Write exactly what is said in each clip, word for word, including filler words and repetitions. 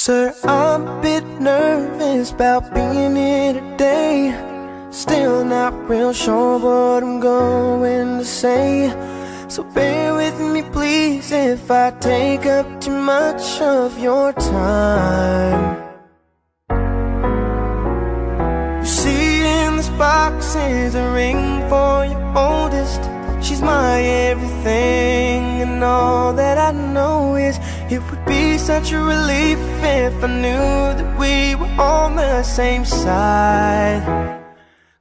Sir, I'm a bit nervous about being here today. Still not real sure what I'm going to say. So bear with me, please, if I take up too much of your time. You see, in this box is a ring for your oldest. She's my everything, and all that I know is it would be such a relief if I knew that we were on the same side.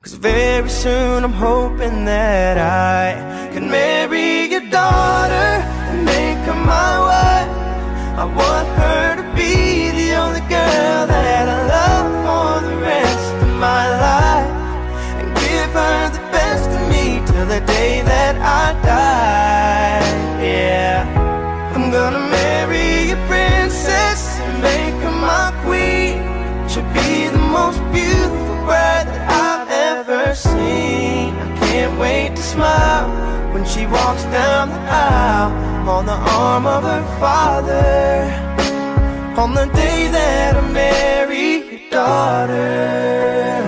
'Cause very soon I'm hoping that I can marry your daughter and make her my wife. I want her to be the only girl that I love for the rest of my life, and give her the best of me till the day that I die. Yeah, I'm gonna marry a princess and make her my queen. She'll be the most beautiful bride that I've ever seen. I can't wait to smile when she walks down the aisle on the arm of her father, on the day that I marry your daughter.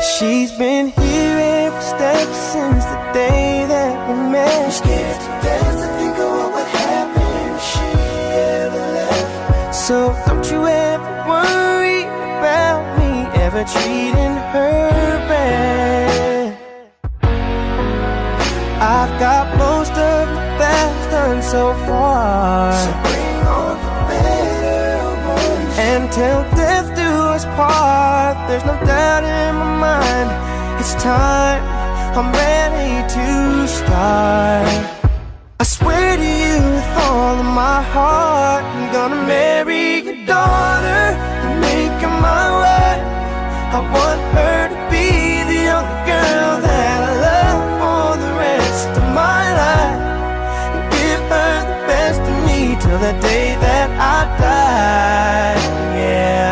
She's been here every step since the day that we met. I'm scared to death to think of what would happen if she ever left. So don't you ever worry about me ever treating her bad. I've got most of my vows done so far. So bring on the better ones. And till death do us part, there's no doubt in my mind. It's time, I'm ready to start. I swear to you with all of my heart, I'm gonna marry your daughter and make her my wife. I want her to be the only girl that I love for the rest of my life, and give her the best of me till the day that I die. Yeah,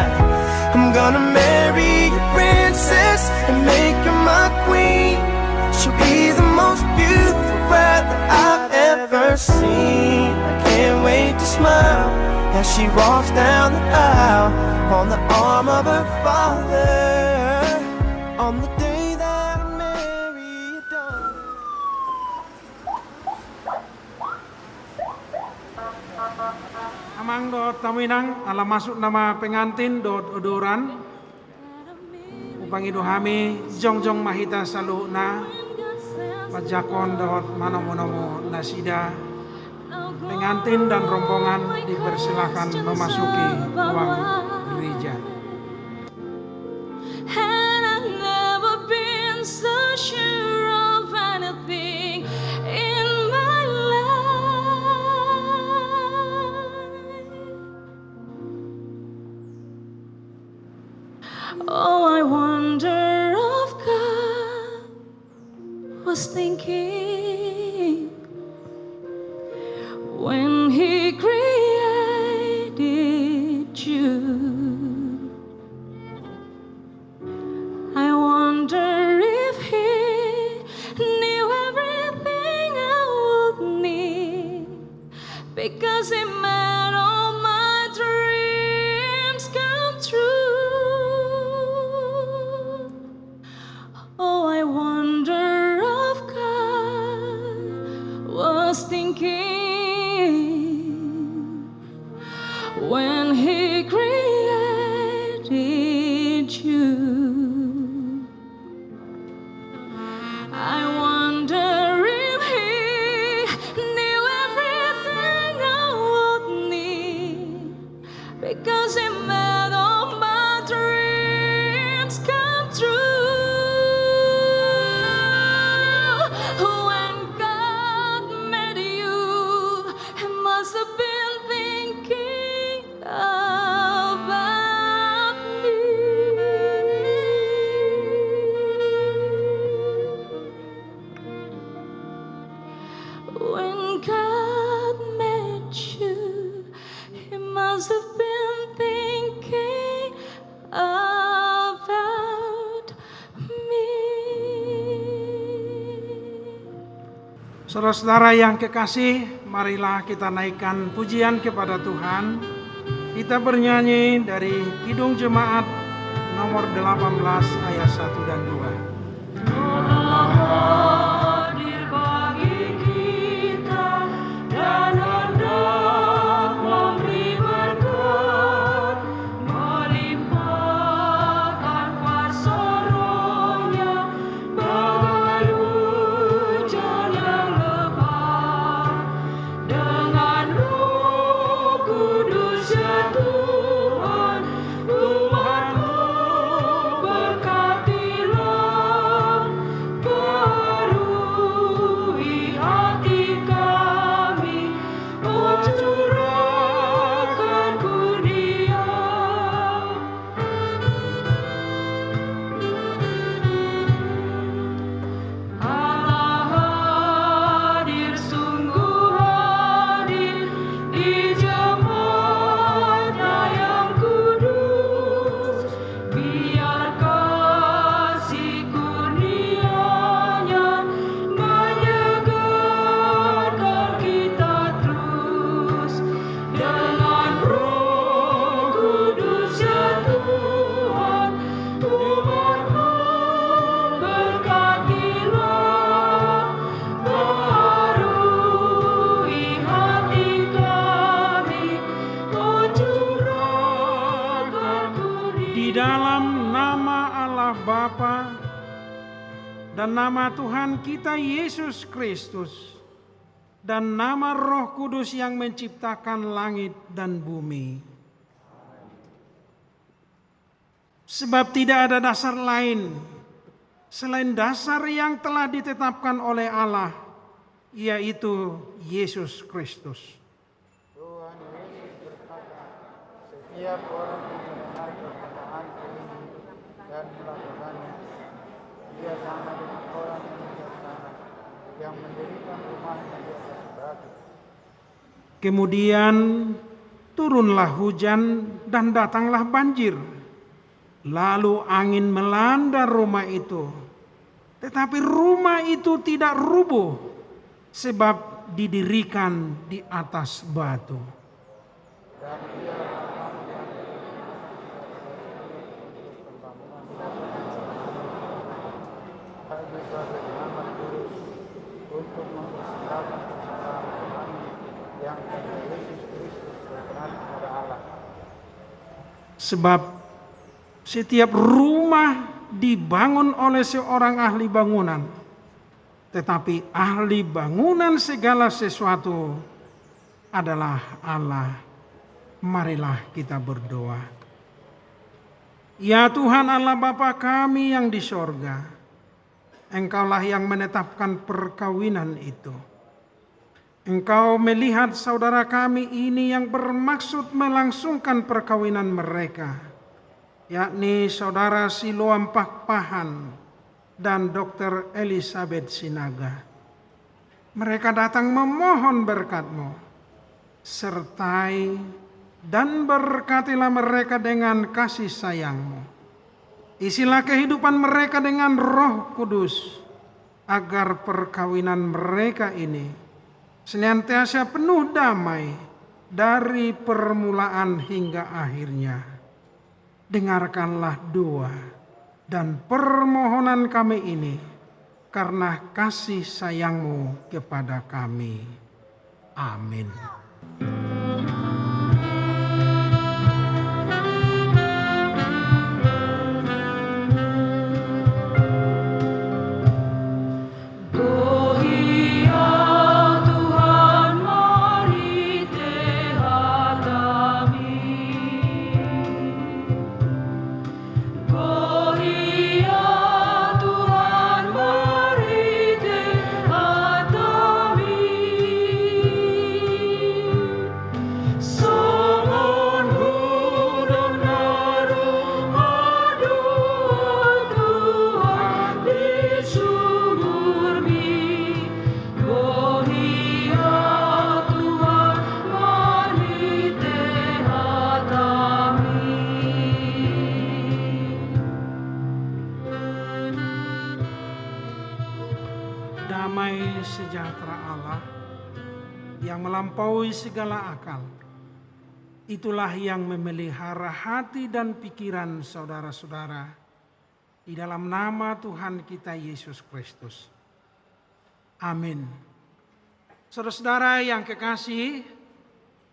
I'm gonna marry your princess and make her my queen. She'll be the most beautiful bride that I've ever seen. I can't wait to smile as she walks down the aisle on the arm of her father, on the day that I marry your daughter. Amang dohot hamu inang, ala masuk nama pengantin dohot odoran. Hupangido hami, jongjong ma hita saluhutna, manjangkon dohot manomu-nomu nasida. Pengantin dan rombongan dipersilakan memasuki ruang gereja. And I've never been so sure of anything in my life. Oh, I wonder if God was thinking when he created you. I wonder if he knew everything I would need, because he made all my dreams come true. Oh, I wonder if God was thinking when he created you. I wonder if he knew everything I would need, because he made all my dreams come true. When God made you, he must have been thinking about me. When God made you, he must have been thinking about me. Saudara-saudara yang kekasih, marilah kita naikkan pujian kepada Tuhan. Kita bernyanyi dari Kidung Jemaat nomor delapan belas ayat satu dan dua. Telah hadir bagi kita dan hendak memberi berkat, melimpahkan kuasa Roh-Nya, bagai hujan yang lebat. Dengan Roh Kudus, ya Tuhan, umat-Mu berkatilah, baharui hati kami, oh, curahkan kurnia. Allah hadir, sungguh hadir di jemaat-Nya yang kudus. Biar kasih kurnia-Nya menyegarkan kita terus. Dengan Roh Kudus, ya Tuhan, umat-Mu berkatilah, baharui hati kami, oh, curahkan kurnia. Di dalam nama Allah Bapa dan nama Tuhan kita Yesus Kristus, dan nama Roh Kudus yang menciptakan langit dan bumi. Sebab tidak ada dasar lain selain dasar yang telah ditetapkan oleh Allah, yaitu Yesus Kristus. Tuhan Yesus berkata, "Setiap orang yang mendengar perkataanku ini dan melakukannya, dia sama dengan orang yang bijaksana, yang mendirikan rumahnya di atas batu." Kemudian turunlah hujan dan datanglah banjir. Lalu angin melanda rumah itu. Tetapi rumah itu tidak rubuh, sebab didirikan di atas batu. Sebab setiap rumah dibangun oleh seorang ahli bangunan, tetapi ahli bangunan segala sesuatu adalah Allah. Marilah kita berdoa. Ya Tuhan Allah Bapa kami yang di sorga, Engkaulah yang menetapkan perkawinan itu. Engkau melihat saudara kami ini yang bermaksud melangsungkan perkawinan mereka, yakni Saudara Siloam Pakpahan dan Dokter Elizabeth Sinaga. Mereka datang memohon berkat-Mu. Sertai dan berkatilah mereka dengan kasih sayang-Mu. Isilah kehidupan mereka dengan Roh Kudus, agar perkawinan mereka ini senantiasa penuh damai dari permulaan hingga akhirnya. Dengarkanlah doa dan permohonan kami ini karena kasih sayang-Mu kepada kami. Amin. Gohi, ya Tuhan, marhite hata-Mi. Gohi, ya Tuhan, marhite hata-Mi. Allah yang melampaui segala akal, itulah yang memelihara hati dan pikiran saudara-saudara di dalam nama Tuhan kita Yesus Kristus. Amin. Saudara-saudara yang kekasih,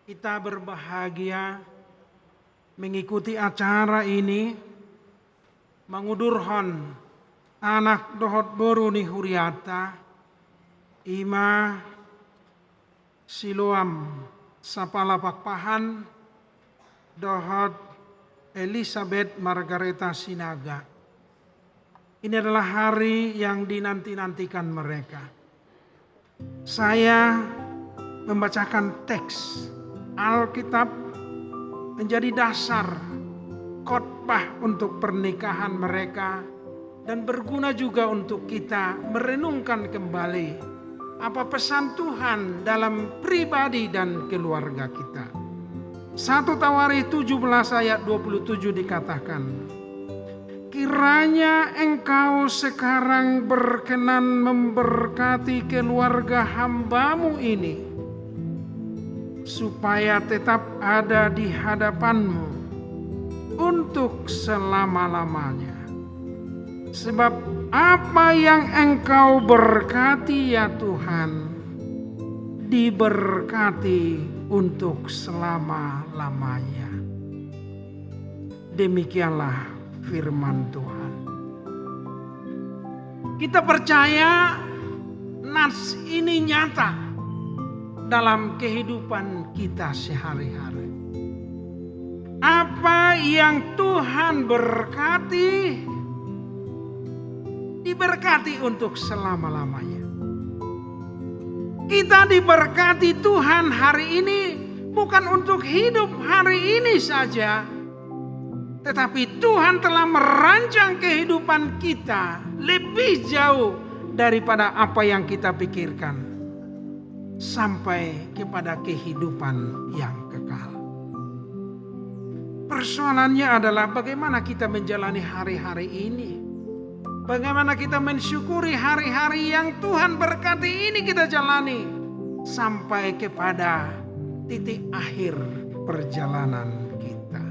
kita berbahagia mengikuti acara ini, mangudurhon anak dohot boru ni hurianta, i ma Siloam Sapala Pakpahan dohot Elizabeth Margareta Sinaga. Ini adalah hari yang dinanti-nantikan mereka. Saya membacakan teks Alkitab menjadi dasar khotbah untuk pernikahan mereka dan berguna juga untuk kita merenungkan kembali apa pesan Tuhan dalam pribadi dan keluarga kita. Satu Tawarikh tujuh belas ayat dua puluh tujuh dikatakan, "Kiranya engkau sekarang berkenan memberkati keluarga hamba-Mu ini, supaya tetap ada di hadapan-Mu untuk selama-lamanya. Sebab apa yang engkau berkati, ya Tuhan, diberkati untuk selama-lamanya." Demikianlah firman Tuhan. Kita percaya nas ini nyata dalam kehidupan kita sehari-hari. Apa yang Tuhan berkati, diberkati untuk selama-lamanya. Kita diberkati Tuhan hari ini bukan untuk hidup hari ini saja, tetapi Tuhan telah merancang kehidupan kita lebih jauh daripada apa yang kita pikirkan, sampai kepada kehidupan yang kekal. Persoalannya adalah bagaimana kita menjalani hari-hari ini. Bagaimana kita mensyukuri hari-hari yang Tuhan berkati ini kita jalani sampai kepada titik akhir perjalanan kita.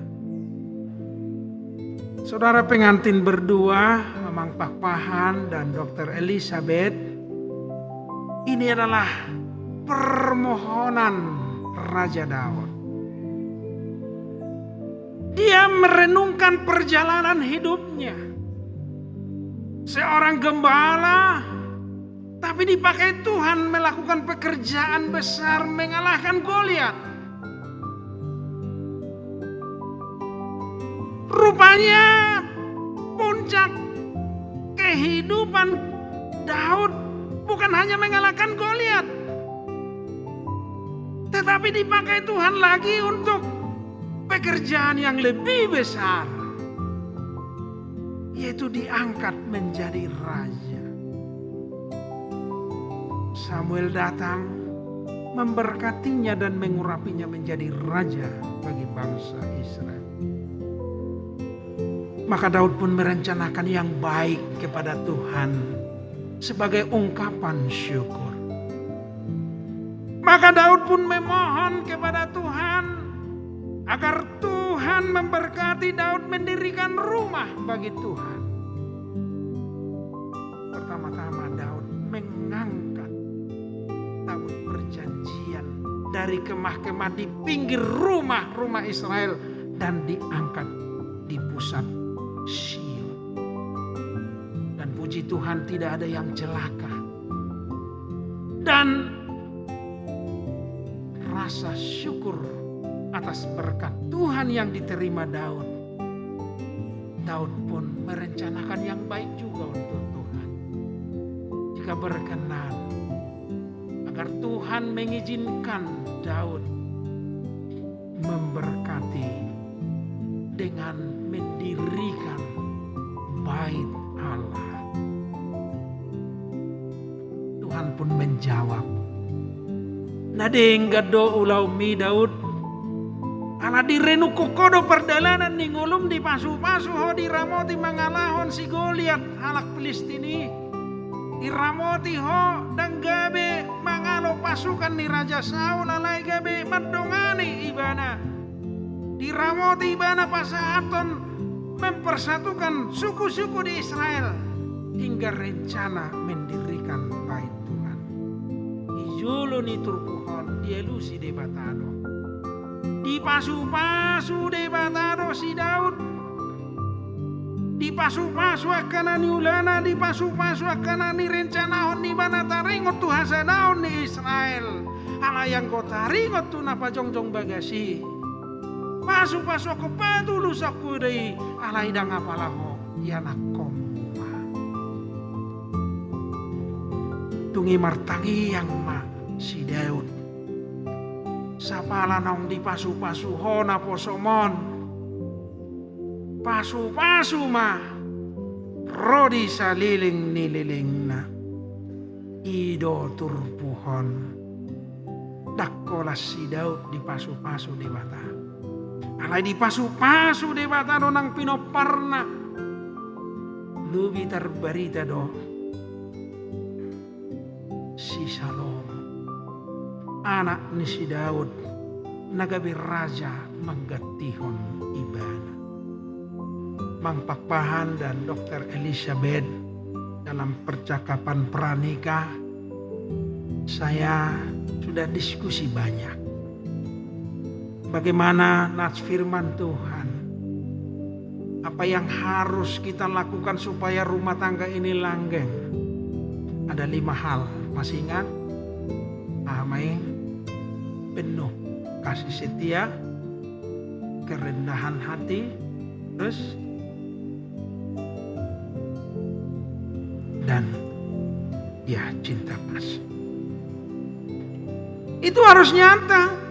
Saudara pengantin berdua, Amang Pakpahan dan Dokter Elizabeth, ini adalah permohonan Raja Daud. Dia merenungkan perjalanan hidupnya. Seorang gembala, tapi dipakai Tuhan melakukan pekerjaan besar mengalahkan Goliat. Rupanya puncak kehidupan Daud bukan hanya mengalahkan Goliat, tetapi dipakai Tuhan lagi untuk pekerjaan yang lebih besar, yaitu diangkat menjadi raja. Samuel datang, memberkatinya dan mengurapinya menjadi raja bagi bangsa Israel. Maka Daud pun merencanakan yang baik kepada Tuhan sebagai ungkapan syukur. Maka Daud pun memohon kepada Tuhan agar Tuhan memberkati Daud mendirikan rumah bagi Tuhan. Pertama-tama Daud mengangkat tabut perjanjian dari kemah-kemah di pinggir rumah-rumah Israel dan diangkat di pusat Sion. Dan puji Tuhan, tidak ada yang celaka. Dan rasa syukur atas berkat Tuhan yang diterima Daud, Daud pun merencanakan yang baik juga untuk Tuhan. Jika berkenan, agar Tuhan mengizinkan Daud memberkati dengan mendirikan bait Allah. Tuhan pun menjawab, "Na denggan do ulaonmi, Daud. Ala direnungkon ho do pardalanan ni ngolum, dipasupasu ho, diramoti mangalahon si Goliat halak Pilistin i. Diramoti ho ndang gabe mangalo pasukan ni Raja Saul, alai gabe mandongani ibana. Diramoti ibana pasahathon mempersatukan suku-suku di Israel hingga rencana mendirikan Bait Tuhan. Di jolo ni turpuk on dialusi Debata do. Dipasu-pasu Debata do si Daud. Dipasu-pasu angka na niulana, dipasu-pasu angka na nirencanahon ibana taringot tu hasadaon ni Israel. Alai anggo taringot tu na pajongjong bagas i, pasu-pasu angka patulushonku do i, alai ndang apala ho ianakhonmu ma. Dung i martangiang ma si Daud. Sapala naung dipasu-pasu ho naposom on, pasu-pasu ma ro di saleleng ni lelengna. I do turpuk on. Ndang holan si Daud dipasu-pasu Debata. Alai dipasu-pasu Debata do nang pinomparna. Lobi tarbarita do si Salomo, anak ni si Daud, na gabe raja manggantihon ibana. Bang Pakpahan dan Dokter Elizabeth dalam percakapan pranikah, saya sudah diskusi banyak. Bagaimana nas firman Tuhan? Apa yang harus kita lakukan supaya rumah tangga ini langgeng? Ada lima hal. Masih ingat? Aha ma i? Penuh kasih setia, kerendahan hati, terus, dan, ya, cinta kasih. Itu harus nyata.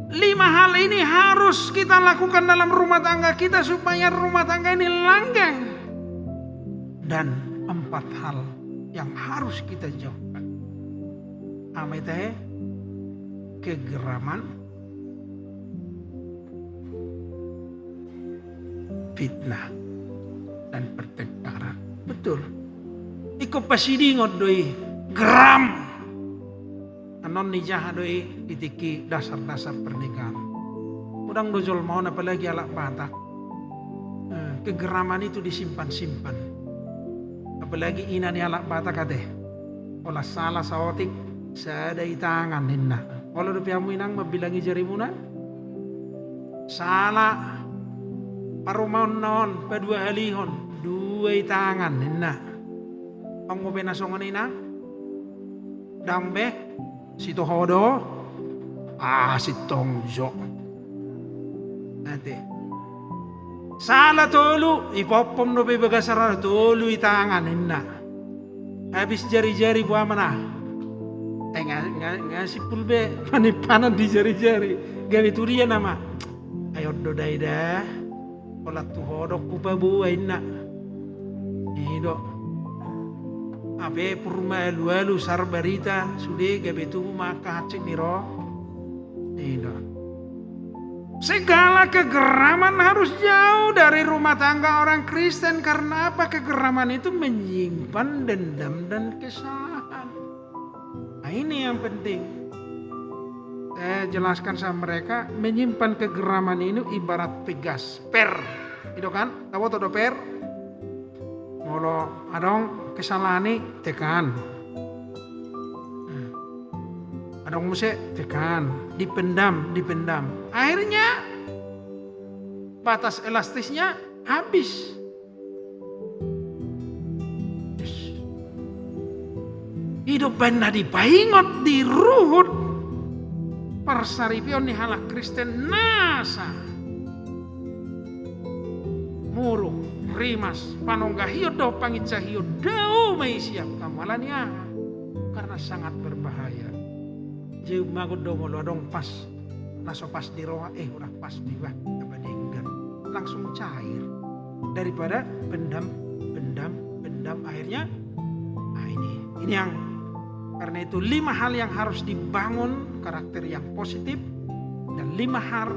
Lima hal ini harus kita lakukan dalam rumah tangga kita supaya rumah tangga ini langgeng. Dan empat hal yang harus kita jauhkan. Aha ma i tahe? Kegeraman, fitnah, dan pertengkaran. Betul. Ingkon pasidingon do i, geram. Annon nijaha do i di tingki dasar-dasar pernikahan. Godang do jolma on, apalagi halak Batak. Eh, kegeraman itu disimpan-simpan. Apalagi ina ni halak Batak ate. Olo sala saotik, sada i tangan ninna. Olo dope hamu inang mambilangi jarimuna? Sala parumaonna on, paduahalihon, dua i tangan ninna. Anggo pe na songon i inang, ndang be, sitoho do, ah, sintong jo. Ate. Sala tolu, ipompom dope i bagas ra, tolu i tangan ninna. Habis jari-jari boha ma na. Eh, nga, nga, nga simpul be panimpanan di jari-jari. Gabe tu dia nama. Ai on do da i da. Holan tu ho do hupaboa inna. I do. Hape pur maalu-alu sar barita, sude gabe tubu ma angka hansit ni roha. I do. Segala kegeraman harus jauh dari rumah tangga orang Kristen. Karena apa? Kegeraman itu menyimpan dendam dan kesalahan. Nah, ini yang penting. Saya jelaskan sama mereka, menyimpan kegeraman ini ibarat pegas, per. I do kan? Taboto do per? Molo adong kesalahan i, tekan. Nah, adong muse, tekan. Dipendam, dipendam. Akhirnya batas elastisnya habis. I do umbaen na dipaingot di ruhut parsaripeon ni halak Kristen nasa muruk, rimas, panonggahion dohot panginsahion, dao ma i siap hamu. Alani aha? Karena sangat berbahaya. Jadi ummagon do molo adong pas na so pas di roha, eh, hurang pas be bah, tamba denggan. Langsung cair. Daripada pendam, pendam, pendam, akhirnya, nah, ini, ini yang, karena itu lima hal yang harus dibangun, karakter yang positif, dan lima hal,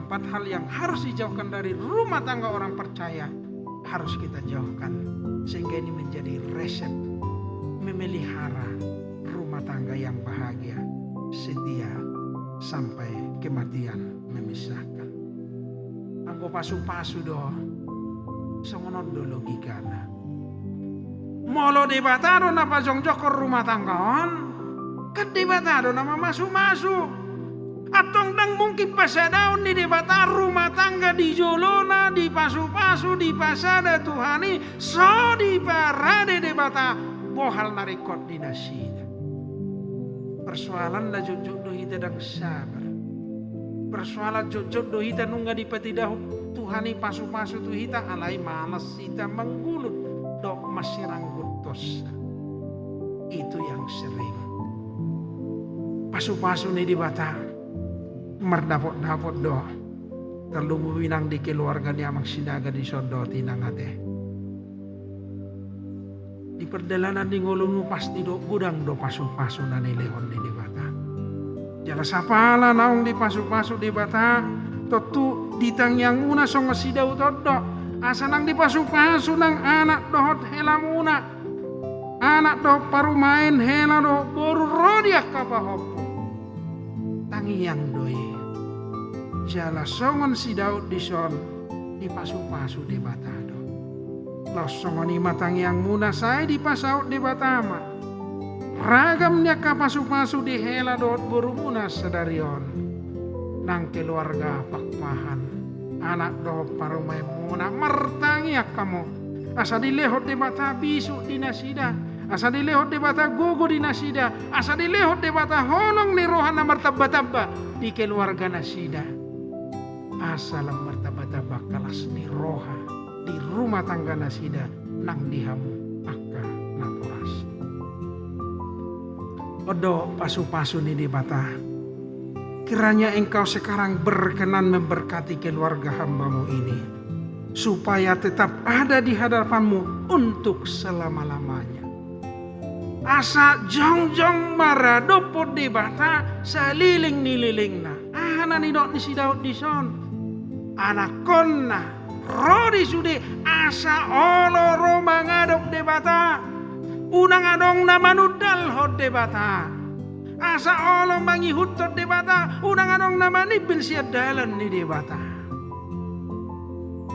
empat hal yang harus dijauhkan dari rumah tangga orang percaya, harus kita jauhkan. Sehingga ini menjadi resep memelihara rumah tangga yang bahagia, setia, sampai kematian memisahkan. Anggo pasu-pasu do, songon on do logikana. Molo Debata do na pajongjonghon rumah tangga on, kan Debata do na mamasu-masu. Antong ndang mungkin pasadaon ni Debata rumah tangga di jolona, dipasu-pasu, dipasada Tuhan i, so diparade Debata bohal na ringkot di nasida. Persoalanna jotjot do hita ndang sabar. Persoalan jotjot do hita nunga dipatidahon Tuhan i pasu-pasu tu hita, alai malas hita manggulut dohot mansiranggut dosa. Itu yang sering. Pasu-pasu ni Debata mardapot-dapot do. Tarlumobi nang di keluarga ni Amang Sinaga dison dohot Inang ate. Di pardalanan ni ngolunu pasti do godang do pasu-pasu na nilehon ni Debata. Jala sapala naung dipasu-pasu Debata, tontu di tangiangmuna songon si Daud on do. Asa nang dipasu-pasu nang anak dohot helamuna. Anak dohot parumaen, hela dohot boru ro di angka pahompu. Tangiang do i. Jala songon si Daud dison dipasu-pasu Debata do. Laos songon i ma tangiangmuna sai dipasaut Debata ma ragam ni angka pasu-pasu di hela dohot borumuna sadari on. Nang keluarga Pakpahan, anak dohot parumaenmuna, martangiang hamu. Asa dilehon Debata bisuk di nasida, asa dilehon Debata gogo di nasida, asa dilehon Debata holong ni roha na martamba-tamba di keluarga nasida. Asa lam martamba-tamba angka las ni roha di rumah tangga nasida nang di hamu angka naporas. On do pasu-pasu ni Debata. Kiranya Engkau sekarang berkenan memberkati keluarga hamba-Mu ini, supaya tetap ada di hadapan-Mu untuk selama-lamanya. Asa jongjong maradophon Debata saleleng ni lelengna. Aha na nidok ni si Daud dison? Anakkonna ro di sude asa olo ro mangadop Debata. Unang adong na manundalhon Debata. Asa olo mangihuthon Debata, unang adong na manimbil sian dalan ni Debata.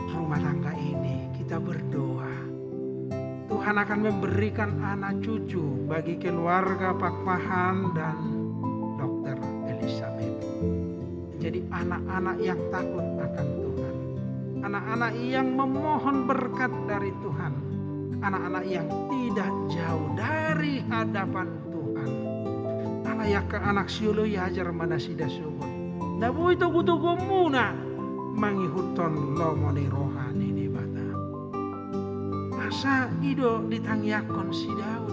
Rumah tangga ini kita berdoa, Tuhan akan memberikan anak cucu bagi keluarga Pakpahan dan Dokter Elizabeth. Jadi anak-anak yang takut akan Tuhan, anak-anak yang memohon berkat dari Tuhan, anak-anak yang tidak jauh dari hadapan Tuhan. Alai angka anak sioloi ajar ma nasida songon na boi togu-toguonmuna mangihuthon lomo ni roha ni Debata. Asa i do ditangiangkon si Daud.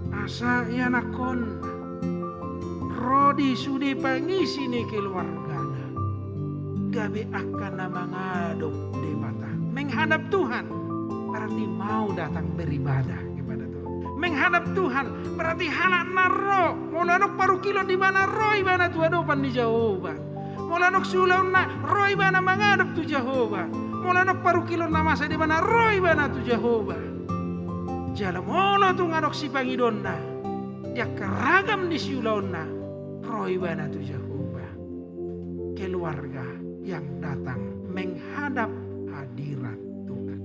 Asa ianakkonna ro di sude pangisi ni keluargana gabe angka na mangadop Debata. Menghadap Tuhan berarti mau datang beribadah kepada Tuhan. Menghadap Tuhan berarti halak na ro, molo adong parungkilon di ibana, ro ibana tu adopan ni Jahowa. Molo adong siulaonna, ro ibana mangadop tu Jahowa. Molo adong parungkilon na masa di ibana, ro ibana tu Jahowa. Jala molo tung adong sipangidoonna di angka ragam ni siulaonna, ro ibana tu Jahowa. Keluarga yang datang menghadap hadirat Tuhan.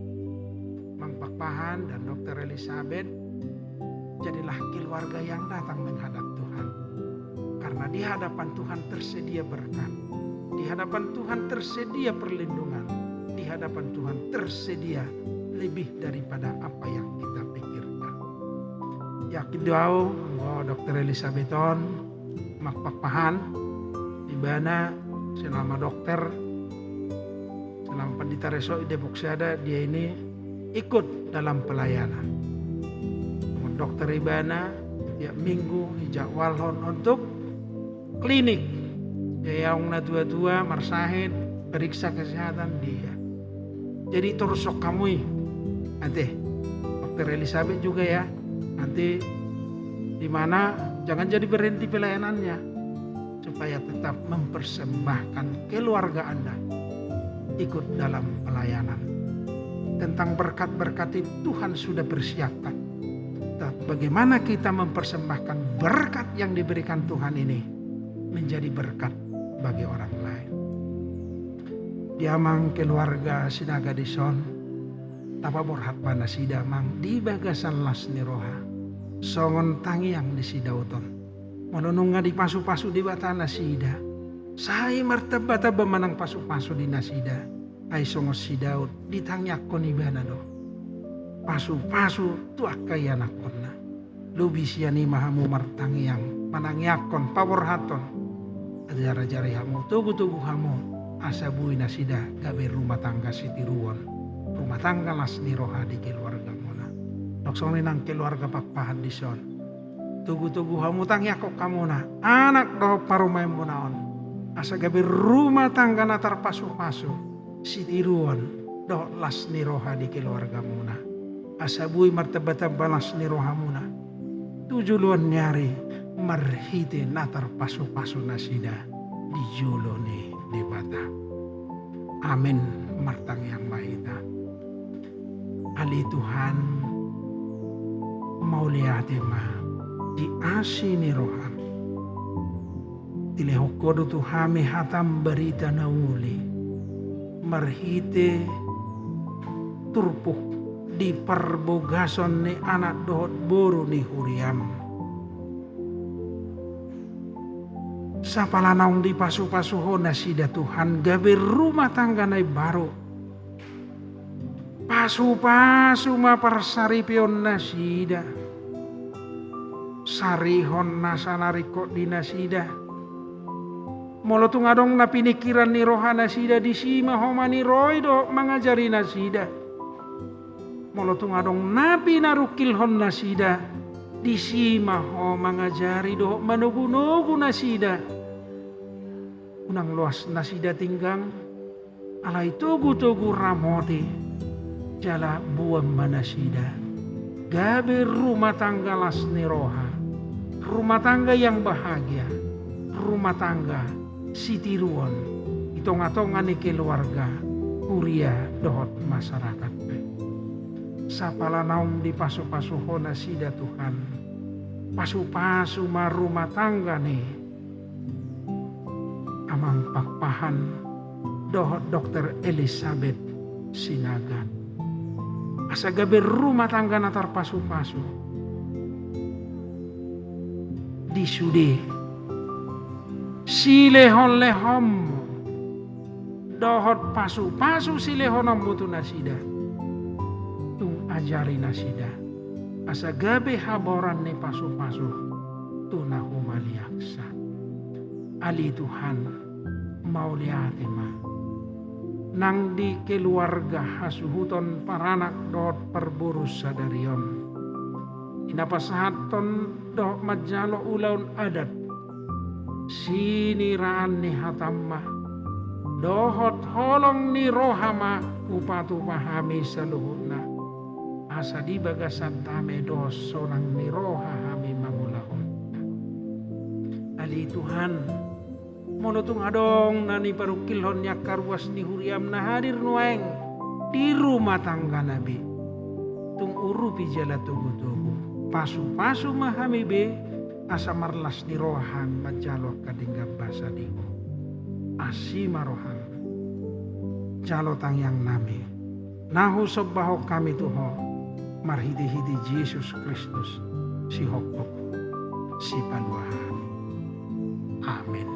Mang Pakpahan dan Dokter Elizabeth, jadilah keluarga yang datang menghadap Tuhan. Karena di hadapan Tuhan tersedia berkat. Di hadapan Tuhan tersedia perlindungan. Di hadapan Tuhan tersedia lebih daripada apa yang kita pikirkan. Yakin do au, anggo Dokter Elizabeth on, Mang Pakpahan, ibana selama dokter, selama pandita resort di Depok Sada, dia ini ikut dalam pelayanan. Songon dokter ibana, tiap minggu dijadwalhon untuk klinik. Jae aung na tua-tua marsahit, periksa kesehatan dia. Jadi torushon hamu i, ate, Dokter Elizabeth juga ya. Nanti di mana, jangan jadi berhenti pelayanannya, supaya tetap mempersembahkan keluarga Anda ikut dalam pelayanan. tentang berkat-berkat itu Tuhan sudah persiapkan. Dan bagaimana kita mempersembahkan berkat yang diberikan Tuhan ini menjadi berkat bagi orang lain. Di amang keluarga Sinaga dison, tapaborhat ma nasida amang di bagasan las ni roha, songon tangiang ni si Daud on. Molo nunga dipasupasu Debata nasida, sai martambatamba ma nang pasupasu di nasida. Ai songon si Daud, ditangiangkon ibana do pasupasu tu angka ianakhonna. Lobi sian i ma hamu martangiang, manangiangkon, paborhathon. Ajari-ajari hamu, togu-togu hamu, asa boi nasida gabe rumah tangga sitiruon, rumah tangga las ni roha di keluargamuna. Songon i nang keluarga Pakpahan dison, togu-togu hamu, tangiangkon hamuna anak dohot parumaenmuna on, asa gabe rumah tangga na tarpasupasu, sitiruon dohot las ni roha di keluargamuna. Asa boi martambatamba las ni rohamuna tu joloan ni ari marhite na tarpasupasu nasida di jolo ni Debata. Amin. Martangiang ma hita. Ale Tuhan, mauliate ma di asi ni roham. Dilehon Ho do tu hami hatam barita na uli marhite turpuk di parbogason ni anak dohot boru ni huriam. Sapala naung dipasupasu Ho nasida Tuhan gabe rumah tangga na imbaru. Pasupasu ma parsaripeon nasida. Sarihon nasa na ringkot di nasida. Molo tung adong na piningkiran ni roha nasida, disi ma Ho maniroi dohot mangajari nasida. Molo tung adong na pinarungkilhon nasida, disi ma Ho mangajari dohot manogu-nogu nasida. Unang loas nasida tinggang, alai togu-togu ramoti jala boan ma nasida gabe rumah tangga las ni roha, rumah tangga yang bahagia, rumah tangga sitiruon di tonga-tonga ni keluarga, huria dohot masyarakat. Sapala naung dipasupasu Ho nasida Tuhan, pasupasu ma rumah tangga ni Amang Pakpahan dohot Dokter Elisabet Sinaga. Asa gabe rumah tangga na tarpasupasu di sude silehon-lehonmu dohot pasupasu silehononmu tu nasida. Tung ajari nasida asa gabe haboran ni pasupasu tu na humaliangsa. Ale Tuhan, mauliate ma nang di keluarga hasuhuton paranak dohot parboru sadari on, di na pasahathon dohot manjalo ulaon adat, siniraan ni hatam ma dohot holong ni roha ma hupatupa hami saluhutna, asa di bagasan dame dohot sonang ni roha hami mangulahon. Ale Tuhan, molo tung adong na niparungkilhon ni angka ruas ni huriam na hadir nuaeng di rumah tanggana be, tung urupi jala togu-togu, pasupasu ma hami be, asa marlas ni roha hami manjalo angka denggan basa di Ho. Asi ma roham. Jalo tangiangnami na husombahon hami tu Ho, marhite-hite Jesus Kristus, sihophop, sipalua hami. Amen.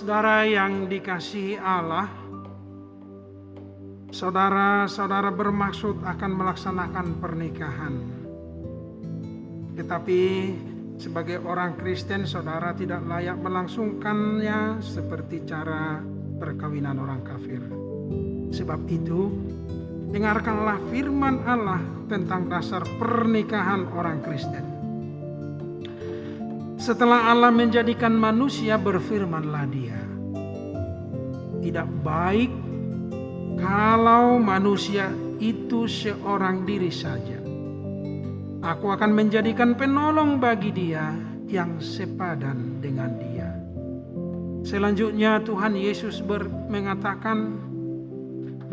Saudara yang dikasihi Allah, saudara-saudara bermaksud akan melaksanakan pernikahan. Tetapi sebagai orang Kristen, saudara tidak layak melangsungkannya seperti cara perkawinan orang kafir. Sebab itu, dengarkanlah firman Allah tentang dasar pernikahan orang Kristen. Setelah Allah menjadikan manusia, berfirmanlah Dia, "Tidak baik kalau manusia itu seorang diri saja. Aku akan menjadikan penolong bagi dia yang sepadan dengan dia." Selanjutnya, Tuhan Yesus ber-, mengatakan,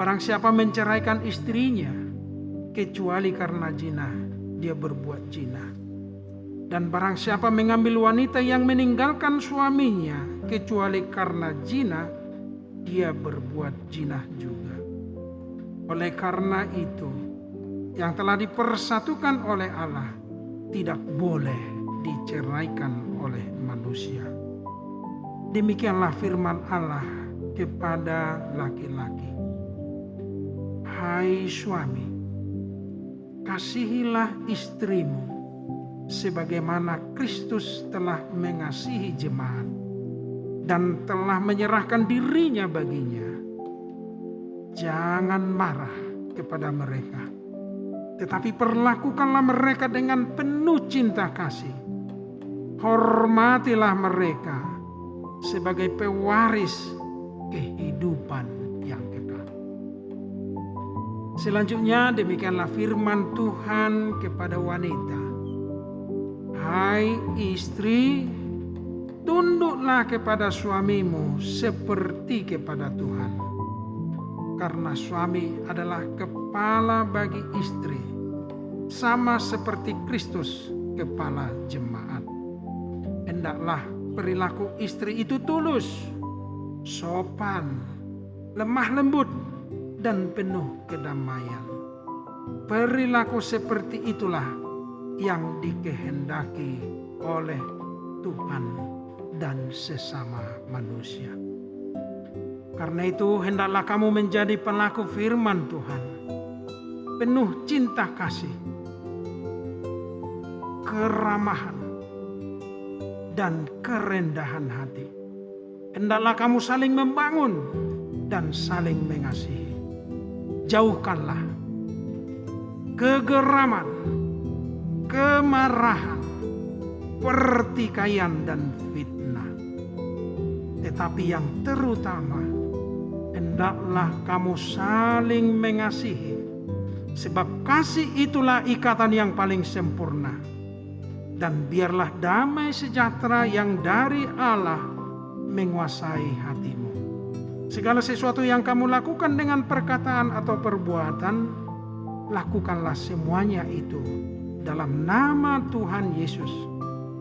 "Barang siapa menceraikan istrinya, kecuali karena zina, dia berbuat zina. Dan barang siapa mengambil wanita yang meninggalkan suaminya, kecuali karena zina, dia berbuat zina juga. Oleh karena itu, yang telah dipersatukan oleh Allah tidak boleh diceraikan oleh manusia." Demikianlah firman Allah kepada laki-laki. Hai suami, kasihilah istrimu, sebagaimana Kristus telah mengasihi jemaat dan telah menyerahkan dirinya baginya. Jangan marah kepada mereka, tetapi perlakukanlah mereka dengan penuh cinta kasih. Hormatilah mereka sebagai pewaris kehidupan yang kekal. Selanjutnya, demikianlah firman Tuhan kepada wanita. Hai istri, tunduklah kepada suamimu seperti kepada Tuhan. Karena suami adalah kepala bagi istri, sama seperti Kristus kepala jemaat. Hendaklah perilaku istri itu tulus, sopan, lemah lembut, dan penuh kedamaian. Perilaku seperti itulah yang dikehendaki oleh Tuhan dan sesama manusia. Karena itu, hendaklah kamu menjadi pelaku firman Tuhan, penuh cinta kasih, keramahan, dan kerendahan hati. Hendaklah kamu saling membangun dan saling mengasihi. Jauhkanlah kegeraman, kemarahan, pertikaian, dan fitnah. Tetapi yang terutama, hendaklah kamu saling mengasihi, sebab kasih itulah ikatan yang paling sempurna. Dan biarlah damai sejahtera yang dari Allah menguasai hatimu. Segala sesuatu yang kamu lakukan dengan perkataan atau perbuatan, lakukanlah semuanya itu dalam nama Tuhan Yesus,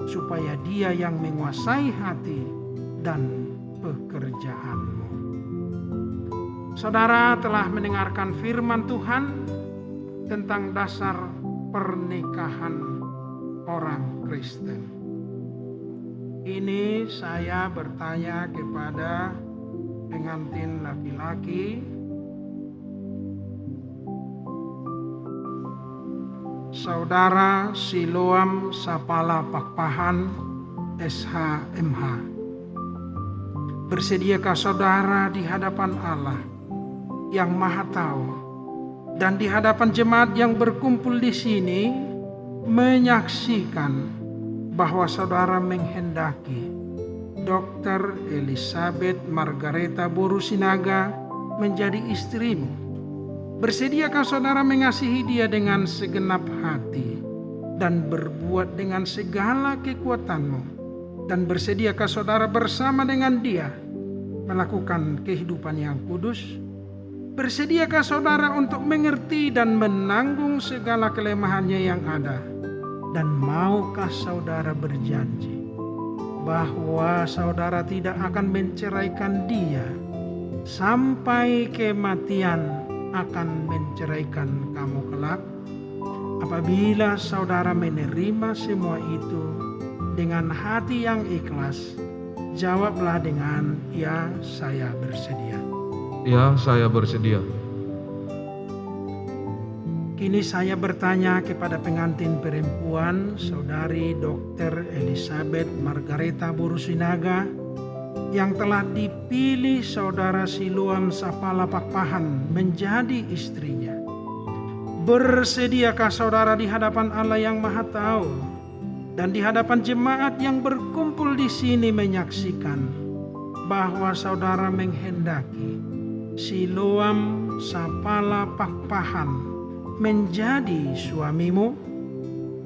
supaya Dia yang menguasai hati dan pekerjaanmu. Saudara telah mendengarkan firman Tuhan tentang dasar pernikahan orang Kristen. Ini saya bertanya kepada pengantin laki-laki, Saudara Siloam Sapala Pakpahan, S H M H. Bersediakah saudara di hadapan Allah yang Maha Tahu dan di hadapan jemaat yang berkumpul di sini menyaksikan bahwa saudara menghendaki Dokter Elizabeth Margareta boru Sinaga menjadi istrimu? Bersediakah saudara mengasihi dia dengan segenap hati dan berbuat dengan segala kekuatanmu? Dan bersediakah saudara bersama dengan dia melakukan kehidupan yang kudus? Bersediakah saudara untuk mengerti dan menanggung segala kelemahannya yang ada? Dan maukah saudara berjanji bahwa saudara tidak akan menceraikan dia sampai kematian akan menceraikan kamu kelak? Apabila saudara menerima semua itu dengan hati yang ikhlas, Jawablah dengan, "Ya, saya bersedia." Ya, saya bersedia. Kini saya bertanya kepada pengantin perempuan, Saudari Dokter Elizabeth Margareta boru Sinaga, yang telah dipilih Saudara Siloam Sapala Pakpahan menjadi istrinya. Bersediakah saudara di hadapan Allah yang Maha Tahu dan di hadapan jemaat yang berkumpul di sini menyaksikan bahwa saudara menghendaki Siloam Sapala Pakpahan menjadi suamimu?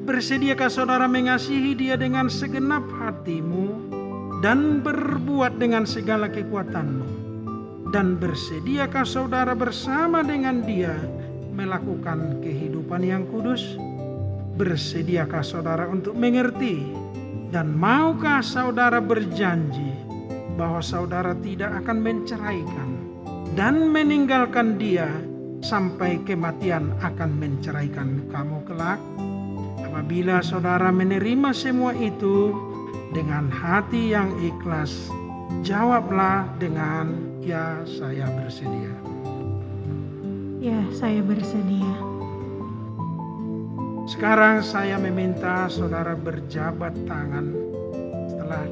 Bersediakah saudara mengasihi dia dengan segenap hatimu dan berbuat dengan segala kekuatanmu? Dan bersediakah saudara bersama dengan dia melakukan kehidupan yang kudus? Bersediakah saudara untuk mengerti? Dan maukah saudara berjanji bahwa saudara tidak akan menceraikan dan meninggalkan dia sampai kematian akan menceraikan kamu kelak? Apabila saudara menerima semua itu dengan hati yang ikhlas, jawablah dengan, "Ya, saya bersedia." Ya, saya bersedia. Sekarang saya meminta saudara berjabat tangan setelah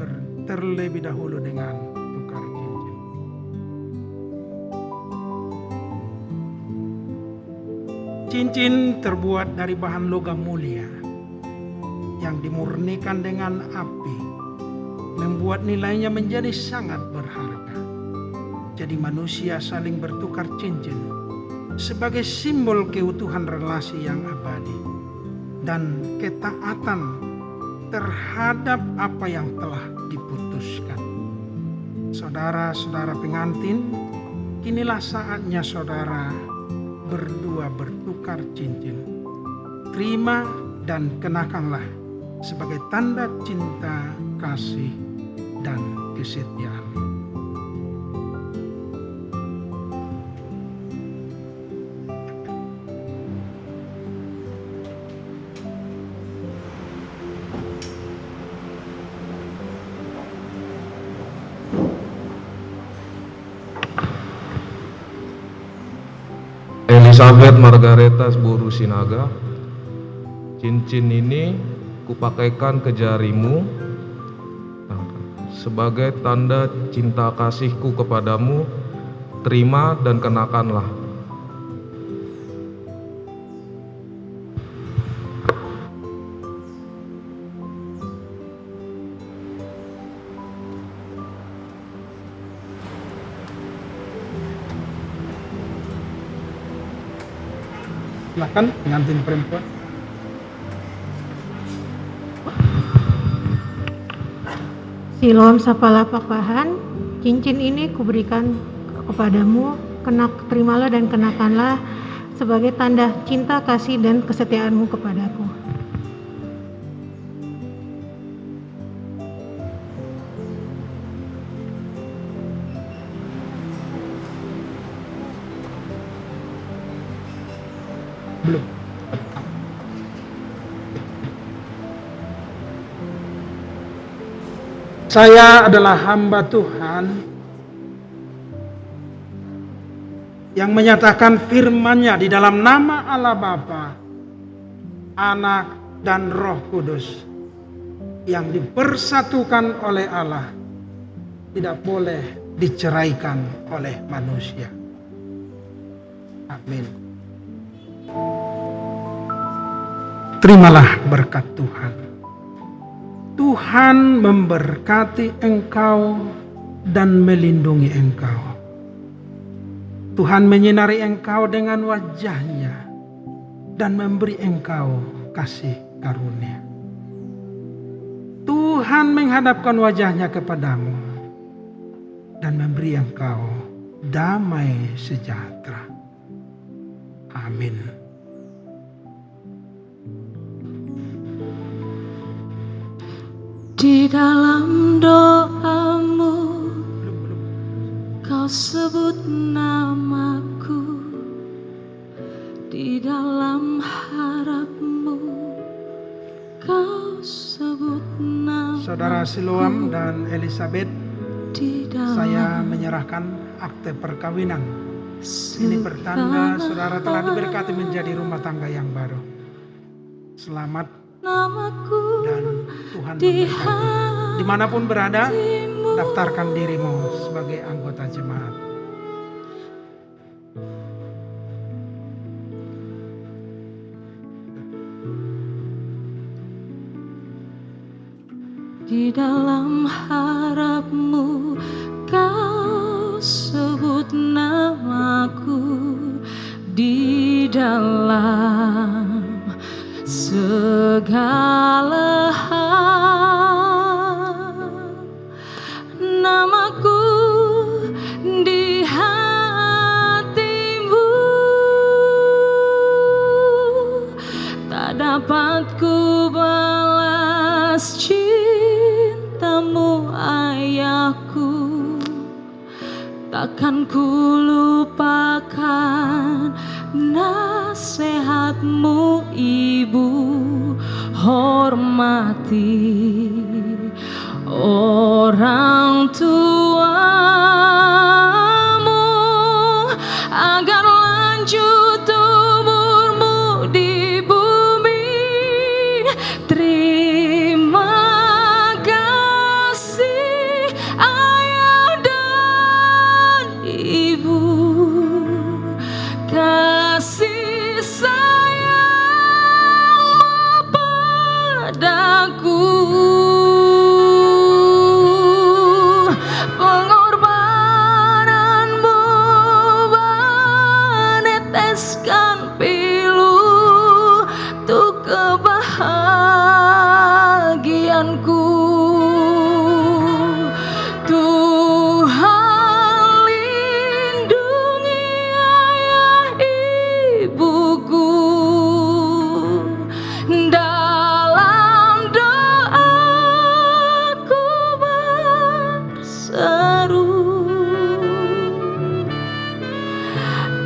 ber-, terlebih dahulu dengan tukar cincin. Cincin terbuat dari bahan logam mulia yang dimurnikan dengan api, membuat nilainya menjadi sangat berharga. Jadi, manusia saling bertukar cincin sebagai simbol keutuhan relasi yang abadi dan ketaatan terhadap apa yang telah diputuskan. Saudara-saudara pengantin, kinilah saatnya saudara berdua bertukar cincin. Terima dan kenakanlah sebagai tanda cinta, kasih, dan kesetiaan. Elizabeth Margareta boru Sinaga, cincin ini kupakaikan ke jarimu sebagai tanda cinta kasihku kepadamu. Terima dan kenakanlah. Silakan, pengantin perempuan. Siloam Sapala Pakpahan, cincin ini kuberikan kepadamu, kena-, terimalah dan kenakanlah sebagai tanda cinta, kasih, dan kesetiaanmu kepadaku. Belum. Saya adalah hamba Tuhan yang menyatakan firman-Nya di dalam nama Allah Bapa, Anak, dan Roh Kudus, yang dipersatukan oleh Allah, tidak boleh diceraikan oleh manusia. Amin. Terimalah berkat Tuhan. Tuhan memberkati engkau dan melindungi engkau. Tuhan menyinari engkau dengan wajah-Nya dan memberi engkau kasih karunia. Tuhan menghadapkan wajah-Nya kepadamu dan memberi engkau damai sejahtera. Amin. Di dalam doamu, kau sebut namaku. Di dalam harapmu, kau sebut namaku. Saudara Siloam dan Elizabeth, saya menyerahkan akte perkawinan. Ini pertanda saudara telah diberkati menjadi rumah tangga yang baru. Selamat dan Tuhan memberkati. Dimanapun berada, daftarkan dirimu sebagai anggota jemaat. Di dalam harapmu kau sebut namaku, di dalam segala hal. Namaku di hatimu, tak dapat ku balas cintamu, Ayahku. Takkan ku lupakan nasihatmu, Ibu. Hormati orang tuamu, agar lanjut umurmu di bumi. Terima kasih, Ayah dan Ibu, kasih sayangmu padaku, pengorbananmu meneteskan pilu untuk kebahagiaanku. Tuhan, lindungi ayah ibuku. Dalam doaku berseru,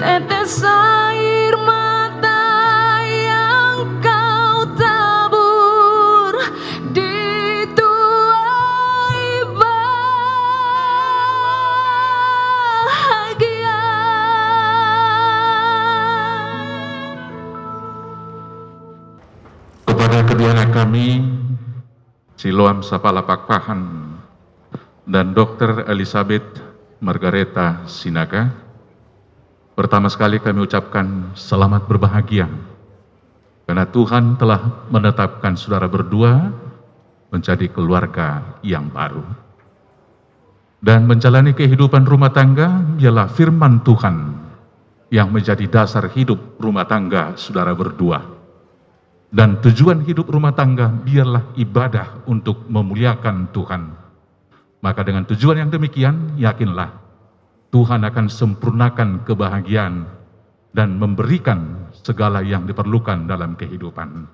tetes air mata yang kau tabur di tuai bahagia. Kepada kedua anak kami, Siloam Sapala Pakpahan dan Dokter Elizabeth Margareta Sinaga, pertama sekali kami ucapkan selamat berbahagia, karena Tuhan telah menetapkan saudara berdua menjadi keluarga yang baru. Dan menjalani kehidupan rumah tangga, biarlah firman Tuhan yang menjadi dasar hidup rumah tangga saudara berdua. Dan tujuan hidup rumah tangga, biarlah ibadah untuk memuliakan Tuhan. Maka dengan tujuan yang demikian, yakinlah Tuhan akan sempurnakan kebahagiaan dan memberikan segala yang diperlukan dalam kehidupan.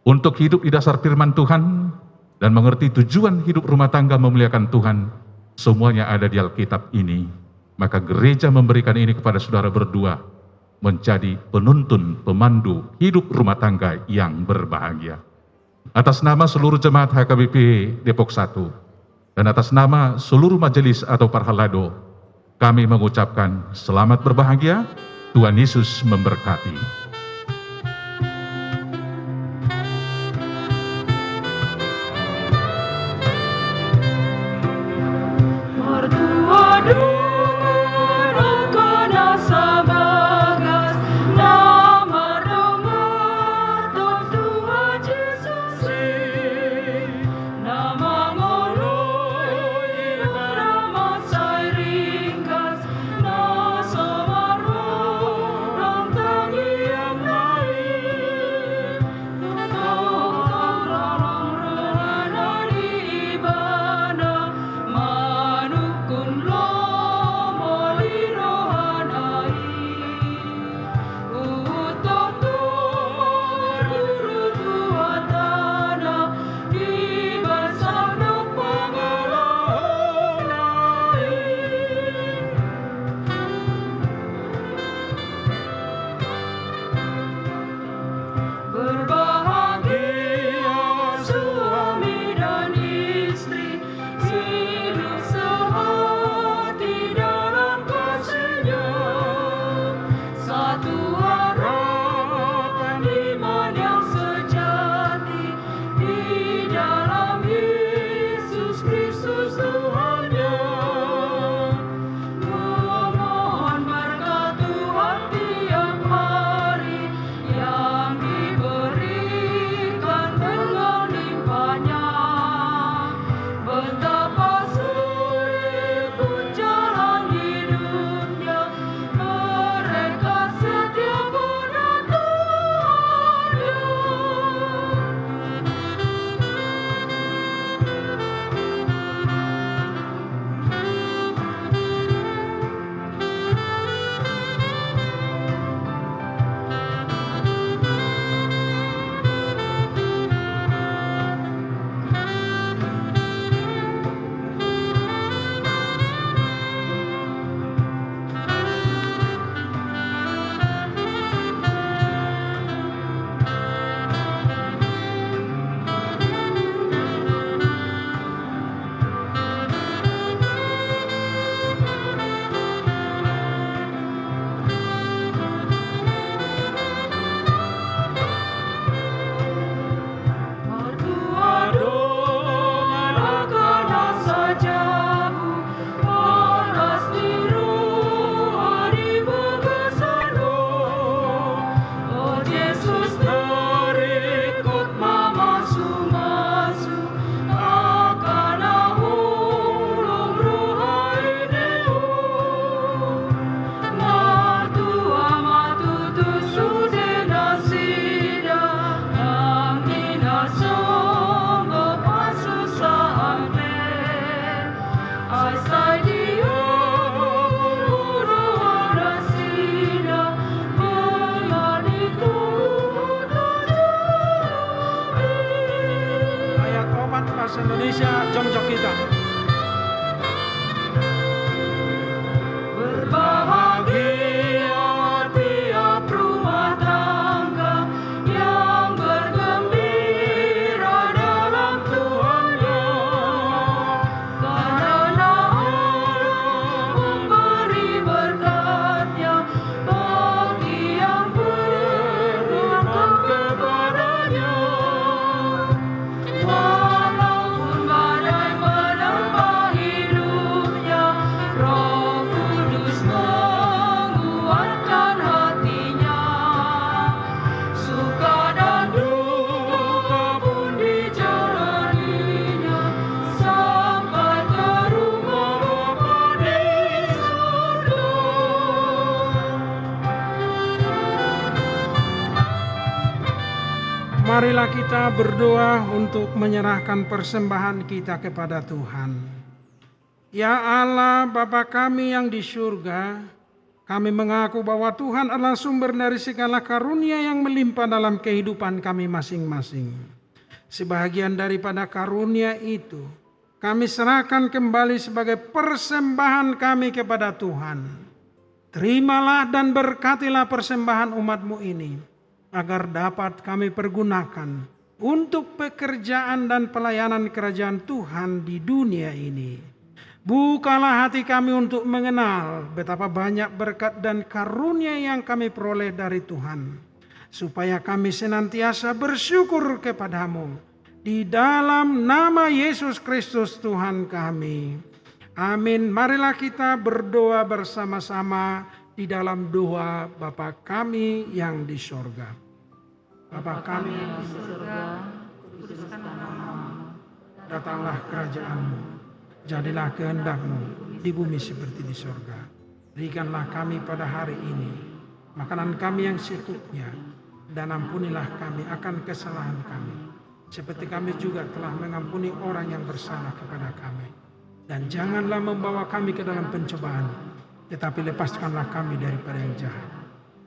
Untuk hidup di dasar firman Tuhan dan mengerti tujuan hidup rumah tangga memuliakan Tuhan, semuanya ada di Alkitab ini. Maka gereja memberikan ini kepada saudara berdua menjadi penuntun, pemandu hidup rumah tangga yang berbahagia. Atas nama seluruh jemaat H K B P Depok satu dan atas nama seluruh majelis atau parhalado, kami mengucapkan selamat berbahagia, Tuhan Yesus memberkati. Marilah kita berdoa untuk menyerahkan persembahan kita kepada Tuhan. Ya Allah, Bapa kami yang di surga, kami mengaku bahwa Tuhan adalah sumber dari segala karunia yang melimpah dalam kehidupan kami masing-masing. Sebahagian daripada karunia itu, kami serahkan kembali sebagai persembahan kami kepada Tuhan. Terimalah dan berkatilah persembahan umat-Mu ini, agar dapat kami pergunakan untuk pekerjaan dan pelayanan kerajaan Tuhan di dunia ini. Bukalah hati kami untuk mengenal betapa banyak berkat dan karunia yang kami peroleh dari Tuhan, supaya kami senantiasa bersyukur kepada-Mu. Di dalam nama Yesus Kristus Tuhan kami. Amin. Marilah kita berdoa bersama-sama di dalam doa Bapa kami yang di sorga. Bapa kami yang di sorga, kuduskanlah nama-Mu. Datanglah kerajaan-Mu. Jadilah kehendak-Mu di bumi seperti di sorga. Berikanlah kami pada hari ini makanan kami yang secukupnya, dan ampunilah kami akan kesalahan kami, seperti kami juga telah mengampuni orang yang bersalah kepada kami. Dan janganlah membawa kami ke dalam pencobaan, tetapi lepaskanlah kami daripada yang jahat.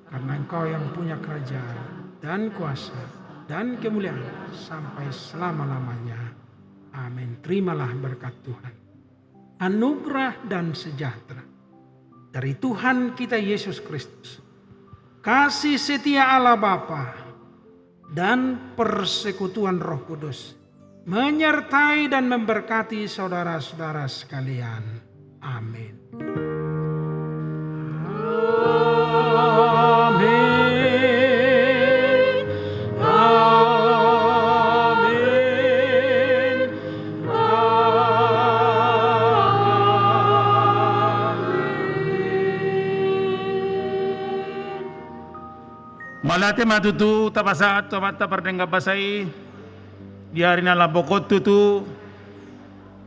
Karena Engkau yang punya kerajaan, dan kuasa, dan kemuliaan sampai selama-lamanya. Amin. Terimalah berkat Tuhan. Anugerah dan sejahtera dari Tuhan kita Yesus Kristus, kasih setia Allah Bapa, dan persekutuan Roh Kudus menyertai dan memberkati saudara-saudara sekalian. Amin. Amin. Amin. Amin. Mauliate ma tutu tapasahat tu Amanta pardenggan basa i, di ari na lambok on tutu,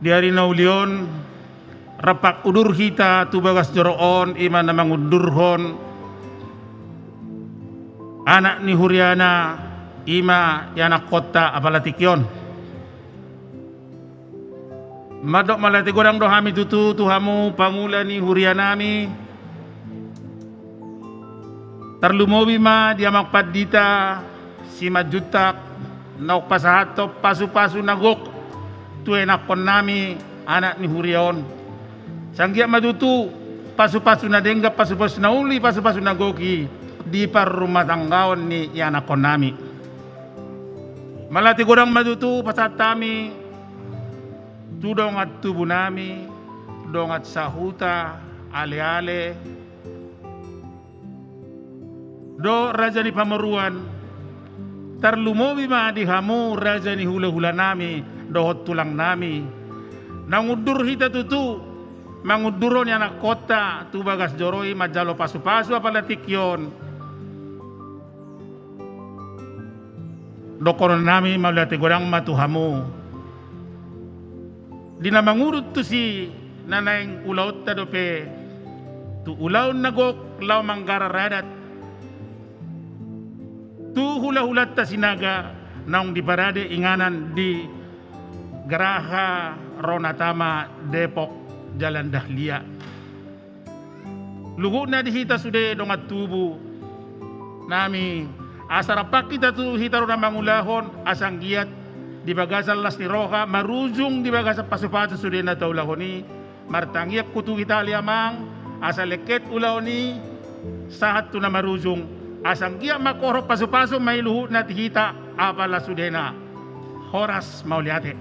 di ari na uli on, rap udur hita tu bagas joro on, i ma na mangundurhon anak ni huriana, i ma ianakkonta apala tingki on. Mandok mauliate godang do hami tutu tu hamu pangula ni hurianami. Tarlumobi ma di amang pandita Simanjuntak, naung pasahathon pasupasu na gok tu ianakkonnami, anak ni huria on. Sai anggiat ma tutu pasupasu na denggan, pasupasu na uli, pasupasu na gok i di parrumatanggaon ni ianakkonnami. Mauliate godang ma tutu pasahat hami tu dongan tubunami, dongan sahuta, aleale, dohot raja ni pamoruon, tarlumobi ma di hamu raja ni hulahulanami dohot tulangnami, naung undur hita tutu mangundurhon ianakkonta tu bagas joro i manjalo pasupasu apala tingki on. Dohononnami mauliate godang ma tu hamu. Di na mangurut tusi na naeng ulaonta dope, tu ulaon na gok laho manggara adat tu hulahulanta Sinaga naung diparade inganan di Geraha Ronatama Depok Jalan Dahlia. Luhutna di hita sude dongan tubu nami, asa rap hita tu hita ro na mangulahon, asa anggiat di bagasan las ni roha, marujung di bagasan pasupasu sude na taulahon i. Martangiang hutu hita ale amang, asa lengket ulaon i, sahat tu na marujung, asa anggiat mangkorhon pasupasu ma i luhutna di hita apala sudena. Horas, mauliate.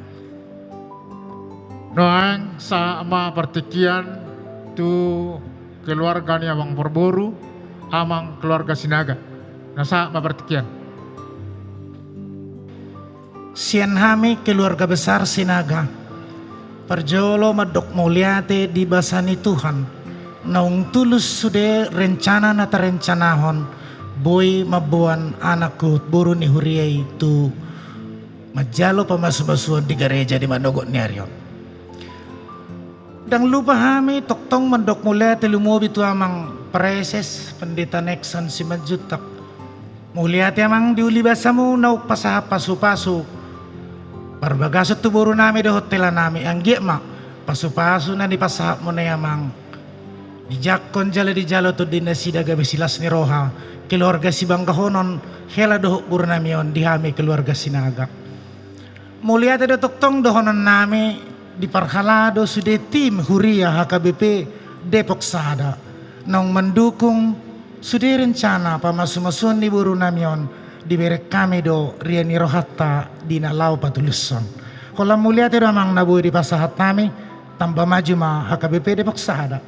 Nuaeng sahat ma partingkian tu keluarga ni amang parboru, amang keluarga Sinaga. Na sahat ma partingkian. Sian hami keluarga besar Sinaga, parjolo mandok mauliate di basa ni Tuhan, naung tulus sude rencana na tarencanahon, boi mamboan anak dohot boru ni huria i tu manjalo pamasumasuon di gareja di manogot ni ari on. Ndang lupa hami tongtong mandok mauliate lumobi tu amang praeses Pendeta Nexon Simanjuntak, Mauliate amang di uli basamu naung pasahat pasupasu parbagason tu borunami dohot helanami, anggiat ma pasupasu na nipasahatmuna i amang dijangkon jala dijalo tondi nasida gabe silas ni roha, keluarga sibanggahonon, hela dohot borunami on di hami keluarga Sinaga. Mauliate do tongtong dohononnami, diparhalado sude tim huria H K B P Depok Sada naung mandukung sude rencana pamasumasuon ni borunami on. Dibereng hami do ria ni rohanta di na laho patulushon. Holan mauliate do amang na boi dipasahat hami, tamba maju ma H K B P Depok Sada.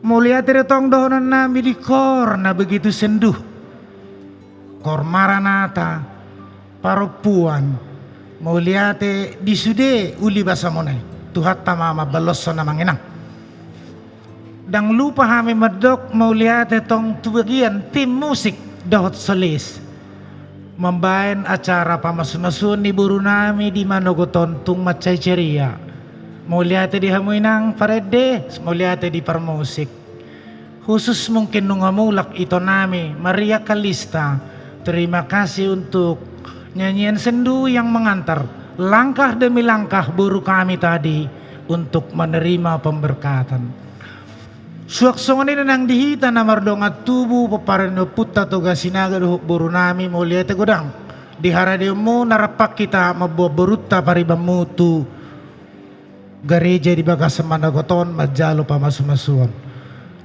Mauliate do tong dohononnami di kor na begitu sendu, kor Maranata, parompuan. Mauliate di sude uli basamuna i, Tuhanta ma mambalos amang inang. Ndang lupa hami mandok mauliate tong tu bagian tim musik dohot solis mambaen acara pamasumasuon ni borunami di manogot on tung mansai ceria. Mauliate di hamu inang parende, mauliate di parmusik. Khusus mungkin nunga mulak itonami Maria Kalista. Terima kasih untuk nyanyian sendu yang mengantar langkah demi langkah boru kami tadi untuk menerima pemberkatan. Suang songon i nang di hita na mardongan tubu, pomparan ni ompunta Toga Sinaga dohot borunami, mauliate godang di haradeonmu na rap hita mamboan borunta paribanmu tu gareja di bagasan manogot on manjalo pamasumasuon.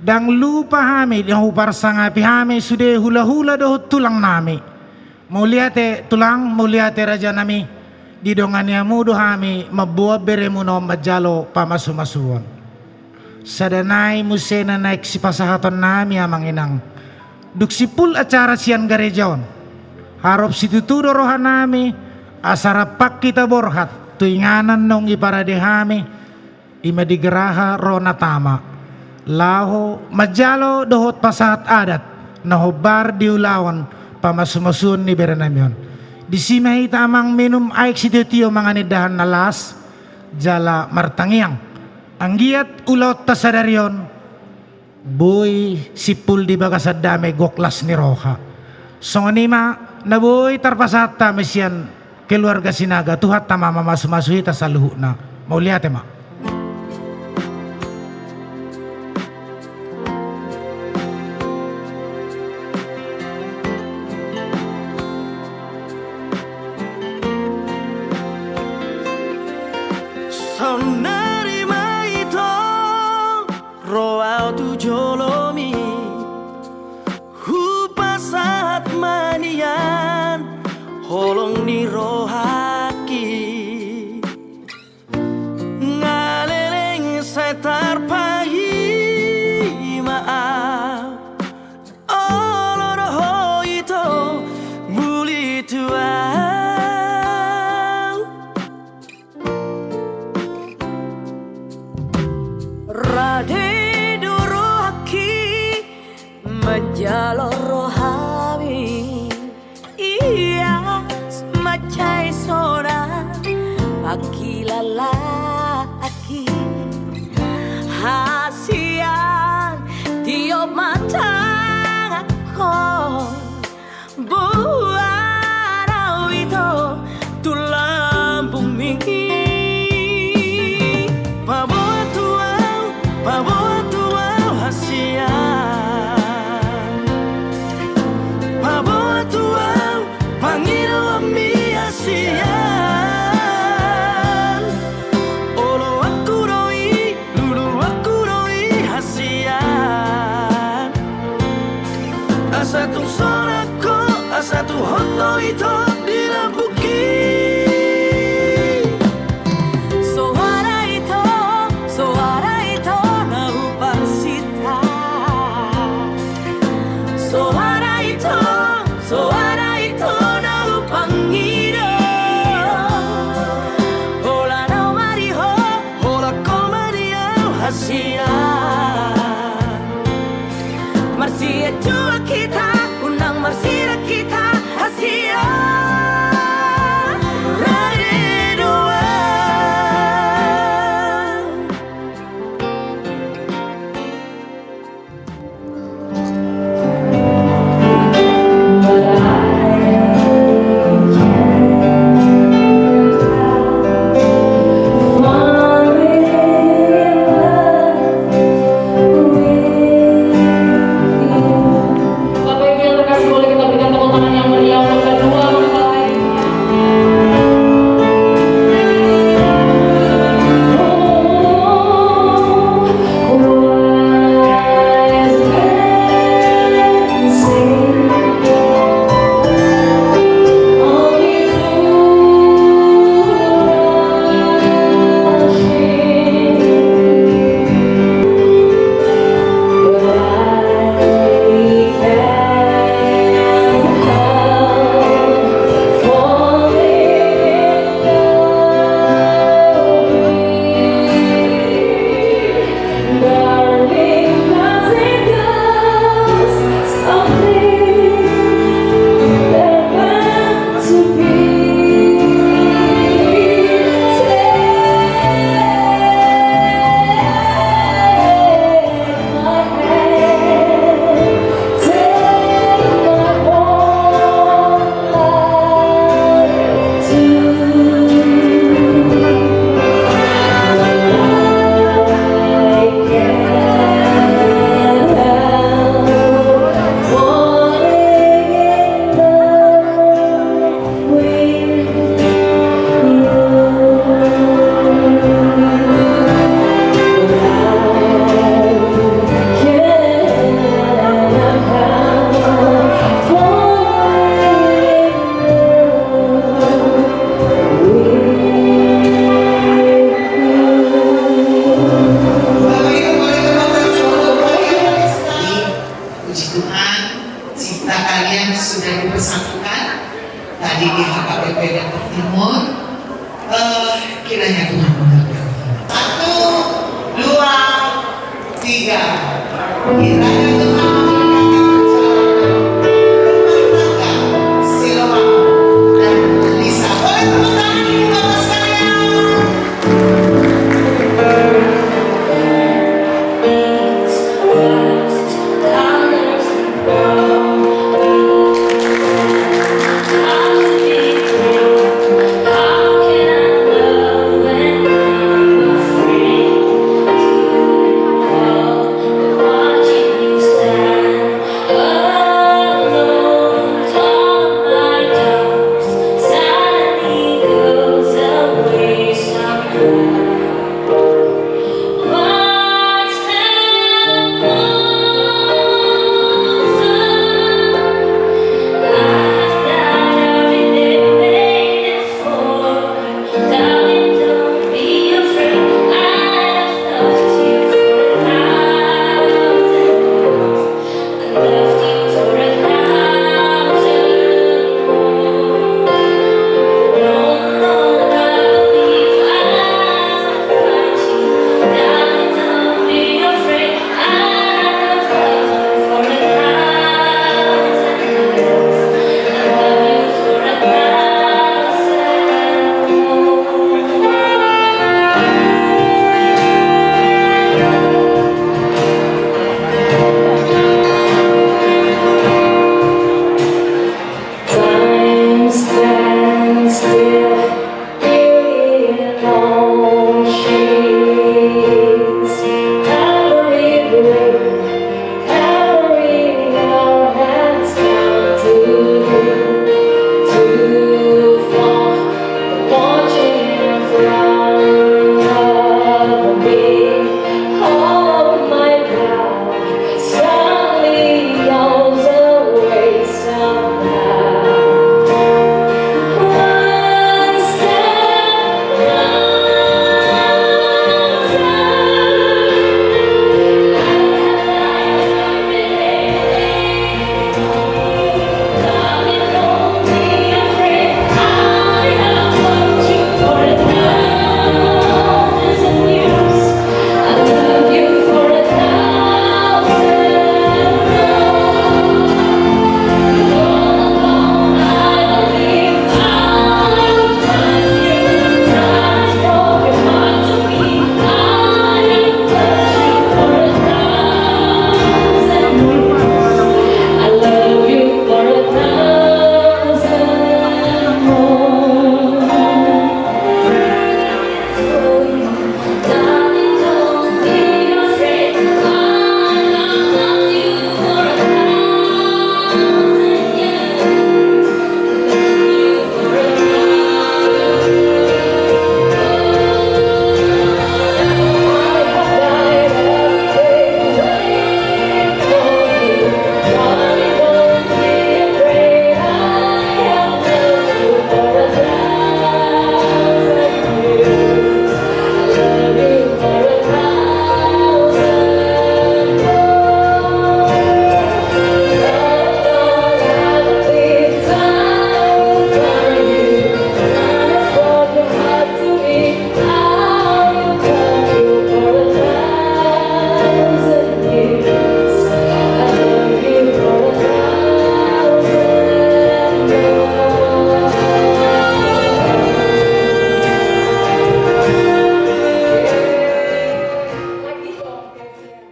Ndang lupa hami, ndang huparsangapi hami sude hulahula dohot tulangnami. Mauliate tulang, mauliate rajanami, didongani hamu do hami mamboan beremuna on manjalo pamasumasuon. Sada nai muse na naeng sipasahatonnami amang inang. Dung simpul acara sian gareja on, harop situtu do rohanami asa rap hita borhat tu inganan naung diparade hami, i ma di geraha ro na tama laho manjalo dohot pasahat adat na hombar di ulaon pamasumasuon ni berenami on. Disi ma hita amang minum aek sitiotio, mangan indahan na las jala martangiang, anggiat ulaonta sadari on boi simpul di bagasan dame, gok las ni roha. Songon i ma na boi tarpasahat hami sian keluarga Sinaga, Tuhanta ma mamasumasu hita saluhutna. Mauliate ma. Saonnari ma ito ro au tu jolomi, hupasahat ma nian holong ni rohangki. Nga leleng sai tarpaima au, olo do ho ito muli tu au. Rade do rohangki manjalo rohami, ia mansai sonang pangkilalaanki. Hasian tiop ma tanganhon, boan au ito tu lambungmi. Paboa tu au, paboa tu au hasian. Paboa tu au pangidoanmi hasian. Oloanku do i, luluanku do i hasian. Asa tung sonang ho, asa tung hot do ito di lambungki. Soara ito, soara ito na huparsinta. Soara ito, soara ito na hupangido. Holan au ma di ho, holan ho ma di au hasian. Marsianjuan hita, unang marsidak hita hasian. Rade do au. Jadi bersatukan tadi di H K B P Depok Timur. Eh, kiranya Tuhan memberkati. Satu, dua, tiga. Kiranya Tuhan memberkati perjalanan rumah tangga Siloam dan Lisa. Boleh tepuk tangan, Bapak sekalian? Time stands still in all sheets. Every breath, every hour has come to you, too far, watching in front of me. All of my doubt suddenly goes away somehow. One step closer. I have light every day. Darling, don't be afraid. I have loved you for a thousand years. I love you for a thousand more. All alone I believe I will find you. Just pour your heart to me. I have loved you for a thousand years. I love you for a thousand more.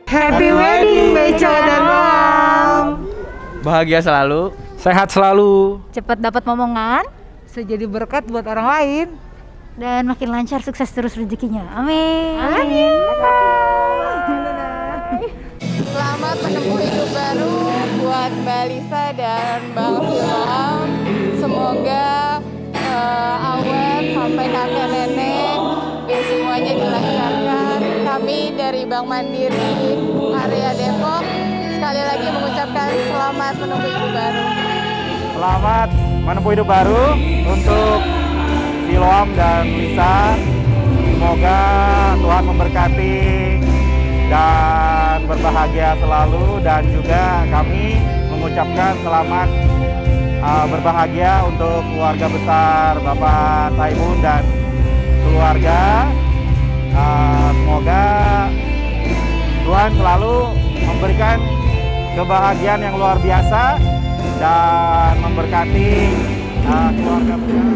Happy wedding, Beca dan Noam. Bahagia selalu. Sehat selalu. Cepat dapat momongan. Bisa jadi berkat buat orang lain. Dan makin lancar, sukses terus rezekinya. Amin. Amin. Selamat menempuh hidup baru buat Mbak Lisa dan Bang Siloam. Semoga eh, awet sampai kakek nenek, ya, semuanya dilancarkan. Kami dari Bank Mandiri Area Depok sekali lagi mengucapkan selamat menempuh hidup baru. Selamat menempuh hidup baru untuk Siloam dan Lisa. Semoga Tuhan memberkati dan berbahagia selalu, dan juga kami mengucapkan selamat Ah, berbahagia untuk keluarga besar Bapak Saimun dan keluarga. Ah, semoga Tuhan selalu memberikan kebahagiaan yang luar biasa dan memberkati, ah, keluarga besar.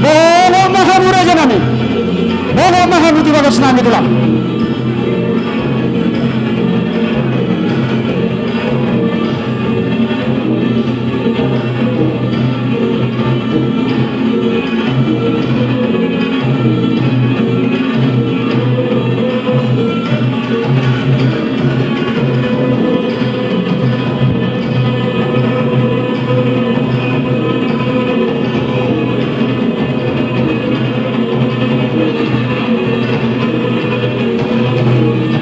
Bongot ma hamu raja nami. Bongot ma hamu tu bagas nami tulang.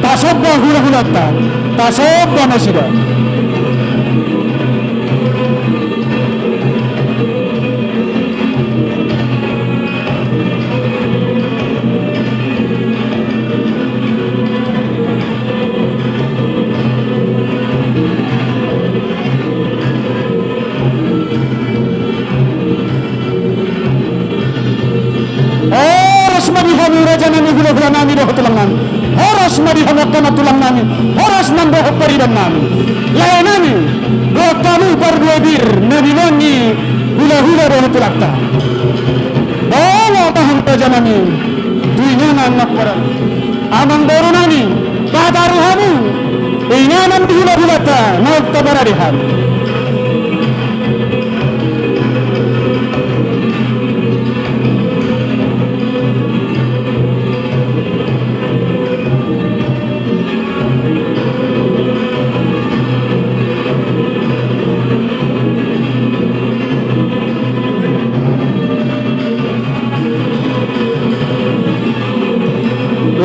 Tasomba hulahulanta, tasomba nasida. Horas ma di hamu raja nami, hulahula nami dohot tulang nami. Horas ma di hamu angka na tulang nami. Horas nang dohot pariban nami. Lae nami, dohot hamu parbue bir na binoan ni hulahula dohot tulangta. Bongot ma hamu raja nami tu inganan na huarangi. Amang boru nami, pataru hamu inganan ni hulahulanta naung taparade hamu.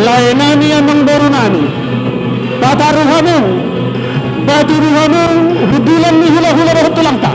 Lae nami, amang boru nami, pataru hamu, patudu hamu hundulan ni hulahula dohot tulangta.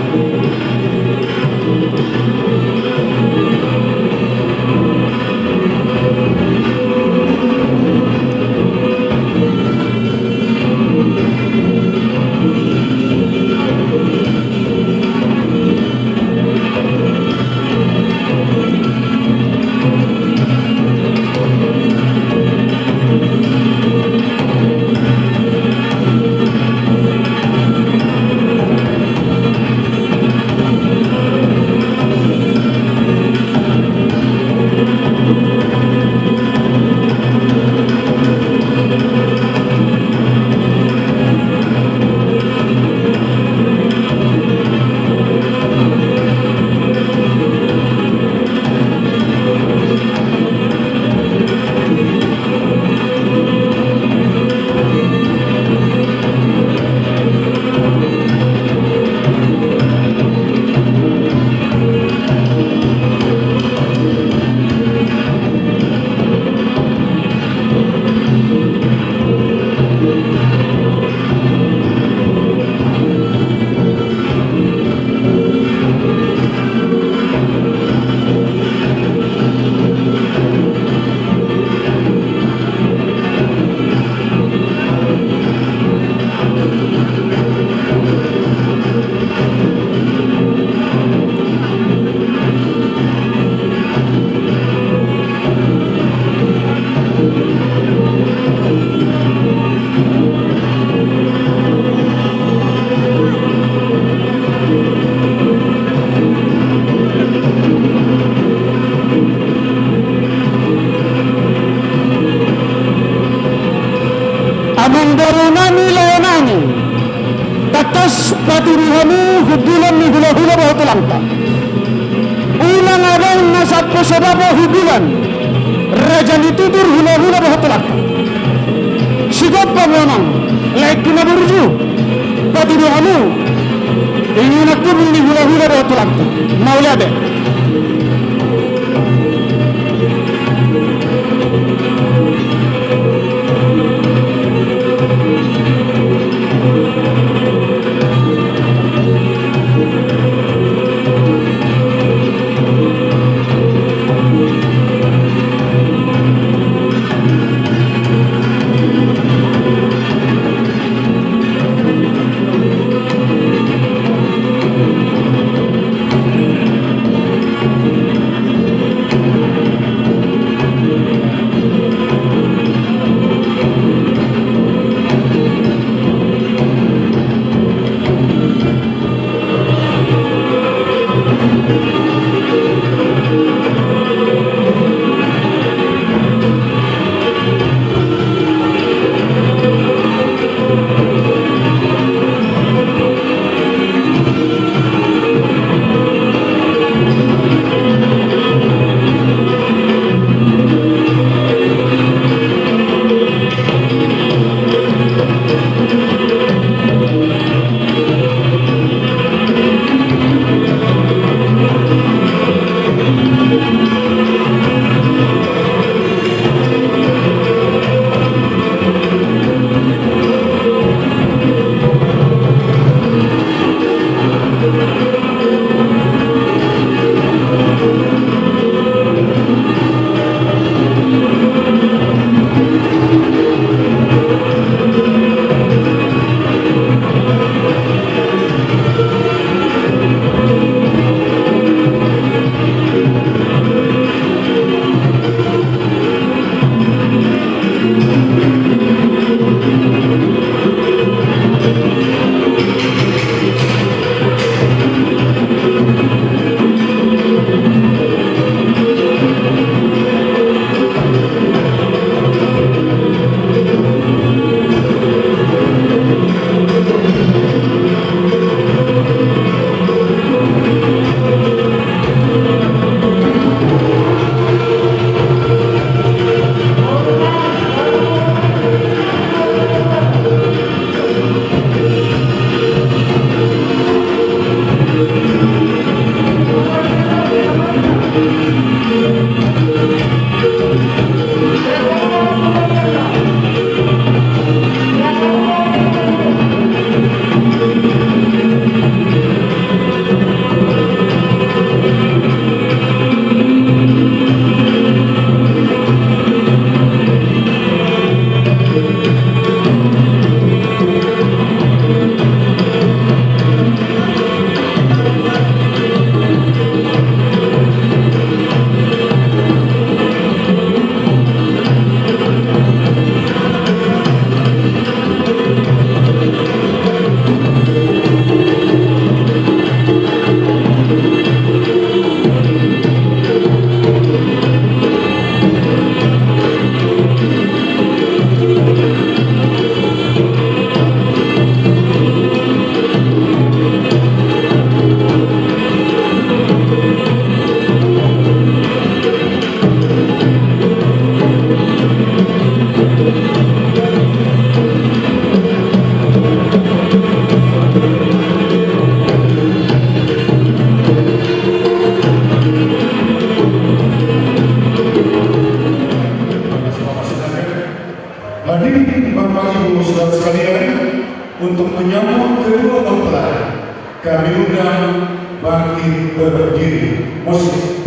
Anggaru nami, lae nami, tangkas patudu hamu hundulan ni hulahula bohot tulangta. Unang adong na sampe so dapot hundulan raja ni tutur hulahula bohot tulangta. Sigompa ma amang, laengku na burju, patudu hamu inganan kubul ni hulahula bohot tulangta. Mauliate. Hadirin Bapak Ibu Saudara sekalian, untuk menyambut kedua mempelai, kami undang bangkit berdiri. Musik.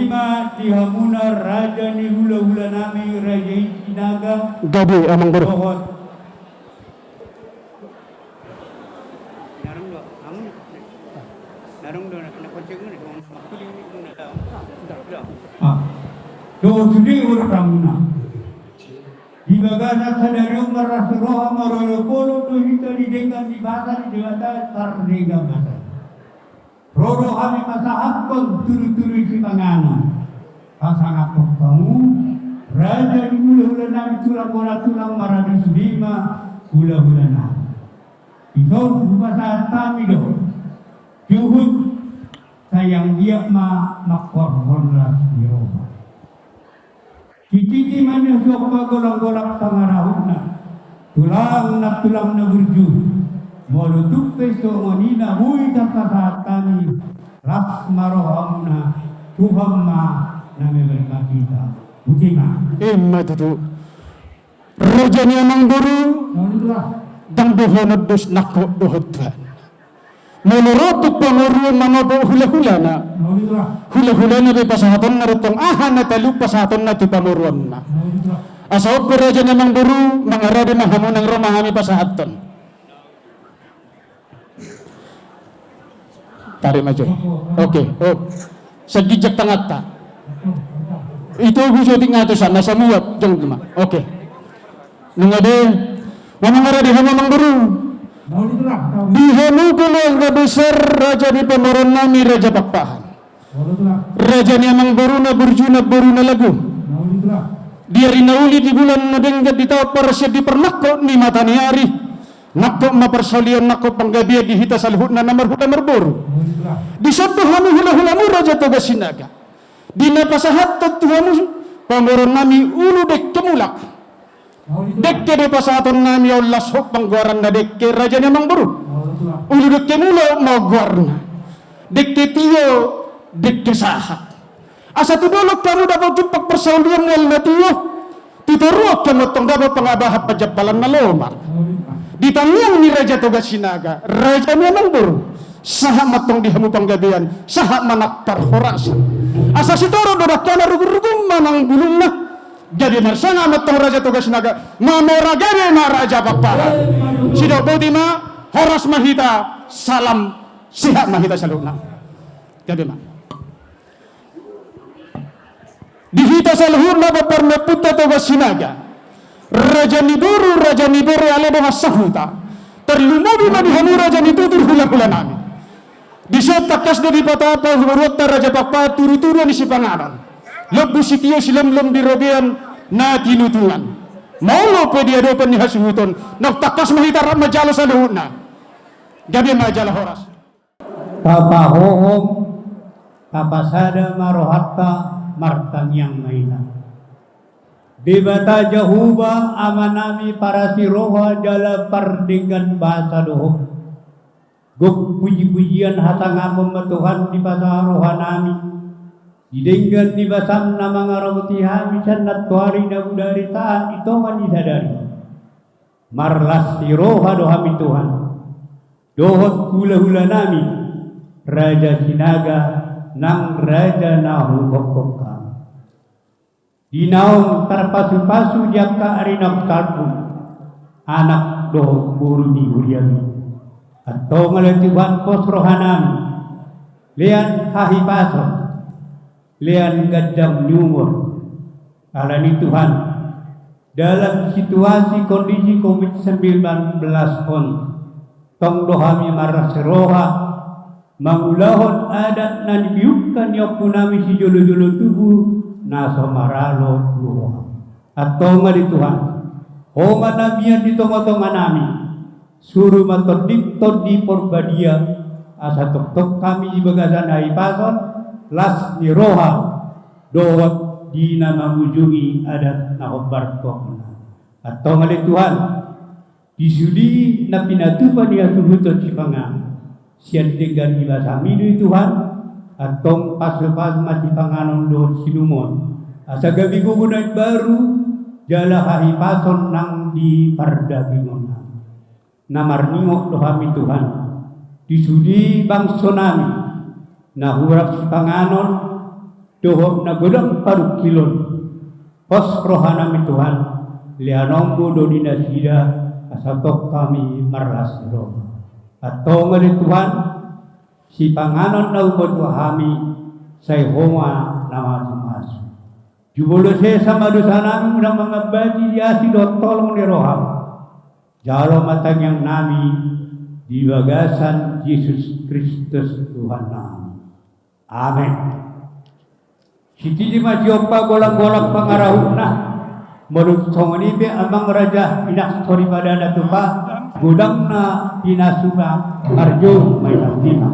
Ima di hamuna raja ni hula-hula nami, raja i Sinaga. Gabe, amang boru. Dohot. Ah. Dohot sude urutanmuna. Di bagasan sadari on marlas ni roha, marolopolop do hita di denggan ni basa ni Debata pardenggan basa. Ro do hami pasahathon tudu-tudu sipanganon. Pasangaphon hamu, raja ni hula-hula nami, tulang bona tulang, maradu sude ma hula-hula nami. Dison hupasahat hami do. Juhut sai anggiat ma mangkorhon las ni roha. Titi ma na suang pagolanggolang pangarahutna, tulang na, tulang na burju. Molo tung pe songon i na boi tarpasahat hami, las ma rohamuna, Tuhan ma na memberkati hita. Botima. Ima tutu. Raja ni amang boru, ndang dohonon dos nangkok dohot Tuhan. Molo ro tu pamoruon manopot hula-hulana, hula-hulana pe pasahatonna do tong, aha na talu pasahatonna tu pamoruonna. Asa on pe raja ni amang boru, mangarade ma hamu nang ro ma hami pasahathon. Tarik ma jo. Oke, oh. Saginjang tanganta. Itogu jo tingatusan, na samuap, jong ma. Oke. Nunga be, mangarade hamu amang boru. Di hamu keluarga besar raja ni pamoruon nami, Raja Pakpahan. Raja ni amang boru na burju, na boru na lagu. Di ari na uli, di bulan na denggan, di taon parasian, di parnangkok ni mata ni ari. Nangkok ma parsaulian, nangkok panggabean di hita saluhutna na marhula marboru. Dison do hamu hula-hulamu Raja Toga Sinaga. Di na pasahathon tu hamu pamoruon nami Ulu Dengke Mulak. Dengke do pasahaton nami, aut las hot panggoaranna dengke raja ni amang boru. Ulu Dengke Mulak ma goarna. Dengke tio, dengke sahat. Asa tu dolok hamu dapot jumpang parsaulian ni na tio. Tu toruan hamu tong dapot pangabahan pajampalan na lomar. Di tangiang ni Raja Toga Sinaga, raja ni amang boru. Sahat ma tong di hamu panggabean, sahat ma nang parhorasan. Asa sitoru do dangkana, rugun-rugun ma nang bulungna. Gabe marsangap ma tong Raja Toga Sinaga, mamora gabe ma Raja Pakpahan. Sidok boti ma, horas ma hita, salam sehat ma hita saluhutna. Gabe ma. Di hita saluhutna, pamputa Toga Sinaga, raja ni boru, raja ni bere, ale dongan sahuta. Tarlumobi ma di hamu raja ni tutur, hula-hula nami. Dison tangkas do dipatapa pamoruonta Raja Pakpahan tudu-tudu ni sipanganon. Lombu sitio silomlom di robean na tinutungan. Molo pe di adopan ni hasuhuton, naung tangkas ma hita rap manjalo saluhutna. Gabe ma jala horas. Tapahohom, tapasada ma rohanta, martangiang ma hita. Debata Jahowa, Ama nami parasi roha jala pardenggan basa dohot. Gok puji-pujian hasangapon ma Tuhan dipasahat roha nami. Di denggan ni basam na mangaramoti hami sian nantoari na bodari sahat di tonga ni sadari. Marlas ni roha do hami Tuhan. Dohot hula-hula nami, Raja Sinaga nang raja na huhonghon hami. Di naung tarpasu-pasu di angka ari naung salpu, anak dohot boru ni huriami. Antong ale Tuhan pos roha nami, lean hahipason, lean ganjang ni umur. Alani Tuhan, dalam situasi kondisi covid sembilan belas on, tong do hami marlas roha, mangulahon adat na nibiungka ni ompu nami sijolo-jolo tubu, na so maralo tu roha. Antong ale Tuhan, Ho ma na mian di tonga-tonga nami, suru ma Tondi-Tondi Porbadia, asa tongtong hami di bagasan hahipason, las ni roha, dohot di na mangujungi adat na hombar tu ompu nami. Antong ale Tuhan, di sude na pinatupa ni hasuhuton sipanganon, sian denggan ni basam i do i Tuhan, antong pasu-pasu ma sipanganon dohot siinumon, asa gabe gogo na imbaru, jala hahipason nang di pardagingon nami. Na marningot do hami Tuhan, di sude bangso nami, na hurang sipanganon, dohot na godang parungkilon. Pos rohanami Tuhan, leanonmu do di nasida, asa tong hami marlas ni roha. Antong ale Tuhan, sipanganon na huboan tu hami, sai Ho ma na mamasu-masu. Jumolo sesa ma dosanami, unang mangambati di asi dohot holong ni roham. Jalo ma tangiangnami di bagasan Jesus Kristus Tuhannami. Amen. Sititi ma siompa golang-golang pangarahutna. Molo songon i pe amang raja, inang soripada na tupa, godang na pinasuna, arjo ma inang tima.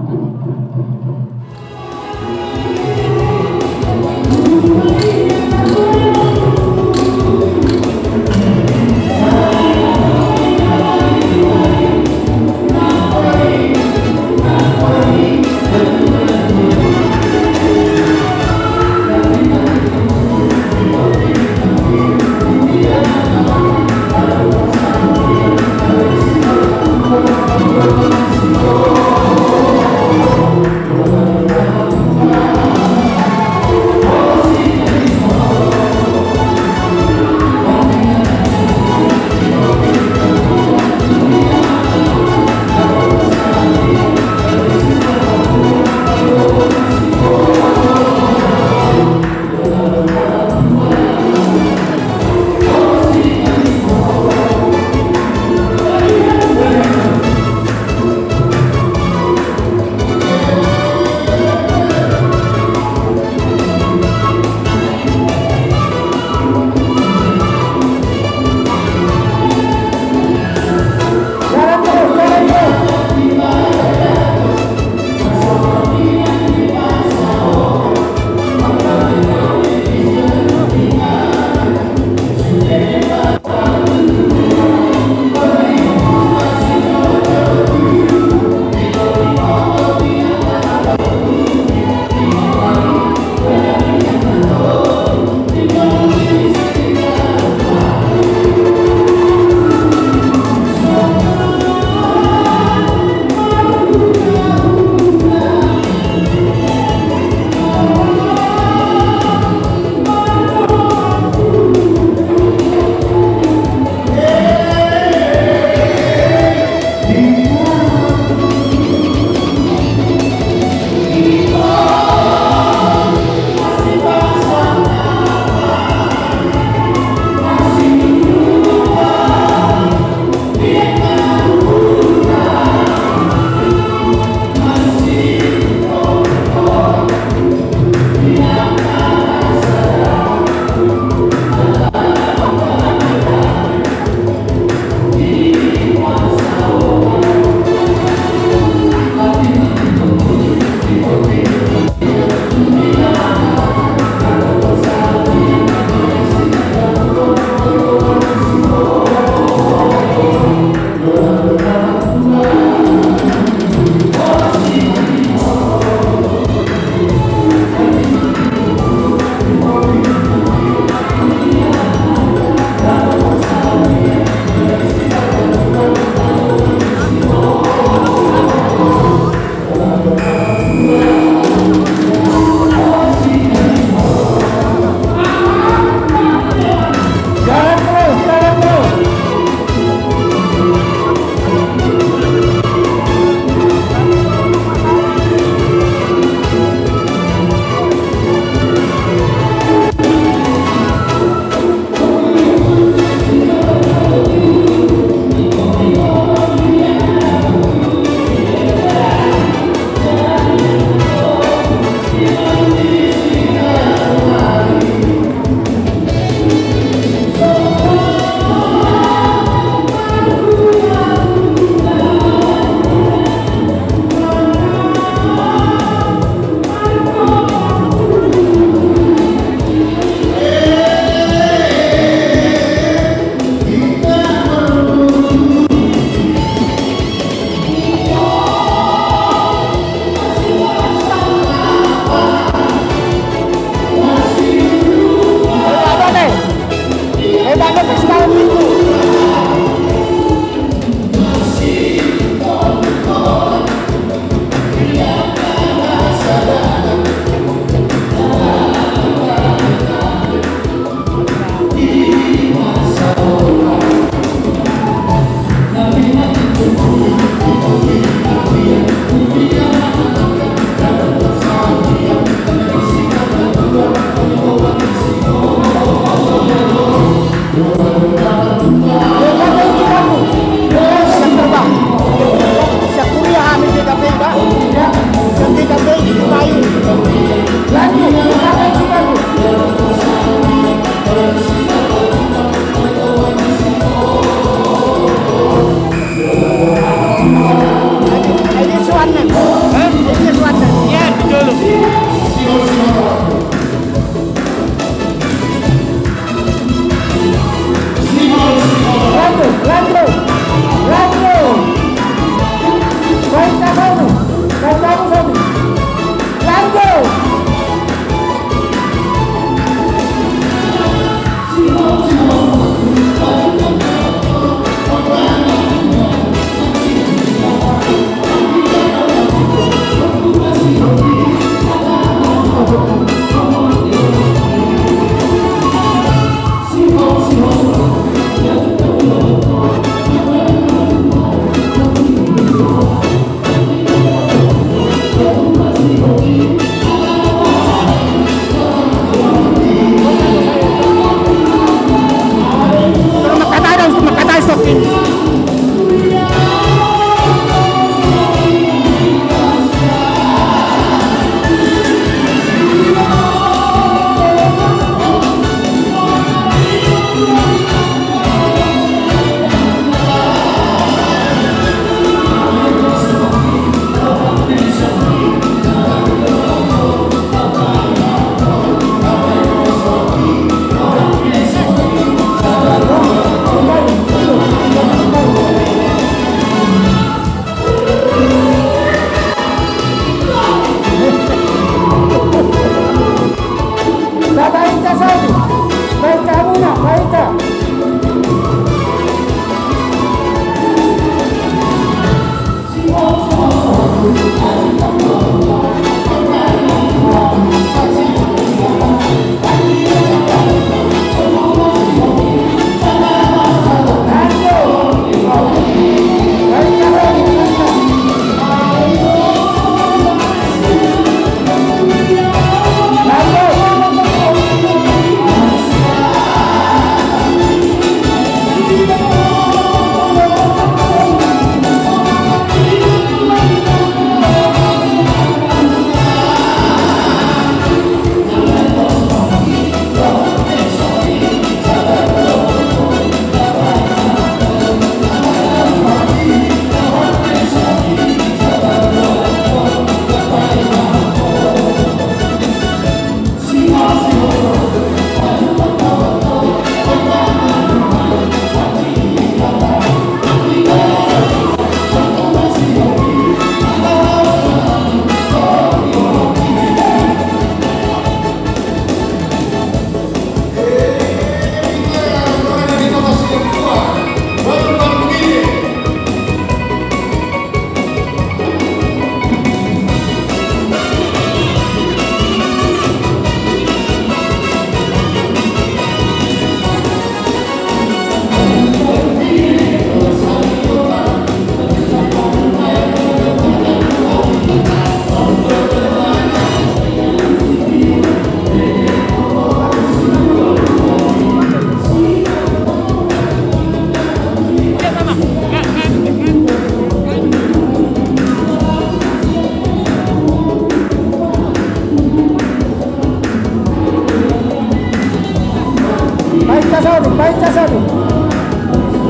Satu, baik, satu.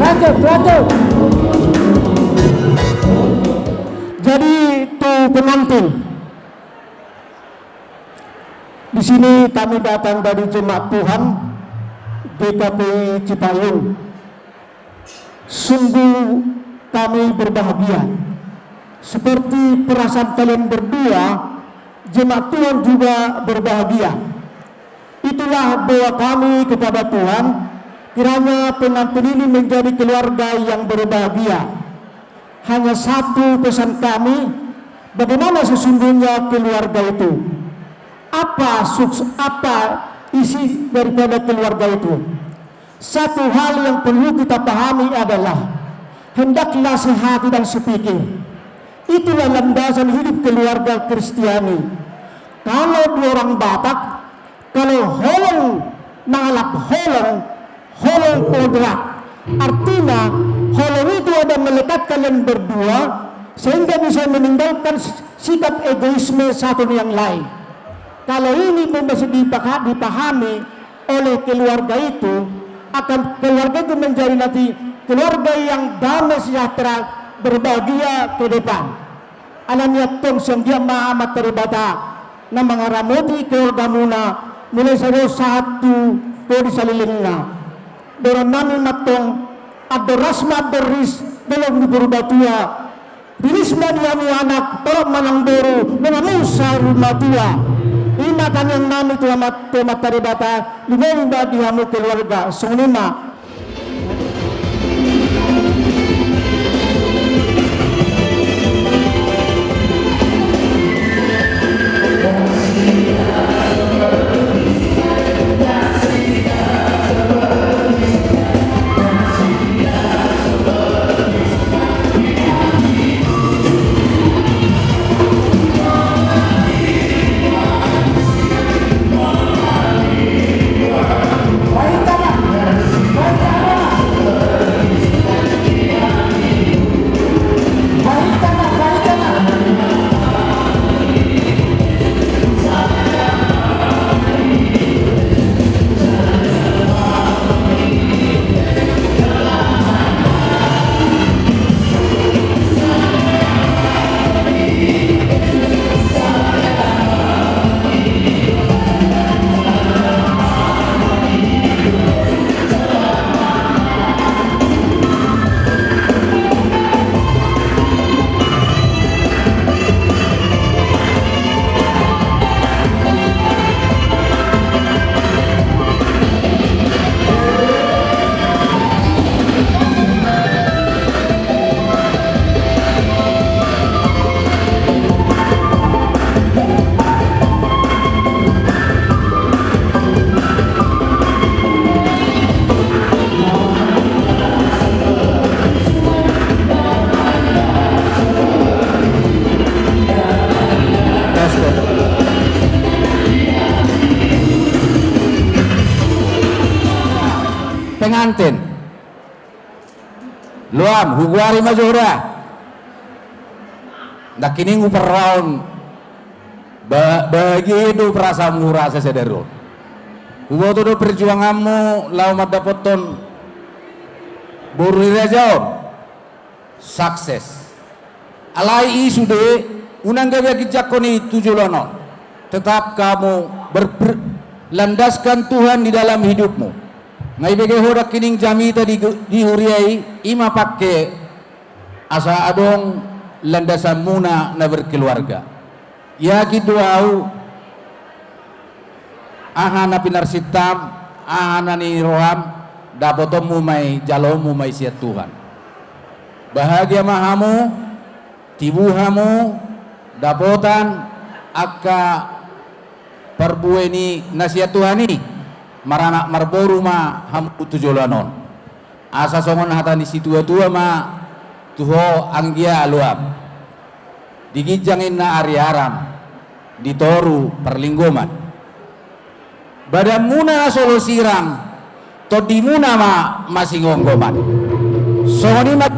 Lanjut, lanjut. Jadi, tu pengantin. Di sini kami datang dari jemaat Tuhan G K P I Cipayung. Sungguh kami berbahagia. Seperti perasaan kalian berdua, jemaat Tuhan juga berbahagia. Itulah doa kami kepada Tuhan, kiranya pengantin ini menjadi keluarga yang berbahagia. Hanya satu pesan kami, bagaimana sesungguhnya keluarga itu? Apa suks-, apa isi daripada keluarga itu? Satu hal yang perlu kita pahami adalah, hendaklah sehati dan sepikir. Itulah landasan hidup keluarga Kristiani. Kalau di orang Batak, kalau holong mangalap holong, holong kodrat. Artinya, holong itu ada melekat kalian berdua, sehingga bisa meninggalkan s-, sikap egoisme satu yang lain. Kalau ini bisa dipaha-, dipahami oleh keluarga itu, akan keluarga itu menjadi nanti keluarga yang damai sejahtera, berbahagia ke depan. Alani i antong sian dia ma Amanta Debata na mangaramoti keluargamuna, mulai sadari on sahat tu pudi salelengna. Dohonon nami ma antong, andor ras ma andor ris, dolok ni Purbatua. Riris ma di hamu anak, torop ma nang boru, nang hamu saur matua. I ma tangiang nami tu Ama-, tu Amanta Debata, lumobi ma di hamu keluarga, songon i ma. Pengantin. Loam, hugoari ma jo ho da. Nangkining huparrohahon ba-, bahagia do perasaanmu rasa sadari on. Huboto do perjuanganmu laho mandapothon boru ni raja on. Sukses. Alai i sude, unang gabe ginjanghon i tu joloan on. Tetap kamu ber-, ber-, landaskan Tuhan di dalam hidupmu. Nga ibege ho nangkining jamita di, di huria i, i ma pangke asa adong landasanmuna na berkeluarga. Yakin do ahu, aha na pinarsintam, aha na niroham, dapotonmu ma i, jaloonmu ma i sian Tuhan. Bahagia ma hamu, tibu hamu, dapotan angka parbue ni na sian Tuhan i, maranak marboru ma hamu tu joloan on. Asa songon hata ni situatua ma tu ho anggia aloam. Di ginjang inna ariaram, di toru parlinggoman. Badanmuna na so sirang, tondimuna ma masingomgoman. Songon i ma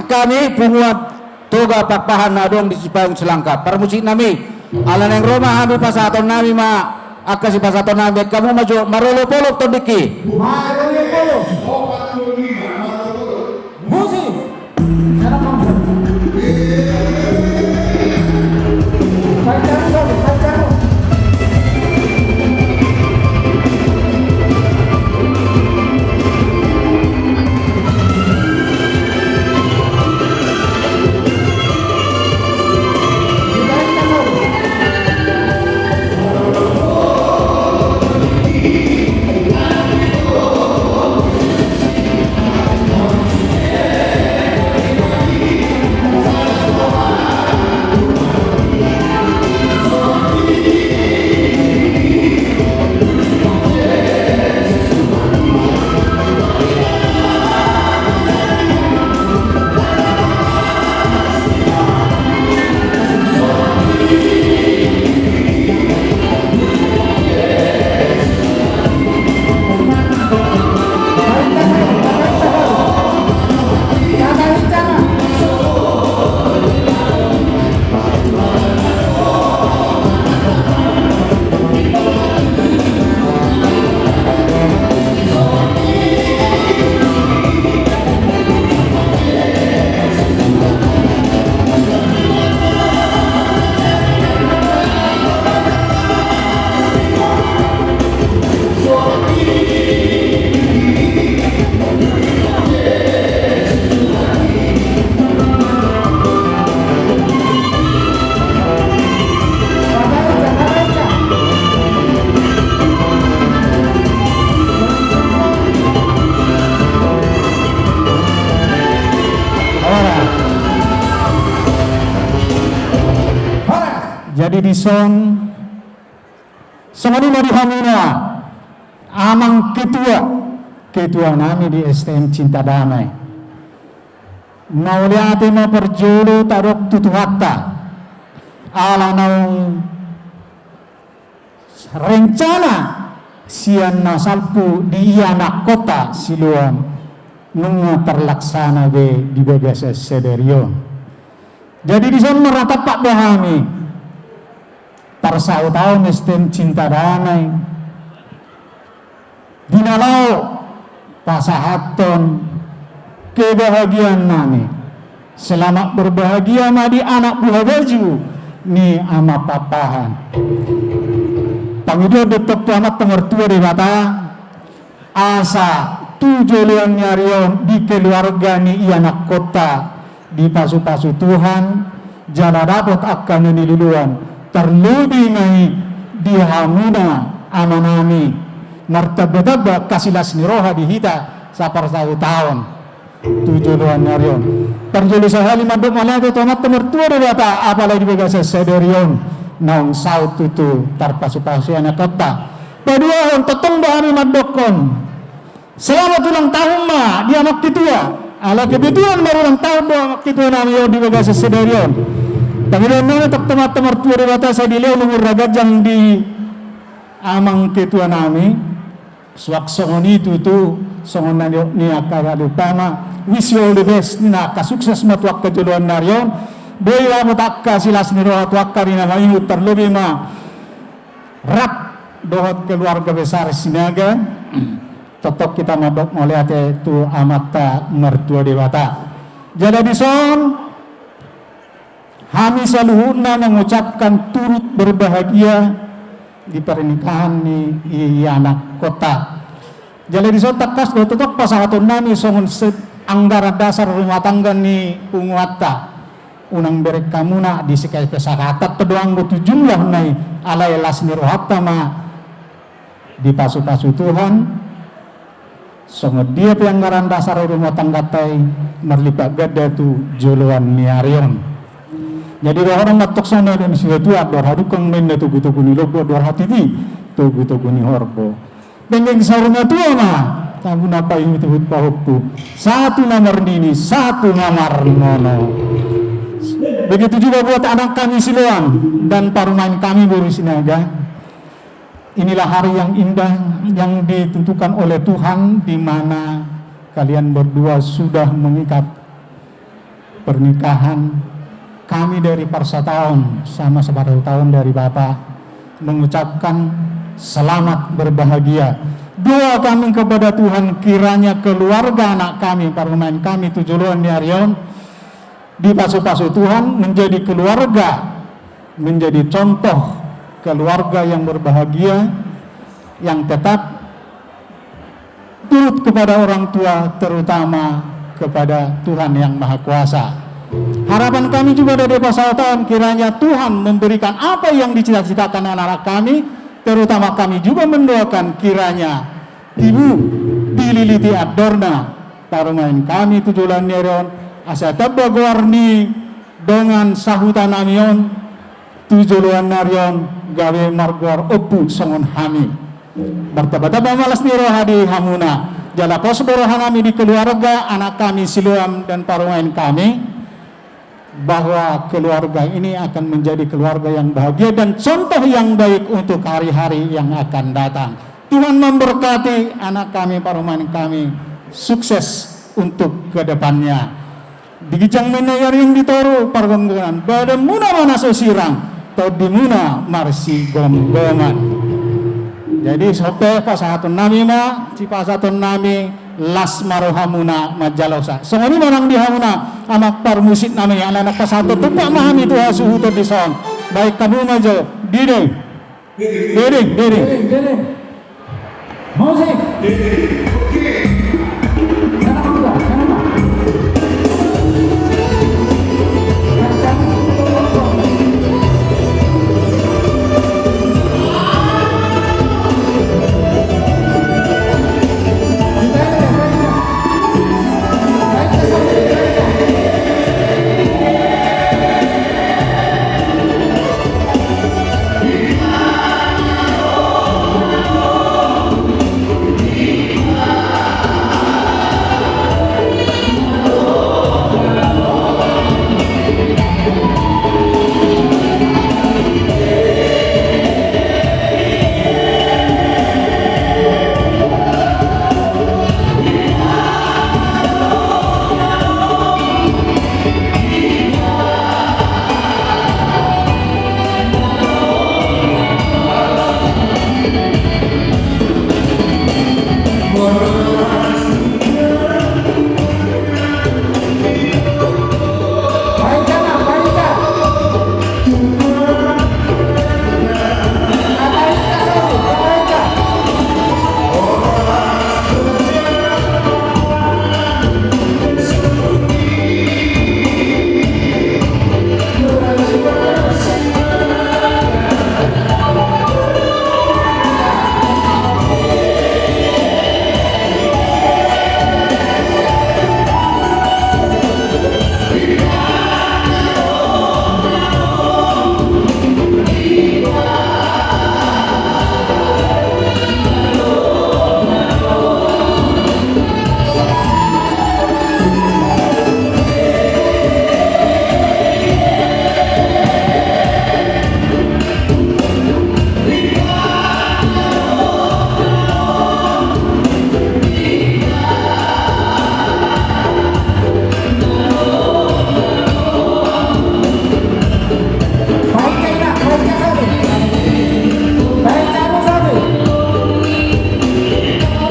hami punguan Toga Pakpahan na adong di Cipayung Selangkap. Parmusik nami, ala naeng ro ma hami pasahaton nami ma Angka sipasahaton nami, baen hamu ma jo marolopolop tondingki. Marolopolop. Musik. Jadi dison, songon i ma di hamuna, amang ketua, ketua nami di S T M Cinta Damai. Mauliate ma parjolo tadok tu Tuhanta, ala naung rencana sian na salpu di ianakkonta siloam nunga tarlaksana be di bagasan sadari on. Jadi dison marnatampak do hami, parsahutaon S T M Cinta Damai, di na laho pasahathon kebahagiaan nami. Selamat berbahagia ma di anak buah baju ni Ama Papahan. Pangidoan do tong tu Amanta Martua Debata, asa tu joloan ni ari on di keluarga ni ianakkonta dipasupasu Tuhan, jala dapot angka na niluluan, tarlobi ma i di hamuna amanami, martambatamba angka silas ni roha di hita saparsahutaon tu joloan ni ari on. Parjolo sahali mandok mauliate tu Amanta Martua Debata, apala di bagasan sadari on naung saut tutu tarpasupasu ianakkonta. Paduahon, tongtong do hami mandokkon selamat ulang tahun ma di amang ketua. Ala kebetulan marulang tahun do amang ketua nami on di bagasan sadari on. Pangidoan nami tong tu Amanta Martua Debata, sai dilehon umur na ganjang di amang ketua nami. Suang songon i tutu, songon na nidok ni angka na lupa ma, wish you all the best, ninna angka sukses ma tu angka joloan ni ari on. Boi dapot angka silas ni roha tu angka ari na mangihut, tarlobi ma rap dohot keluarga besar Sinaga. Tongtong hita mandok mauliate tu Amanta Martua Debata. Jala dison hami saluhutna mengucapkan turut berbahagia di pernikahan ni ianakkonta. Jala dison tangkas do tongtong pasahaton nami songon se-, anggaran dasar rumah tangga ni punguanta. Unang bereng hamuna di sikai pesakatan pe do anggo tu jumlah na i, alai las ni rohanta ma dipasupasu Tuhan. Songon dia pe anggaran dasar rumah tangganta i, marlipat ganda tu joloan ni ari on. Jadi dohonon ma tong songon na nidok ni situatua, andor hadungka ma inna togutogu ni lombu, andor hatiti togutogu ni horbo. Denggan saur matua ma, tamu na paihutihut pahompu, sahat tu na marnini, sahat tu na marnono. Begitu juga buat anak kami Siloam dan parumaen kami boru Sinaga. Inilah hari yang indah yang ditentukan oleh Tuhan, di mana kalian berdua sudah mengikat pernikahan. Kami dari Parsataon sama Saparhutahon dari Bapa mengucapkan Selamat berbahagia. Doa kami kepada Tuhan, kiranya keluarga anak kami, parumaen kami tu joloan ni ari on, dipasu-pasu Tuhan, menjadi keluarga, menjadi contoh keluarga yang berbahagia, yang tetap turut kepada orang tua, terutama kepada Tuhan Yang Maha Kuasa. Harapan kami juga dari pasaut on, kiranya Tuhan memberikan apa yang dicita-citakan anak-anak kami, terutama kami juga mendoakan kiranya tibu dililiti andorna parumaen kami tu joloan ni ari on, asa tamba goar ni dongan sahuta nami on tu joloan ni ari on gabe margoar ompu songon hami. Martamba-tamba ma las ni roha di hamuna. Jala pos do roha nami di keluarga, anak kami, Siloam dan parumaen kami, bahwa keluarga ini akan menjadi keluarga yang bahagia dan contoh yang baik untuk hari-hari yang akan datang. Tuhan memberkati anak kami, parumaen kami, sukses untuk ke depannya. Di ginjang ma i na i ari on di toru pargonggonan, badanmuna ma na so sirang, tondimuna marsigomgoman. Jadi songon i pasahaton nami ma, sipasahaton nami, las ma rohamuna manjalosa. Songon i ma nang di hamuna amang parmusik nami, ala na pasahaton tumpak ma hami tu hasuhuton dison. Baen hamu ma jo, diding. Diding, diding. Diding, diding. Musik. Sana, Pak. Sana, Pak.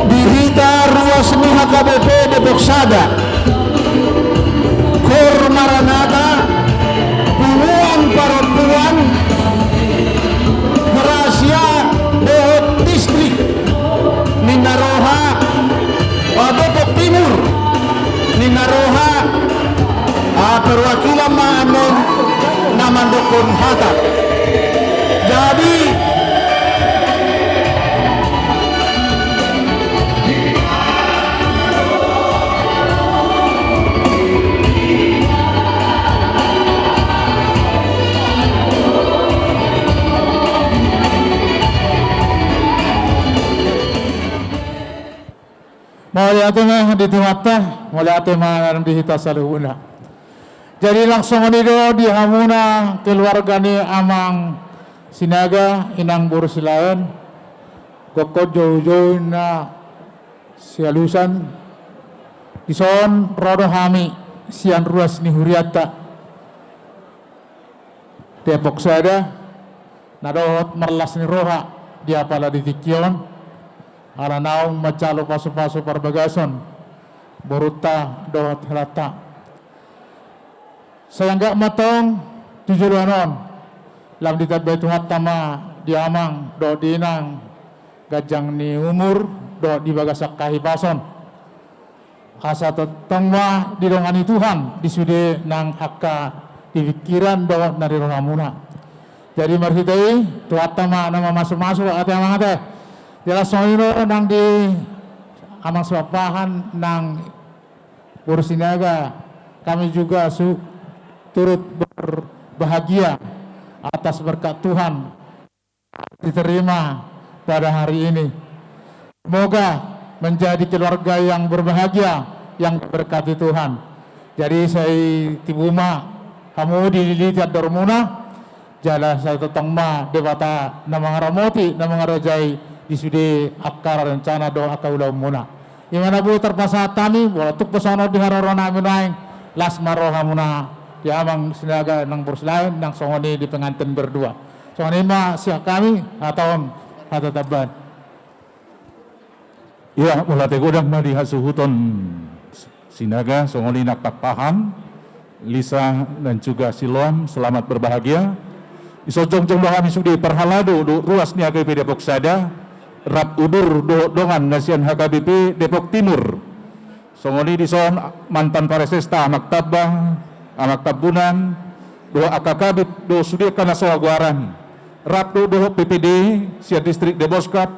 Di hita ruas ni H K B P Depok Sada, Kor Maranatha, Punguan Parompuan, Gracia dohot distrik, ninna roha, ah, Depok Timur, ninna roha, ah, perwakilan ma annon na mandokkon hata. Jadi, mauliate ma di Tuhanta, mauliate ma di hita saluhutna. Jadi langsung on i do di hamuna keluarga ni Amang Sinaga, Inang boru Silaon, gokkon joujou na sialusan, dison ro do hami sian ruas ni hurianta Depok Sada, na dohot marlas ni roha di apala di tingki on, ala naung manjalo pasupasu parbagason borunta dohot helanta. Sai anggiat ma antong tu joloan on, lam ditambai Tuhanta ma di amang dohot di inang ganjang ni umur dohot di bagasan hahipason, asa tongtong ma didongani Tuhan di sude nang angka di pingkiran dohot na di rohamuna. Jadi marhite i, Tuhanta ma na mamasumasu, ate amang ate. Jala songon i do nang di amang Sipahan nang boru Sinaga, kami juga su-, turut berbahagia atas berkat Tuhan diterima pada hari ini. Semoga menjadi keluarga yang berbahagia, yang diberkati Tuhan. Jadi sai tibu ma hamu dililiti andormuna, jala sai tongtong ma Debata na mangaramoti, na mangarajai di sude angka rencana dohot angka ulaonmuna. I ma na boi tarpasahat hami, molo tung pe songon on di haroro nami nuaeng, las ma rohamuna di amang Sinaga nang boru Silaen, nang songon i di pengantin berdua. Songon i ma sian hami, hata on, hata tambahan. Ia, mauliate godang ma di hasuhuton Sinaga, songon i nang Pakpahan, Lisa dan juga Siloam, selamat berbahagia. Dison jongjong do hami sude parhalado dohot ruas ni H K B P Depok Sada, rap udur dohot dongan na sian H K B P Depok Timur. Songon i dison mantan paresesta Amang Tamba, Amang Tambunan, dohot angka kabid dohot sude angka na so hagoaran. Rap do dohot P P D sian distrik Deboskap,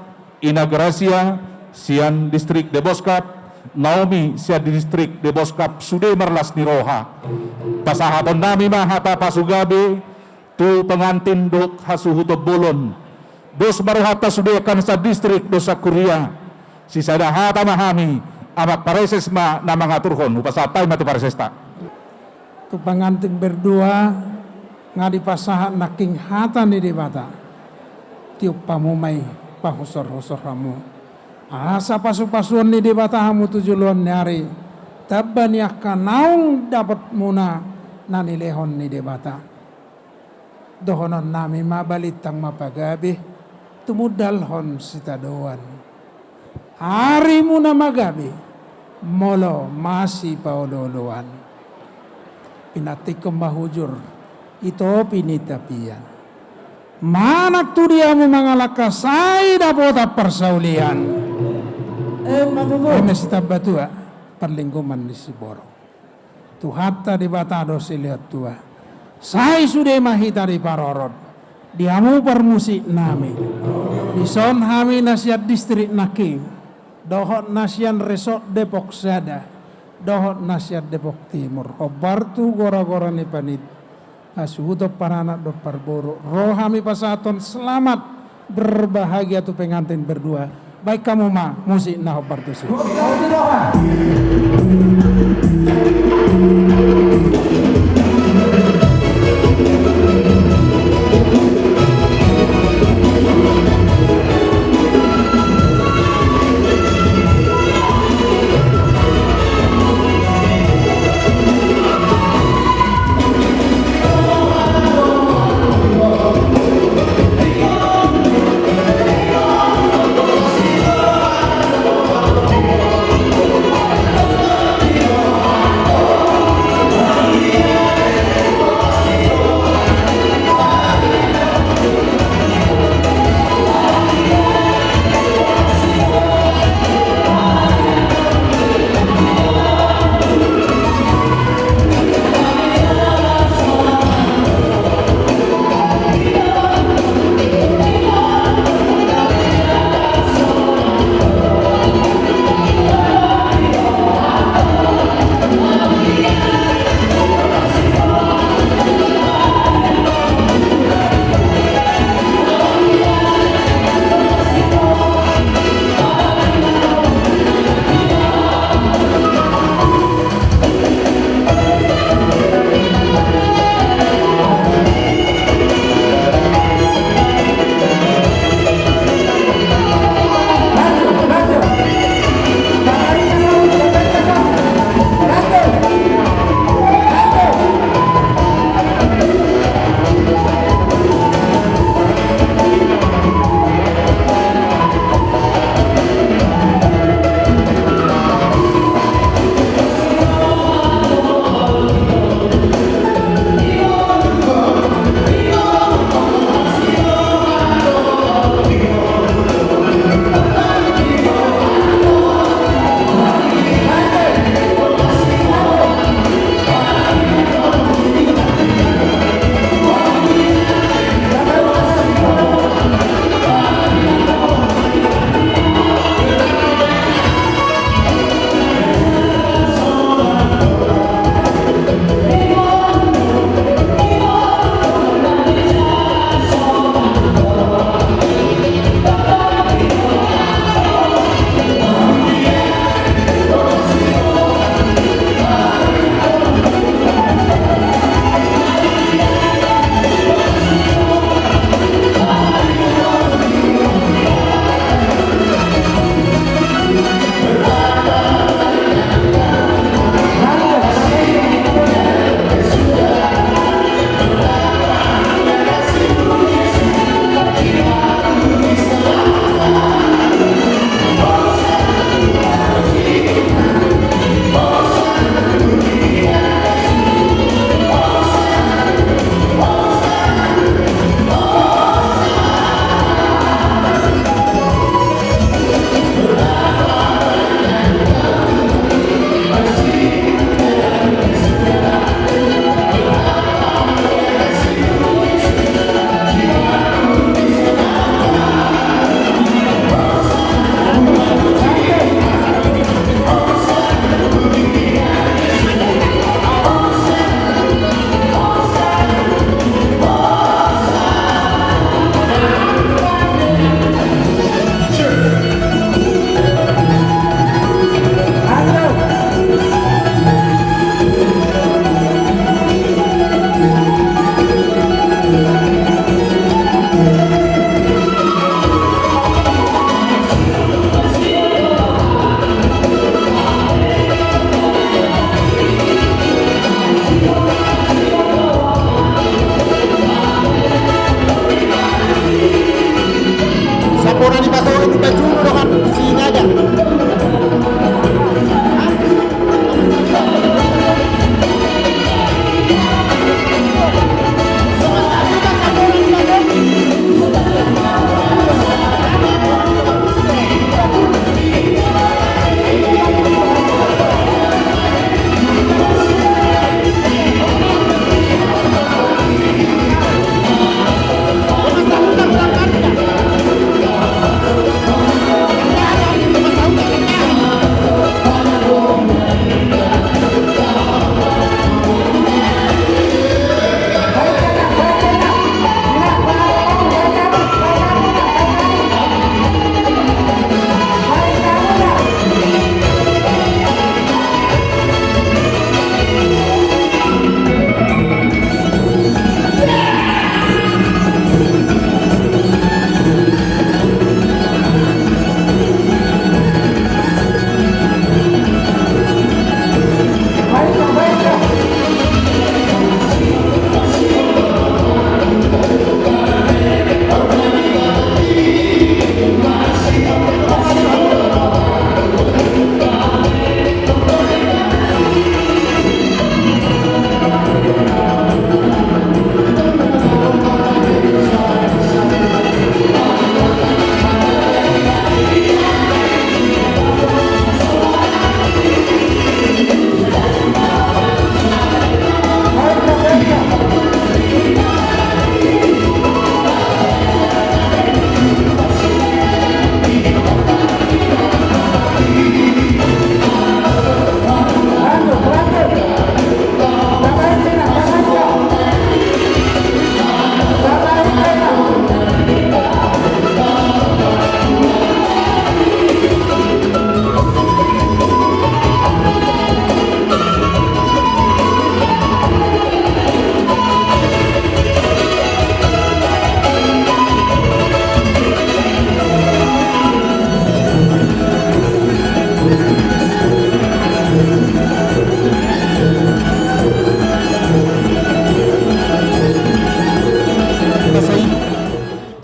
Ina Grasia sian distrik Deboskap, Naomi sian distrik Deboskap, sude marlas ni roha. Pasahaton nami ma hata pasugabe tu pengantin dohot hasuhuton bolon. Dos ma rohanta sude angka na sadistrik dohot sakuria. Sisada hata ma hami, amang pareses ma na mangaturhon, hupasahat hami ma tu paresesta. Tu pengantin berdua, nga dipasahat nangkin hata ni Debata. Tiop hamu ma i, pahusorhusor hamu. Asa pasupasuon ni Debata hamu tu joloan ni ari, tamba ni angka naung dapotmuna na nilehon ni Debata. Dohonon nami ma, balintang ma pagabe, tumundalhon sitadoan. Arimuna ma gabe, molo masipaolooloan. Pinantikhon ma hujur, i topi ni tapian. Manang tu dia hamu mangalangka sai dapotan parsaulian. Emma tutu. Eme sitambatua, parlinggoman ni siborok. Tuhanta Debata do silehon tua. Sai sude ma hita diparorot. Di hamu parmusik nami. Dison hami na sian distrik nangkin. Dohot na sian resort Depok Sada. Dohot na sian Depok Timur. Hombar tu goragora ni panit. Hasuhuton paranak dohot parboru. Ro hami pasahathon selamat berbahagia tu pengantin berdua. Baen hamu ma musik na hombar tusi.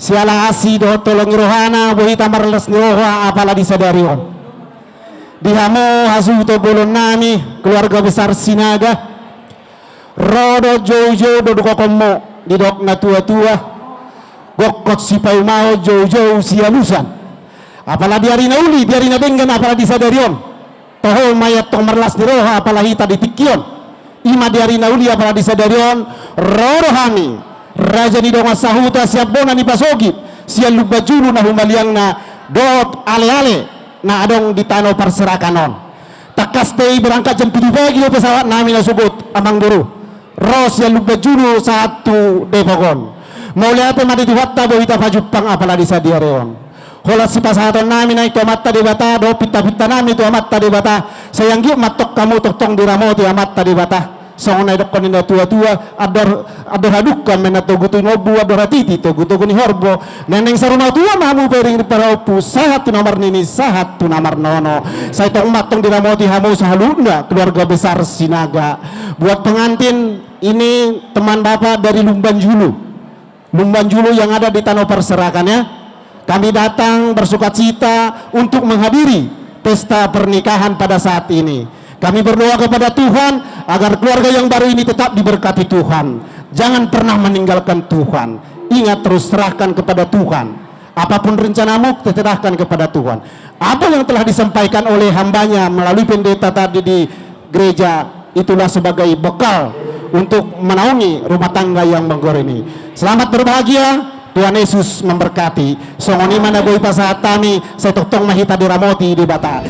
Siala asi dohot holong ni rohana, boi hita marlas ni roha apala di sadari on. Di hamu hasuhuton bolon nami, keluarga besar Sinaga, ro do joujou do gokhonmu, didok na tuatua, gokhon sipaumahon, joujou sialusan. Apala di ari na uli, di ari na denggan, apala di sadari on, toho ma i antong marlas ni roha apala hita di tingki on. I ma di ari na uli apala di sadari on, ro do hami, raja ni dongan sahuta sian bona ni pasogit, sian Lumban Julu na humaliangna, dohot aleale na adong di tano parserakan on. Tangkas do i berangkat jam pitu pagi do pesawat nami na sogot, amang boru. Ro sian Lumban Julu sahat tu Depok on. Mauliate ma di Tuhanta boi hita pajumpang apala di sadari on. Holan sipasahaton nami nangkin tu Amanta Debata, dohot pintapinta nami tu Amanta Debata, sai anggiat ma antong hamu tongtong diramoti Amanta Debata. Songon na nidokhon ni na tuatua, andor, andor hadungka ma i na togu tu lombu, andor hatiti togutogu ni horbo. Naeng saur matua ma hamu, pairing di parompu, sahat tu na marnini, sahat tu na marnono. Sai tong ma antong diramoti hamu saluhutna keluarga besar Sinaga. Buat pengantin, ini teman Bapak dari Lumban Julu. Lumban Julu yang ada di tano parserakan, ya. Kami datang bersukacita untuk menghadiri pesta pernikahan pada saat ini. Kami berdoa kepada Tuhan agar keluarga yang baru ini tetap diberkati Tuhan. Jangan pernah meninggalkan Tuhan. Ingat, terus serahkan kepada Tuhan. Apapun rencanamu, serahkan kepada Tuhan. Apa yang telah disampaikan oleh hambanya melalui pendeta tadi di gereja, itulah sebagai bekal untuk menaungi rumah tangga yang megor ini. Selamat berbahagia, Tuhan Yesus memberkati. Songon i ma na boi pasahat hami, sai tongtong ma hita diramoti Debata.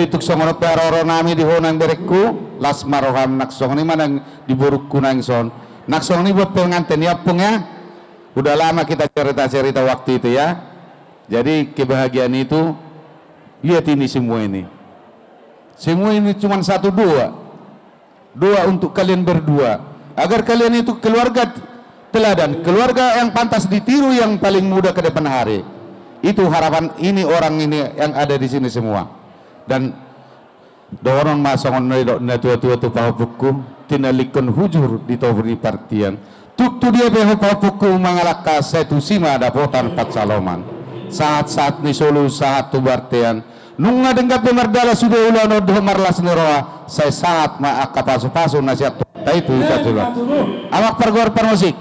Jadi tung songon on pe haroro nami di ho nang berengku, las ma roham, nang songon i ma nang di borungku nang son. Nang songon i buat pengantin ya, Ompung, ya. Udah lama kita cerita-cerita waktu itu, ya. Jadi kebahagiaan itu, lihat ini semua ini. Semua ini cuma satu doa. Doa untuk kalian berdua, agar kalian itu keluarga teladan, keluarga yang pantas ditiru, yang paling muda ke depan hari. Itu harapan ini, orang ini yang ada di sini semua. Dan dohonon ma songon na nidok ni natua-tua tu pahompungku: Tinalingkon hujur di toru ni partian, tung tu dia pe ho pahompungku mangalangka, sai tusi ma dapotan pansalongan. Sahat-sahat ni solu sahat tu bontean. Nunga denggan pe mardalan sude ulaon on dohot marlas ni roha, sai sahat ma angka pasu-pasu na sian Tuhanta i tu hita jolo. Amang pargoar parmusik.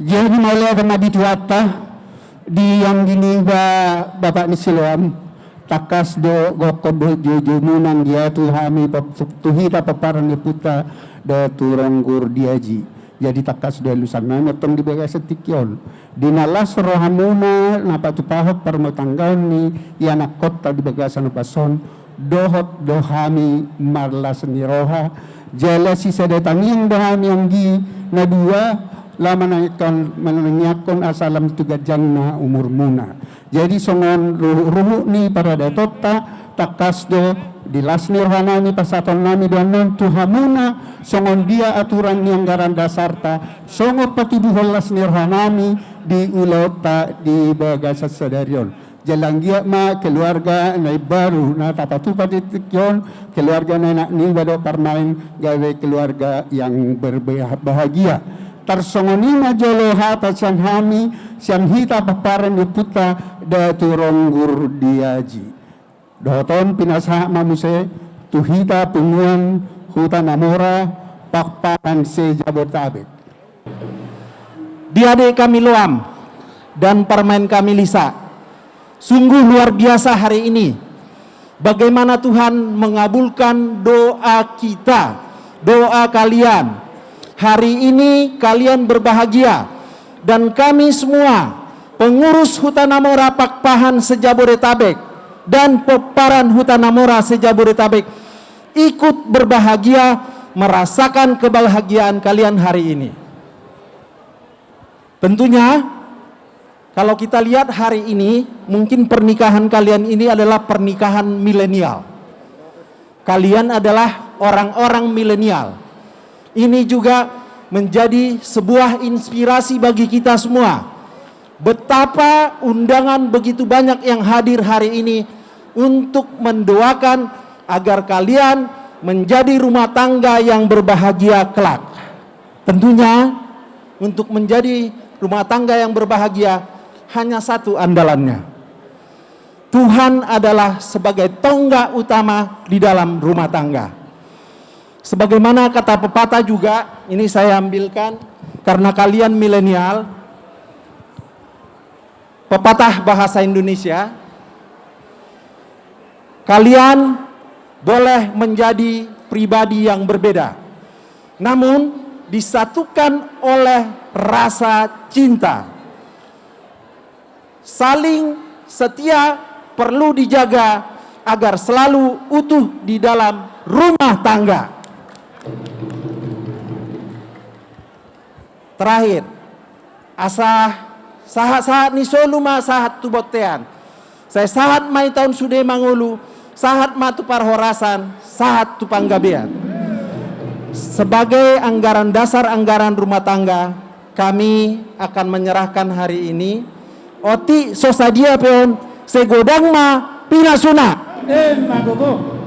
Jadi mauliate ma di Tuhanta, di anggi niba Bapak ni Siloam, tangkas do gokhon dohot joujoumu nangkin tu hami, tu hita pomparan ni ompunta Datu Ronggur di Aji. Jadi tangkas do alusan nami antong di bagasan tingki on. Di na las rohamuna na patupahon parmatanggaon ni ianakkonta di bagasan ombas on, dohot do hami marlas ni roha, jala sisada tangiang do hami anggi na dua, laho manangiangkon, manangiangkon asa lam tu ganjangna umurmuna. Jadi songon ruhut-ruhut ni paradatonta, tangkas do di las ni roha nami pasahaton nami do annon tu hamuna, songon dia aturan ni anggaran dasarta, songon patuduhon las ni roha nami di ulaonta di bagasan sadari on. Jala anggiat ma keluarga na imbaru na tapatupa di tingki on, keluarga na enak niba dohot parumaen, gabe keluarga yang berbahagia. Tarsongon i ma jolo hata sian hami, sian hita pomparan ni ompunta Datu Ronggur di Aji. Dohot on pinasahat ma muse tu hita punguan Huta Namora, Pakpahan se-Jabodetabek. Diadek kami Loam dan parumaen kami Lisa, sungguh luar biasa hari ini. Bagaimana Tuhan mengabulkan doa kita, doa kalian. Hari ini kalian berbahagia, dan kami semua, pengurus Huta Namora Pakpahan se-Jabodetabek dan pomparan Huta Namora se-Jabodetabek, ikut berbahagia merasakan kebahagiaan kalian hari ini. Tentunya, kalau kita lihat hari ini, mungkin pernikahan kalian ini adalah pernikahan milenial. Kalian adalah orang-orang milenial. Ini juga menjadi sebuah inspirasi bagi kita semua. Betapa undangan begitu banyak yang hadir hari ini untuk mendoakan agar kalian menjadi rumah tangga yang berbahagia kelak. Tentunya, untuk menjadi rumah tangga yang berbahagia, hanya satu andalannya. Tuhan adalah sebagai tonggak utama di dalam rumah tangga. Sebagaimana kata pepatah juga, ini saya ambilkan, karena kalian milenial, pepatah bahasa Indonesia, kalian boleh menjadi pribadi yang berbeda, namun disatukan oleh rasa cinta. Saling setia perlu dijaga agar selalu utuh di dalam rumah tangga. Terakhir, asa sahat-sahat ni solu ma sahat tu bontean. Sai sahat ma hita on sude mangolu, sahat ma tu parhorasan, sahat tu panggabean. Sebagai anggaran dasar anggaran rumah tangga, kami akan menyerahkan hari ini. Otik so sadia pe on, sai godang ma pinasuna. Emma gogo.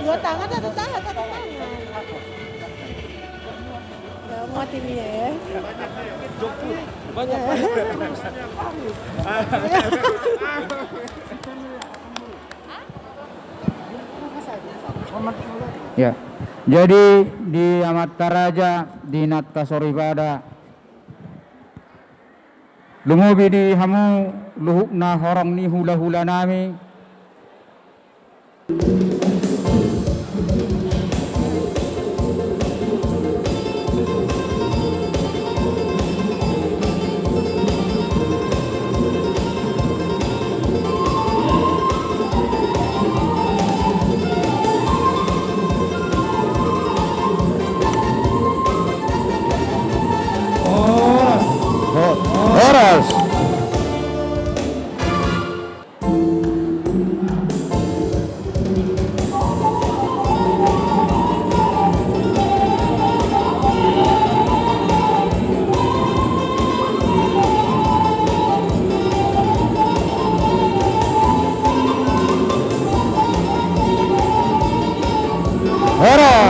Dua tangan, satu tangan, satu tangan. Ya, muat ini ya. Banyak, banyak. Ya. Jadi di amanta raja, di inanta soripada, lumobi di hamu luhutna horong ni hulahulanami. Horas. Horas. Horas.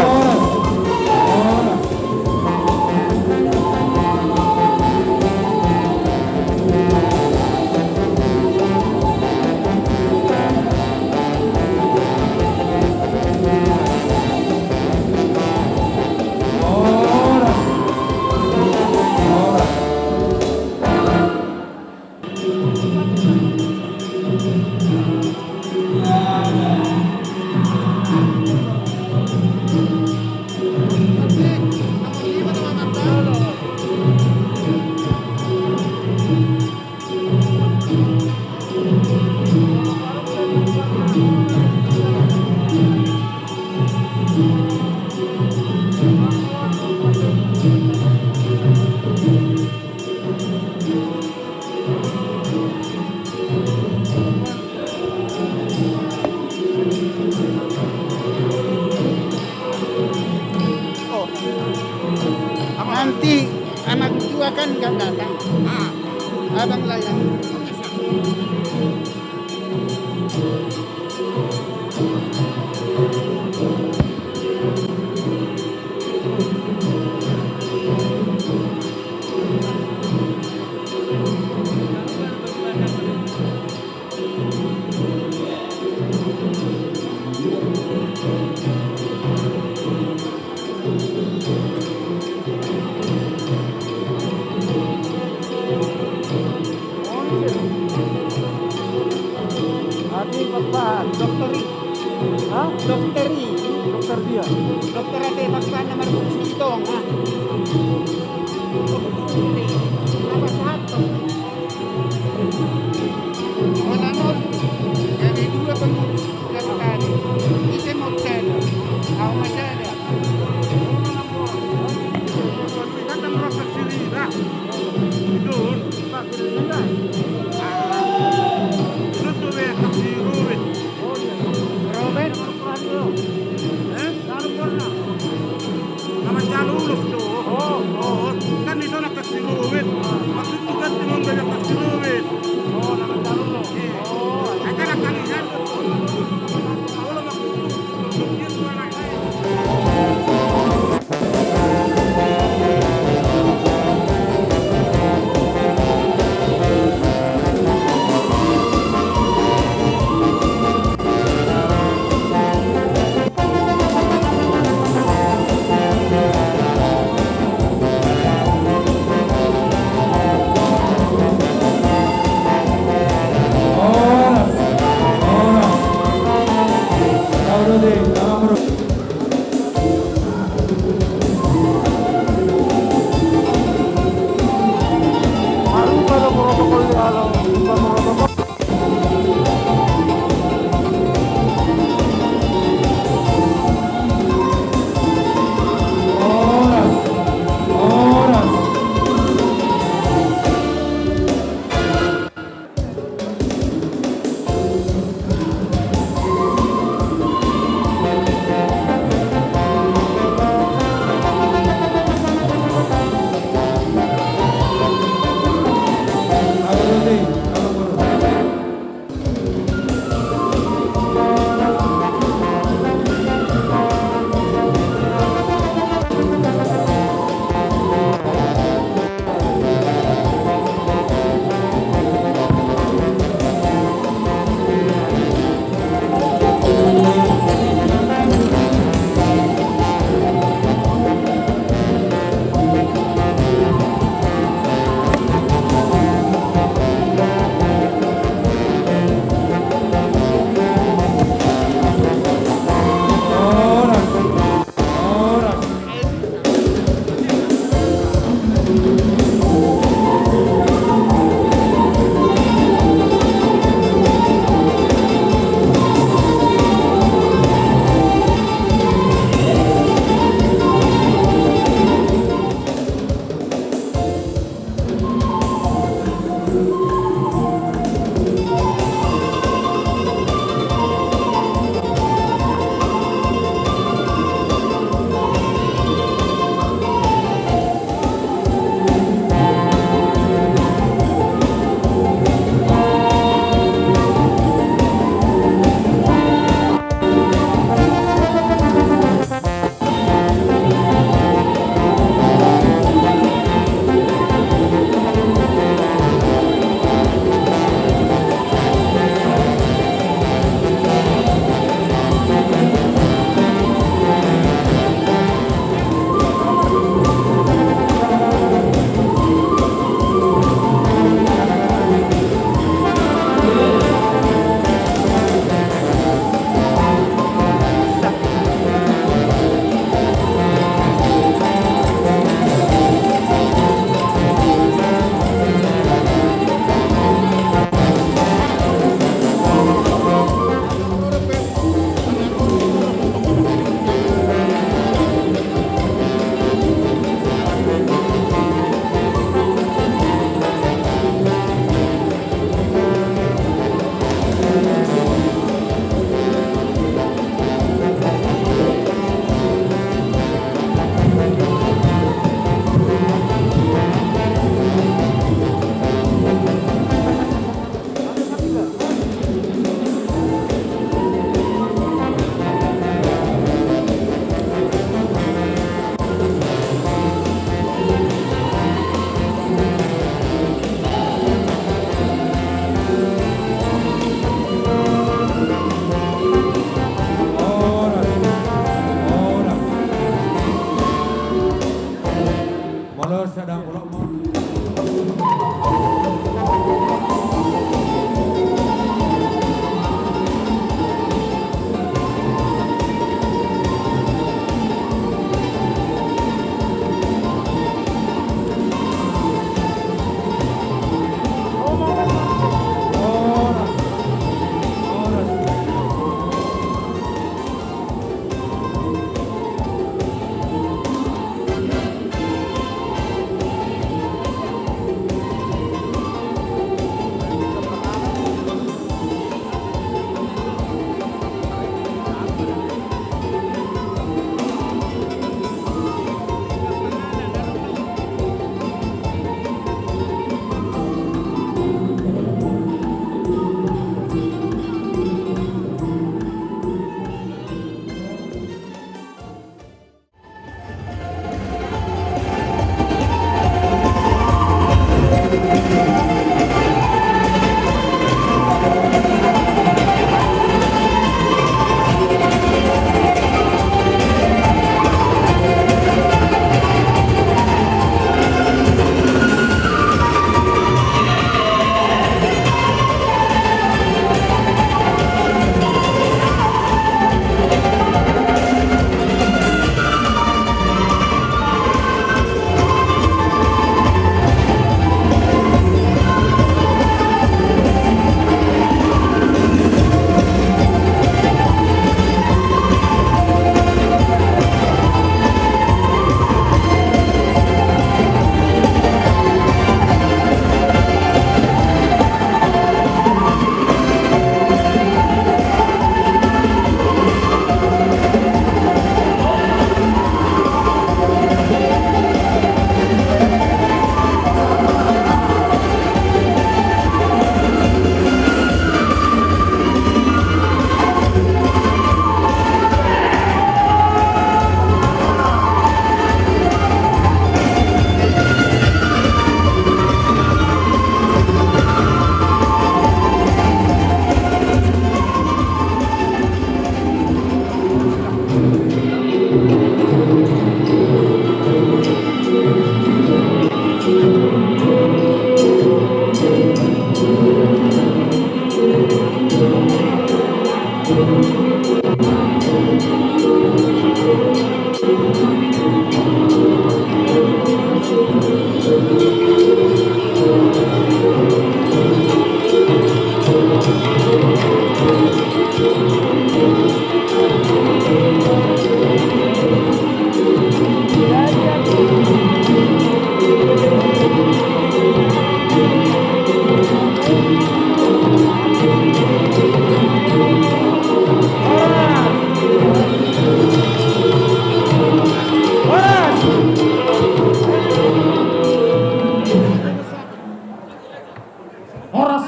Nanti anak tua kan nggak datang. Abang lah yang Ate Pakpahan, dokter i. Ha? Dokter i. Dokter dia. Dokter Ate Pakpahan na marbuku sitong, ha? Apa sehat, dokter? Ora non, jadi dua pengurus dari tadi. Ise mau sada, au ma sada. Kan merasa sendiri, nah. Itu. Pak, tidak ada. Ah. Itu tuh, ya, taksi Ruben. Ruben? Eh? Nama jalan ulos tuh. Oh, oh. Kan di sana taksi Ruben. Maksudku kan cuma banyak taksi Ruben. Oh, nama jalan ulos. Iya. Oh, acara kalian. Kalau maksudku, dia tuh anak saya.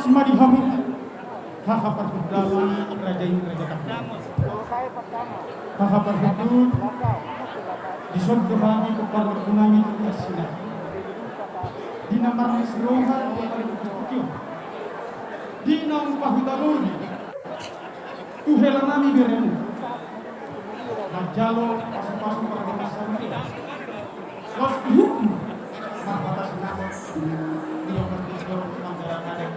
Ma di hamu, haha parhundul raja i raja tangkas. Haha parhundul, dison do hami parhundul i tu hasina. Di na marlas ni roha, di na marlas ni roha. Di na umpahutahon i tu hela nami beremu. Manjalo pasupasu parhundul i. Los di hukum. Marhata sinamot. Di obat di jolo manjalo ngadek.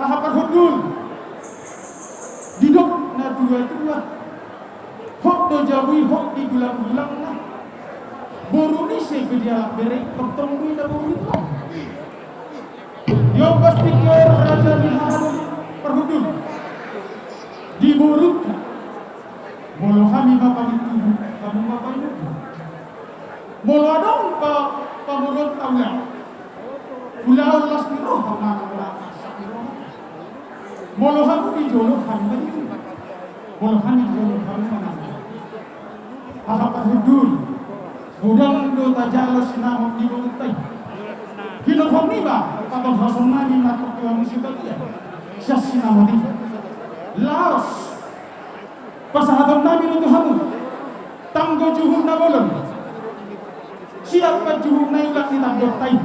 Haha parhundul. Didok na tua-tua. Hot do jabu i hot di gulang-gulangna. Boru ni ise pe dialap bere i, tongtong do i na boru i. Di ombas tingki on raja ni haha parhundul. Di borungta. Molo hami ma pamintubu, hamu ma painumbu. Molo adong pa, pangolonta ulaon. Ulaon las ni roha manang ulaon las ni roha. Molo hamu di jolo hami ma di jolo. Molo hami di jolo hami ma na. Haha parhundul. Godang do tajalo sinamot di borunta i. Hinorhon ni ma, patorhashon nami ma tu hamu si badia. Sian sinamot i. Laos. Pasahaton nami do tu hamu. Tanggo juhut na bolon. Siap panjuhut na iulak ni tandonta i.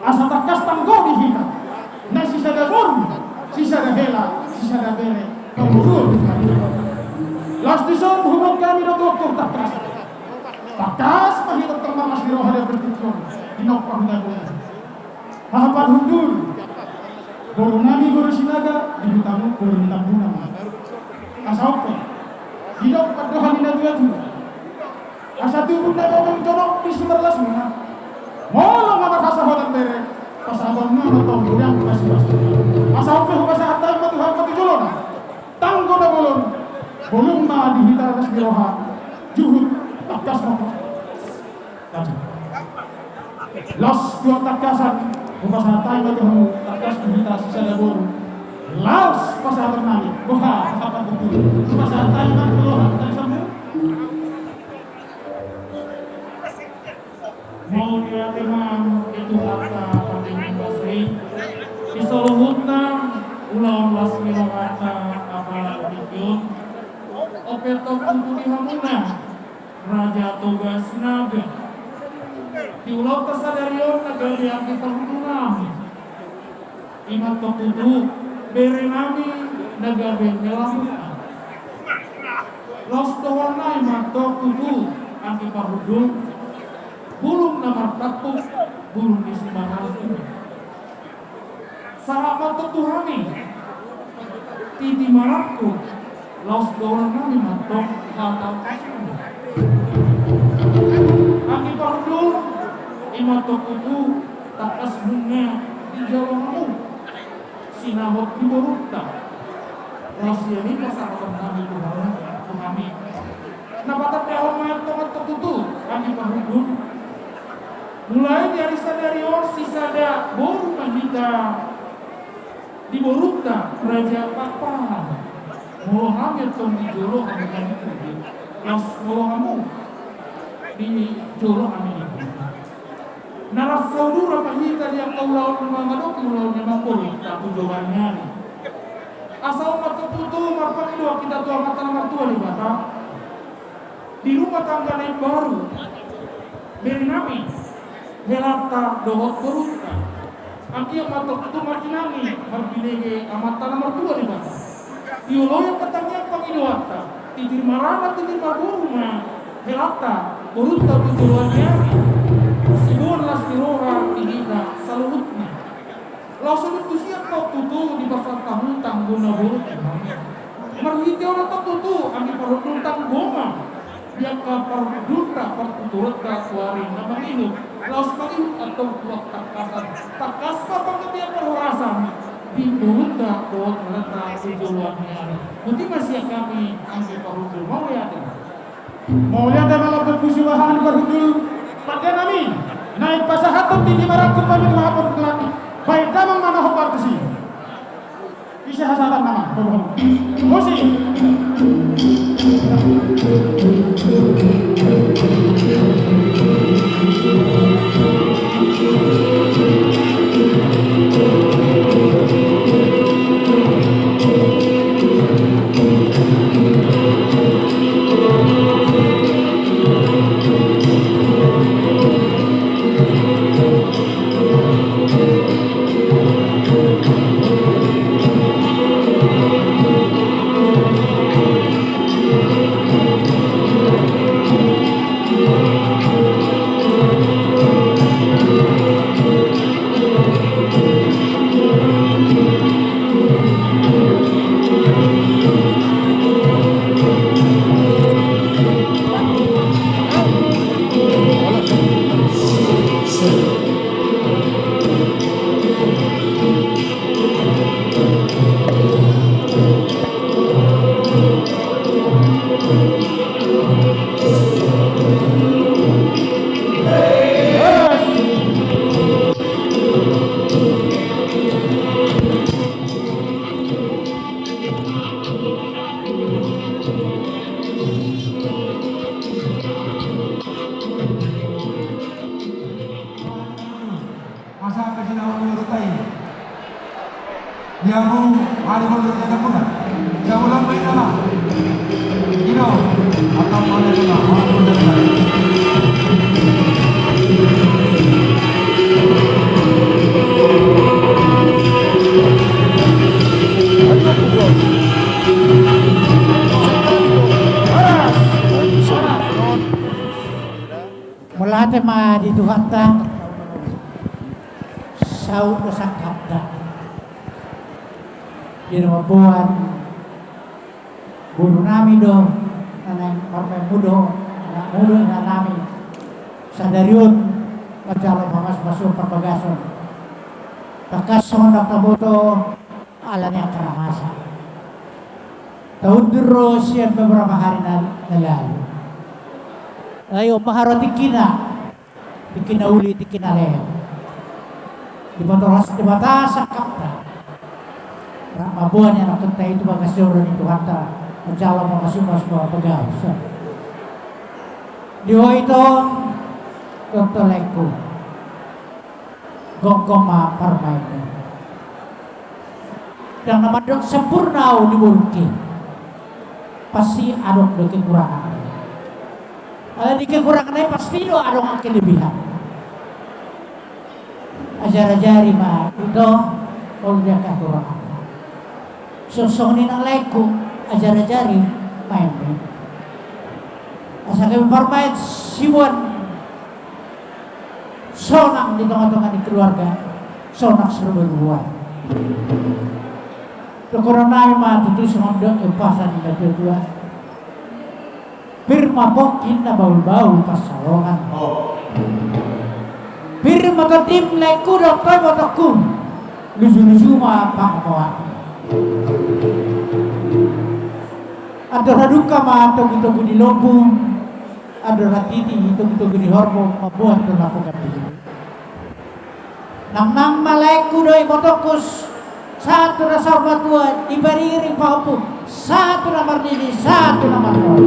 Asa tangkas tanggo di hita. Na sisada boru, sisada hela, sisada bere. Pangurun. Las dison huboan hami do tu doktor tangkas. Tangkas ma hita tong marlas ni roha di pertujuan. Di nokpa hita boru. Haha parhundul. Boru nami boru Sinaga, di hutamu boru ni Tambunan. Asa on pe. Didok pandohan ni na tua-tua. Asa tubu na bobong jonok di sumarlas muna. Molo nga marhasahotan bere. Pasahaton ma tong godang pasupasu. Asa on pe hupasahat hami ma tu hamu tu jolona. Tanggo na bolon. Bolon ma di hita las ni roha. Juhut. Tangkas ma. Laos dua tangkasan, hupasahat hami ma tu hamu, tangkas di hita sisada boru. Laos pasahaton nami, boha, apa betul? Hupasahat hami ma tu hamu, tangkas hamu. Mauliate ma di Tuhanta pardenggan basa i. Di saluhutna, ulaon las ni rohanta, apala di tingki on. Ope tong tutu di hamuna. Raja Toga Sinaga. Di ulaonta sadari on na gabe anggi parhundul nami. I ma tong tutu, bere nami na gabe hela muna. Laos dohononna i ma tong tutu, anggi parhundul. Bulung na martampuk, bulung ni simarangkup. Sahat ma tong tu hami. Titi marangkup. Laos dohonon nami ma tong hata. Anggi parhundul, i ma tong tutu, tangkas nunga dijalo hamu sinamot di borunta. Laos sian i pasahaton nami tu hamu, tu hami. Na patandahon ma antong tong tutu, anggi parhundul. Mulai di ari sadari on sisada boru ma hita di borunta Raja Pakpahan. Molo hami antong di jolo hami ma di pudi. Laos molo hamu di jolo hami di pudi. Na las saudura ma hita di angka ulaon na mangadopi ulaon ni amangboru tu joloan ni ari. Asa on ma tong tutu marpangidoan hita tu Amanta na martua Debata. Di rumah tangga na imbaru, bere nami, helanta dohot borunta. Anggiat ma tong tutu martinangi marbinege Amanta na martua Debata. Dioloi angka tangiang pangidoanta, titir marana titir marboru ma helanta borunta tu joloan ni ari. Siboan las ni roha di hita saluhutna. Laos songon tusi antong tutu dipasahat hamu tanggo na bolon tu hami. Marhite on antong tutu anggi parhundul tanggo ma di angka parhundulta partuturonta tu ari na mangihut. Laos mangihut antong tu angka tangkasan. Tangkas ma panggabean parhorasan di borunta dohot helanta tu joloan ni ari. Boti ma sian hami anggi parhundul, mauliate. Mauliate ma lambok pusu bahan parhundul. Pande nami naeng pasahathon titi marangkup hami tu hapon kelati. Baen damang ma na hombar tusi. Ise hasahatan nama? Musik. Asa pe sinaun ni urutai. Dia mu hari boleh kita guna. Dia ulang main nama. Ino. Atau mana nama. Orang boleh kita. Mauliate ma di Tuhanta. Saut do sangkapta. Di na mamboan boru nami do, na naeng parumaenmu do, anakmu do, inanami. Sadari on manjalo pamasumasuon parbagason. Tangkas songon na taboto. Ala ni angka na masa. Taundur ro sian beberapa hari na, na lalu. Ai on ma haroa tingkina, tingkina uli, tingkina lean. Dipatolas Debata sangkapta. Rap mamboan ni anakkonta i tu bagas joro ni Tuhanta, manjalo pamasumasuon parbagason. Di ho ito, dohot ho laengku. Gomgom ma parumaenmu. Ndang na mandok sempurna au di borungki. Pasti adong do kekurangan. Ala ni kekurangan i pasti do adong kelebihan. Ajar-ajari ma ito, olo dia kekurangan. Songon i nang laengku, ajar-ajari ma eme. Asa gabe parumaen siboan. Sonang di tongatonga ni keluarga, sonang siruburuan. Dohonon nami ma tutu songon dok ni umpasa ni natuatua. Pir ma pongki na bahulbahul pansalongan. Pir ma tondim laengku dohot ibotongku. Lujuluju ma pangomoan. Andor halumpang ma togutogu ni lombu. Andor hatiti togutogu ni horbo mamboan do na pogan di. Nangnang ma laengku dohot ibotongku, sahat tu na saur matua, di pariring pahompu, sahat tu na marnini, sahat tu na marnono.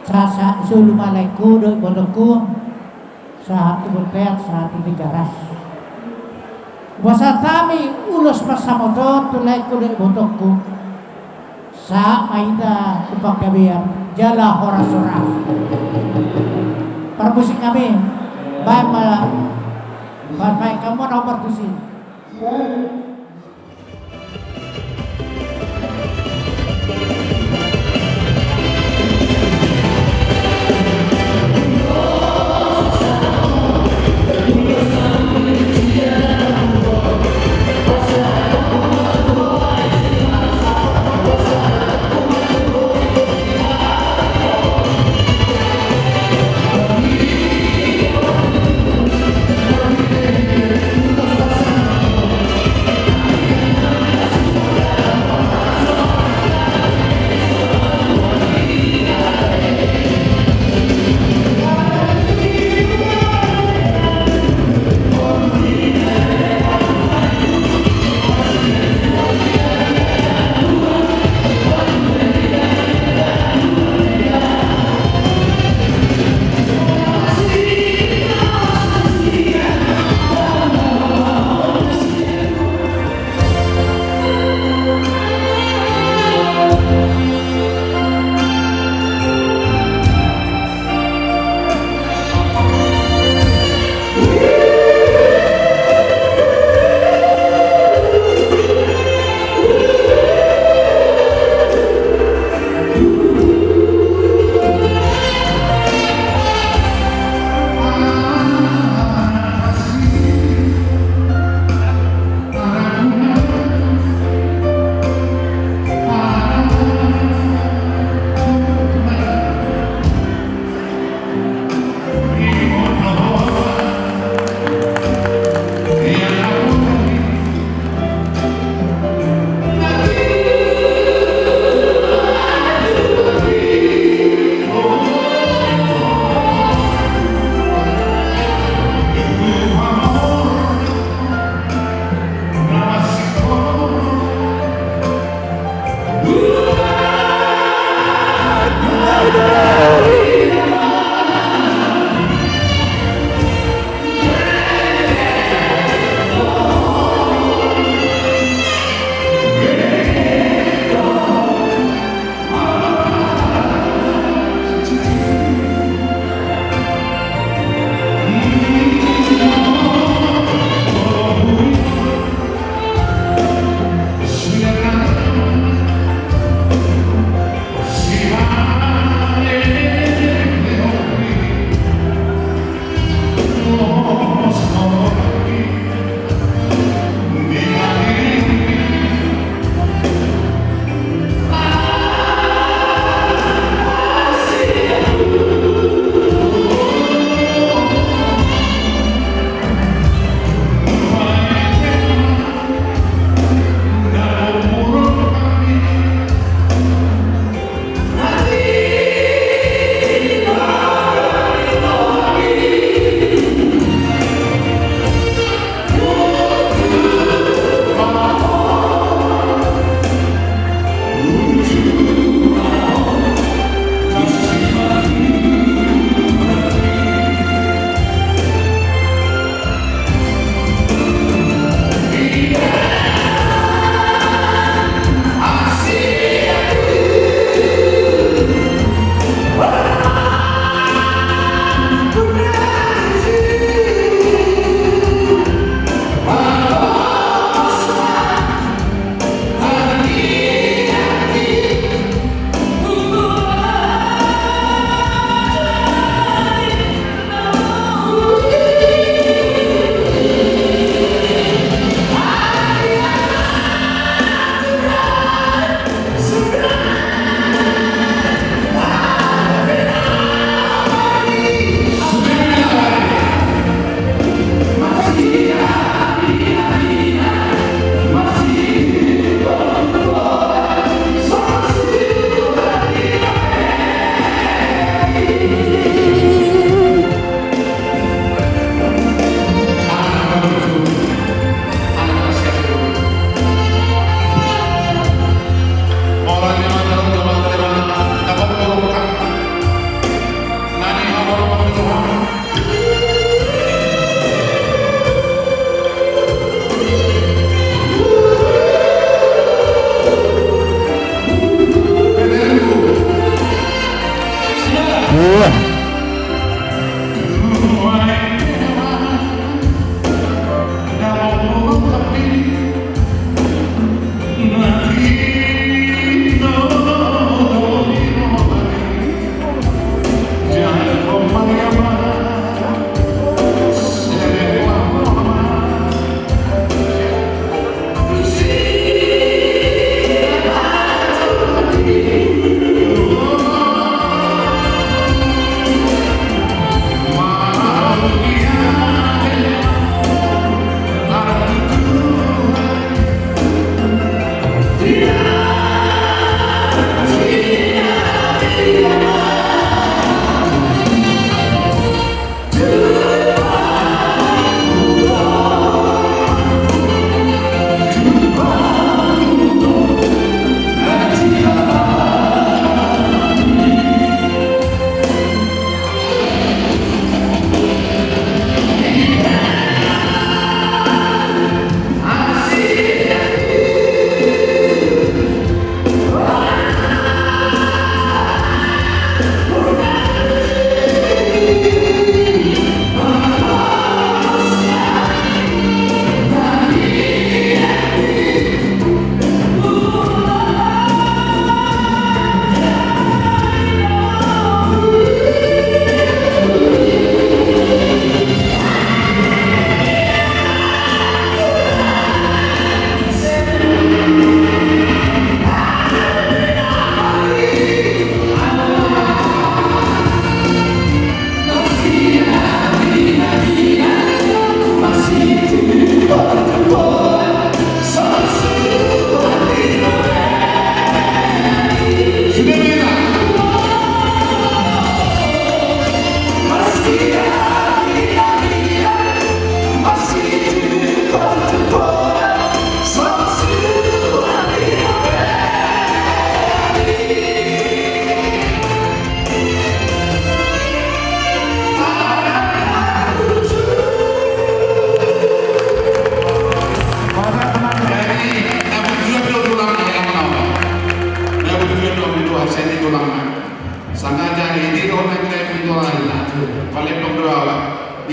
Sahat sahat ni solu ma laengku dohot ibotongku. Sahat tu bontean, sahat tu Tigaras. Hupasahat hami ulos pansamotan tu laengku dohot ibotongku. Sahat ma hita tu panggabean jala horas-horas. Parmusik nami, baen ma, baen ma hamu na parmusik.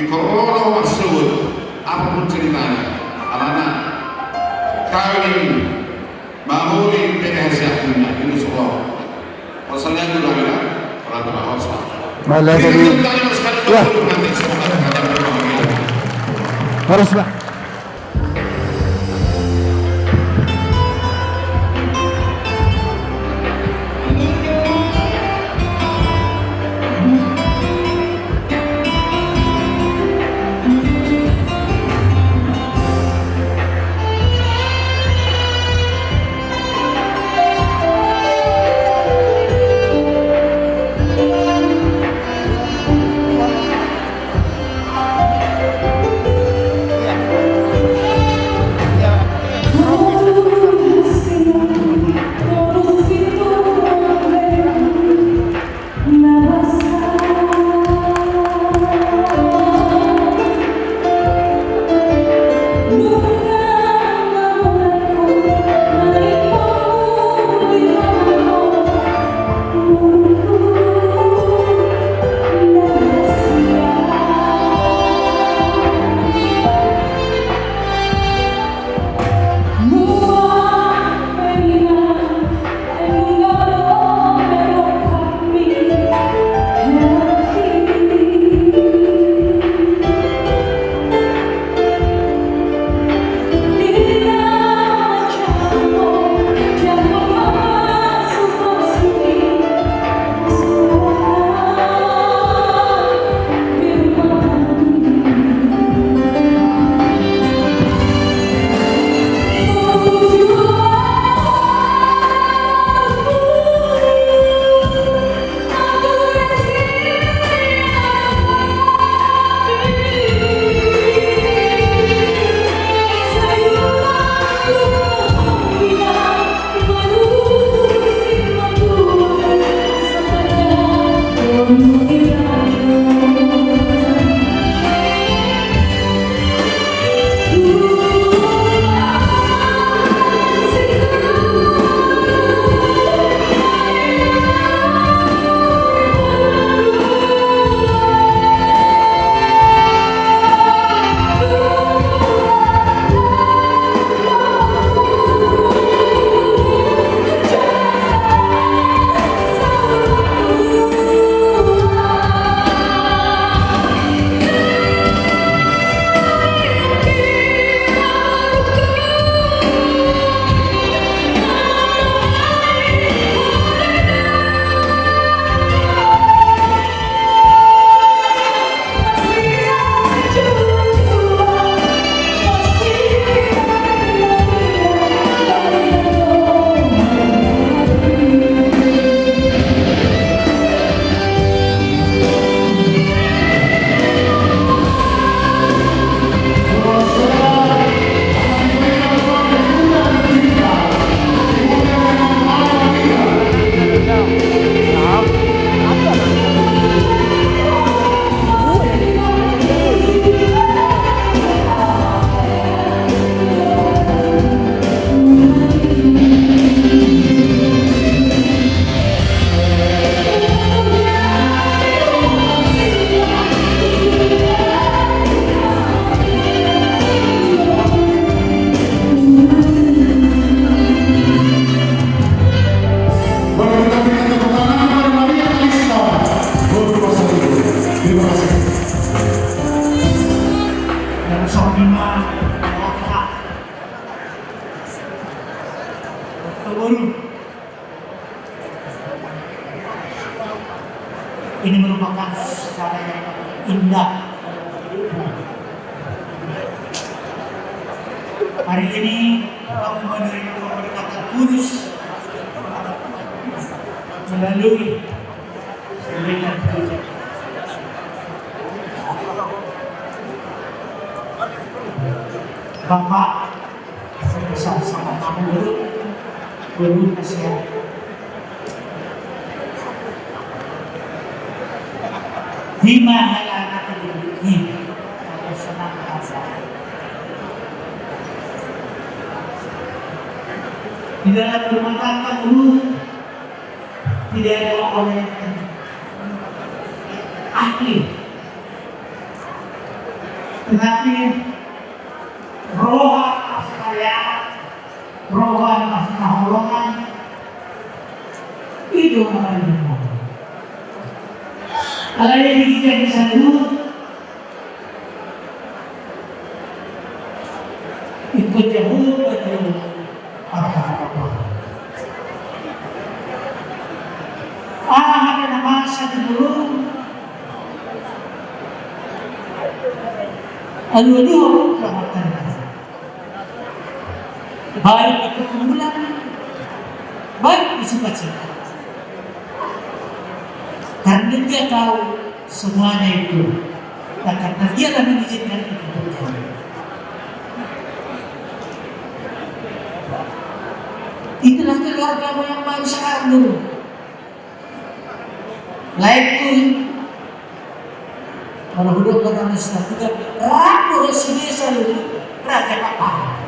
Ingkon ro do marsuhut, apapun ceritanya, alana kawin maholi pe hasianna, ini so ro. Wassalatu ala ala. Mauliate ma. Ya. Horas ma. Ini merupakan sejarah yang indah. Hari ini kami menerima pemberkatan kudus melalui Bapak, sebesar sama kamu dulu, dulu kasihan. Di mana anak ini? Senang hati. Di dalam rumah tangga dulu tidak ada orang yang ahli. Tetapi roha na marsipareaan, roha na marsihaholongan, i do na paling. Alai di ginjang ni saluhut, ingkon jahoba do aha na masa di ngolum, alualuhon do hata ni Tuhan. Baik di pergumulan, baik di sukacita. Karena Dia tahu semuanya itu. Dan karena Dialah mengizinkan itu terjadi. Itulah keluargamu yang baru sekarang dulu. Laengku, molo hudok hata ni Tuhan, rap do sude saluhut raja Papangan.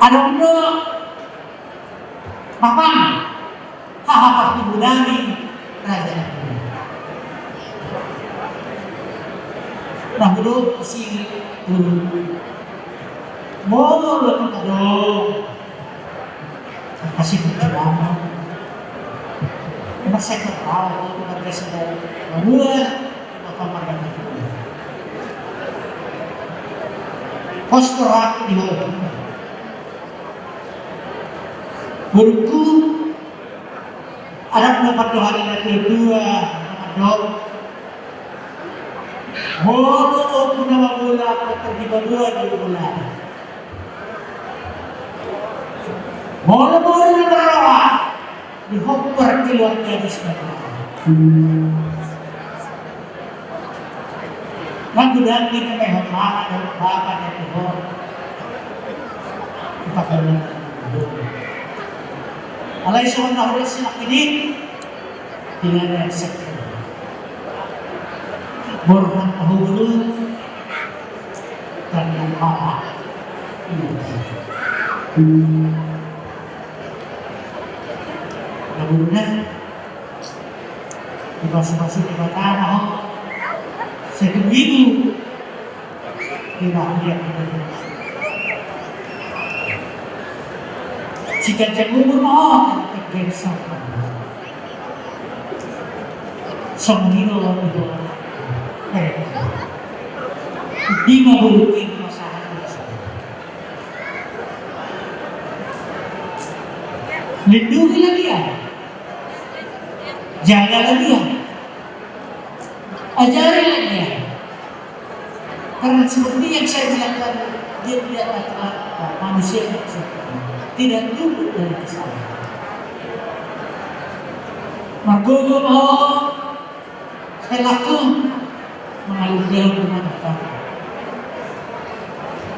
Adong do Papangan, haha partubu nami raja. Na hudok si tu molo tu adong kasih perjuangan. Emang saya ketawa tu warga sedang membuat apa makan itu. Postur aku di bawah. Borungku, adong do pandohan ni natuatua na mandok, molo ompu na mabola, pergi mabola di bola. Molo boru na marroha, dihobar keluarga di sebelah. Nang godang di na mehon mama dohot bapa di tuhor. Alai songon na hudok si nangkining, tinggal yang sekali. Borhat pahulu, dan yang mama. Iya. Nah, benar. Dipasupasu Debata ma ho. Setiap minggu. Di na dia. Sikat jago ma ho. Terbiasa. Songon i do. Eh. Di ma bulu ini masalah. Lindungilah dia. Jagalah dia. Ajarilah dia. Karena seperti yang saya bilang tadi, dia tidak akan, eh, manusia yang sempurna. Tidak luput dari kesalahan. Margogo ma ho. Helaku mengalirkan rumah tangga.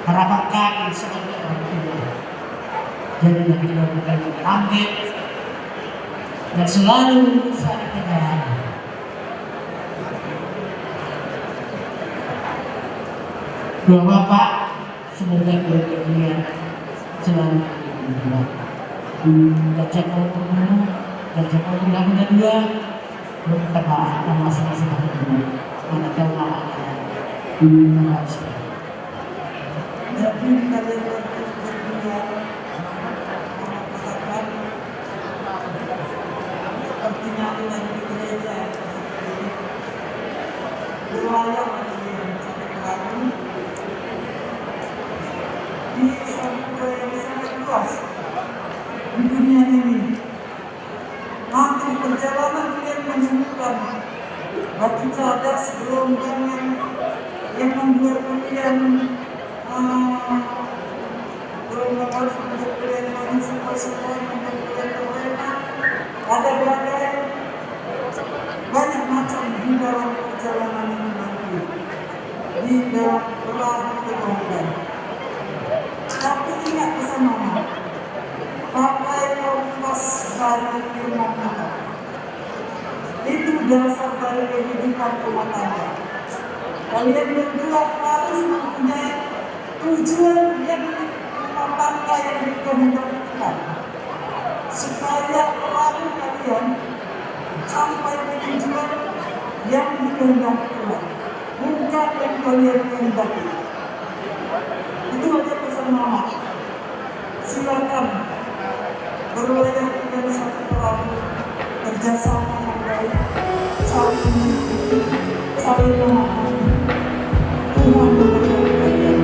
Harapan kami sebagai orang tua, jadilah keluarga yang tangguh dan selalu saling menyayangi. Dua bapak, semoga keluarga kalian selalu berkembang. Dan jangan lupa, dan jangan lupa, Minta maaf, na masa-masa na hurang. Mana tahu nama ada. Terima kasih. Jadi, kalian berdua, seperti nanti di gereja, berlayar lagi, di samudra yang sangat luas di dunia ini. Nanti di perjalanan kalian menemukan batu cadas, gelombang yang, yang membuat kalian, eh, gelombang harus membuat kalian main semua-semua, membuat kalian terlena. Ada badai, banyak macam di dalam perjalanan itu nanti. Di dalam perahu itu, kan. Tapi ingat pesan mama, pakai kompas dari firman Tuhan. Itu dasar dari kehidupan rumah tangga. Kalian berdua harus mempunyai tujuan yang di-, rumah tangga yang dikehendaki Tuhan. Supaya perahu kalian sampai di tujuan yang dikehendaki Tuhan, bukan yang kalian kehendaki. Itu aja pesan Mama. Silakan berlayar dengan satu perahu, kerjasama yang baik, saling mengikuti, saling memahami. Tuhan memberkati kalian.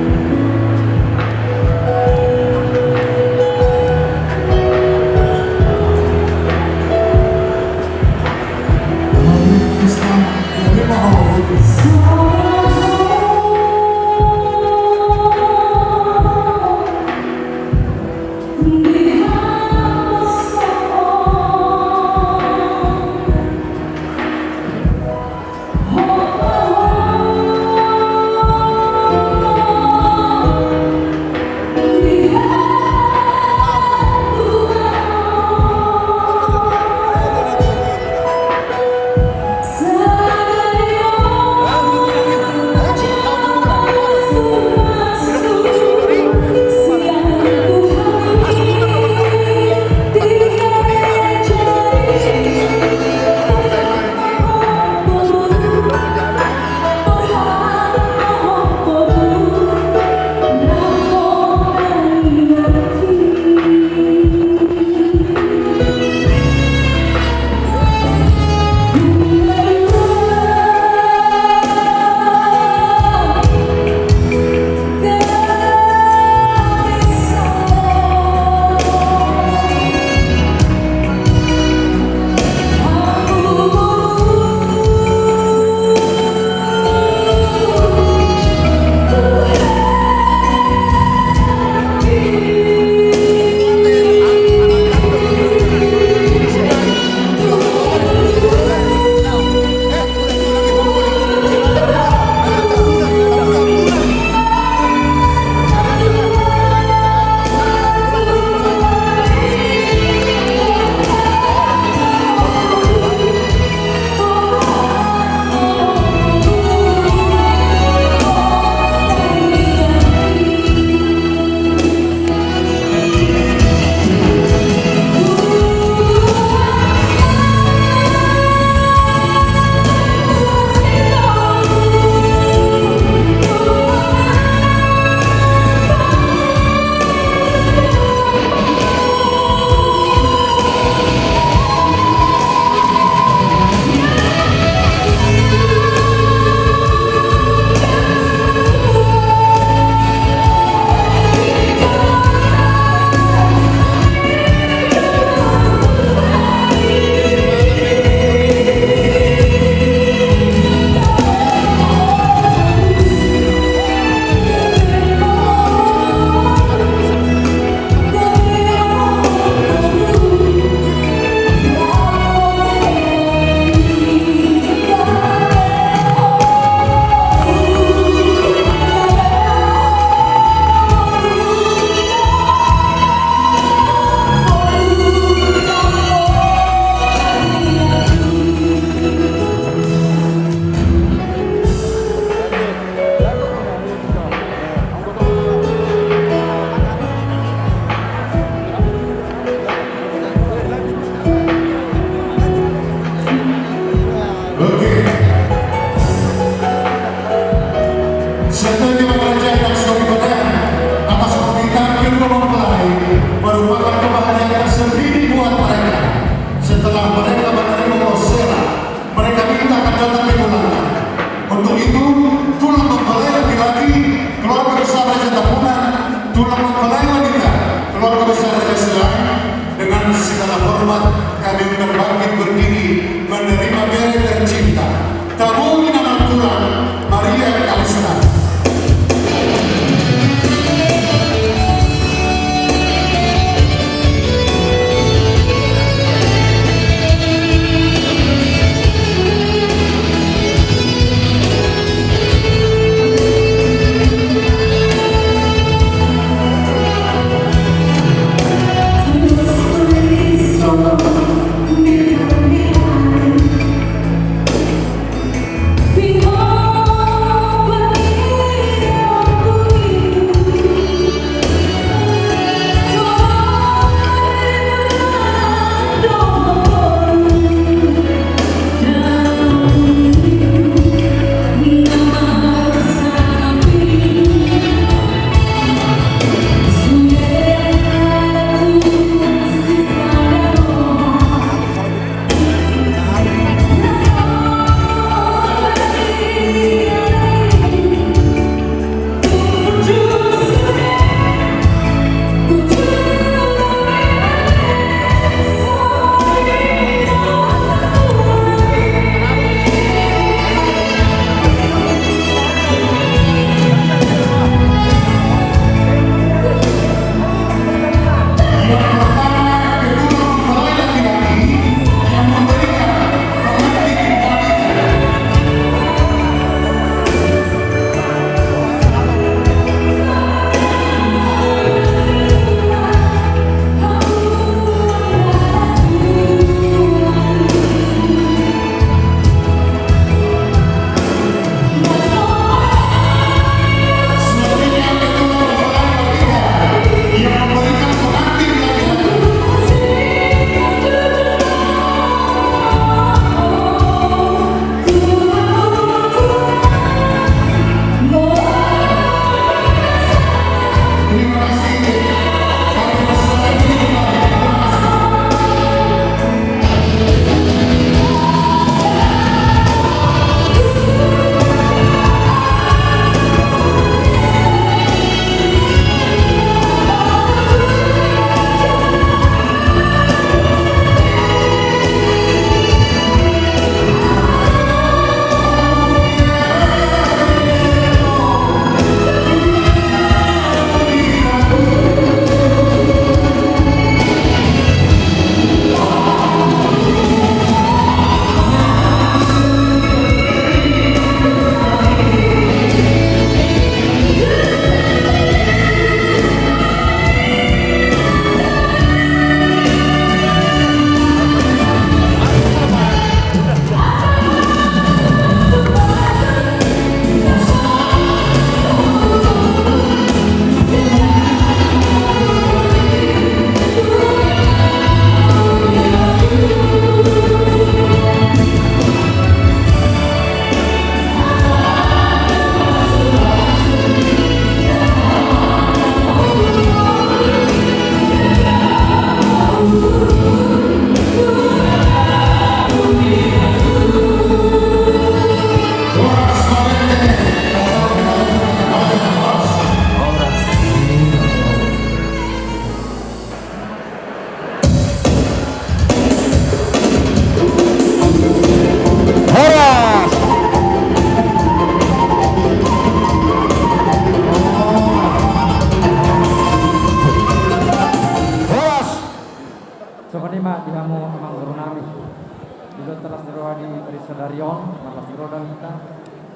Roha ni Risa Darion, marlas ni roha do hita,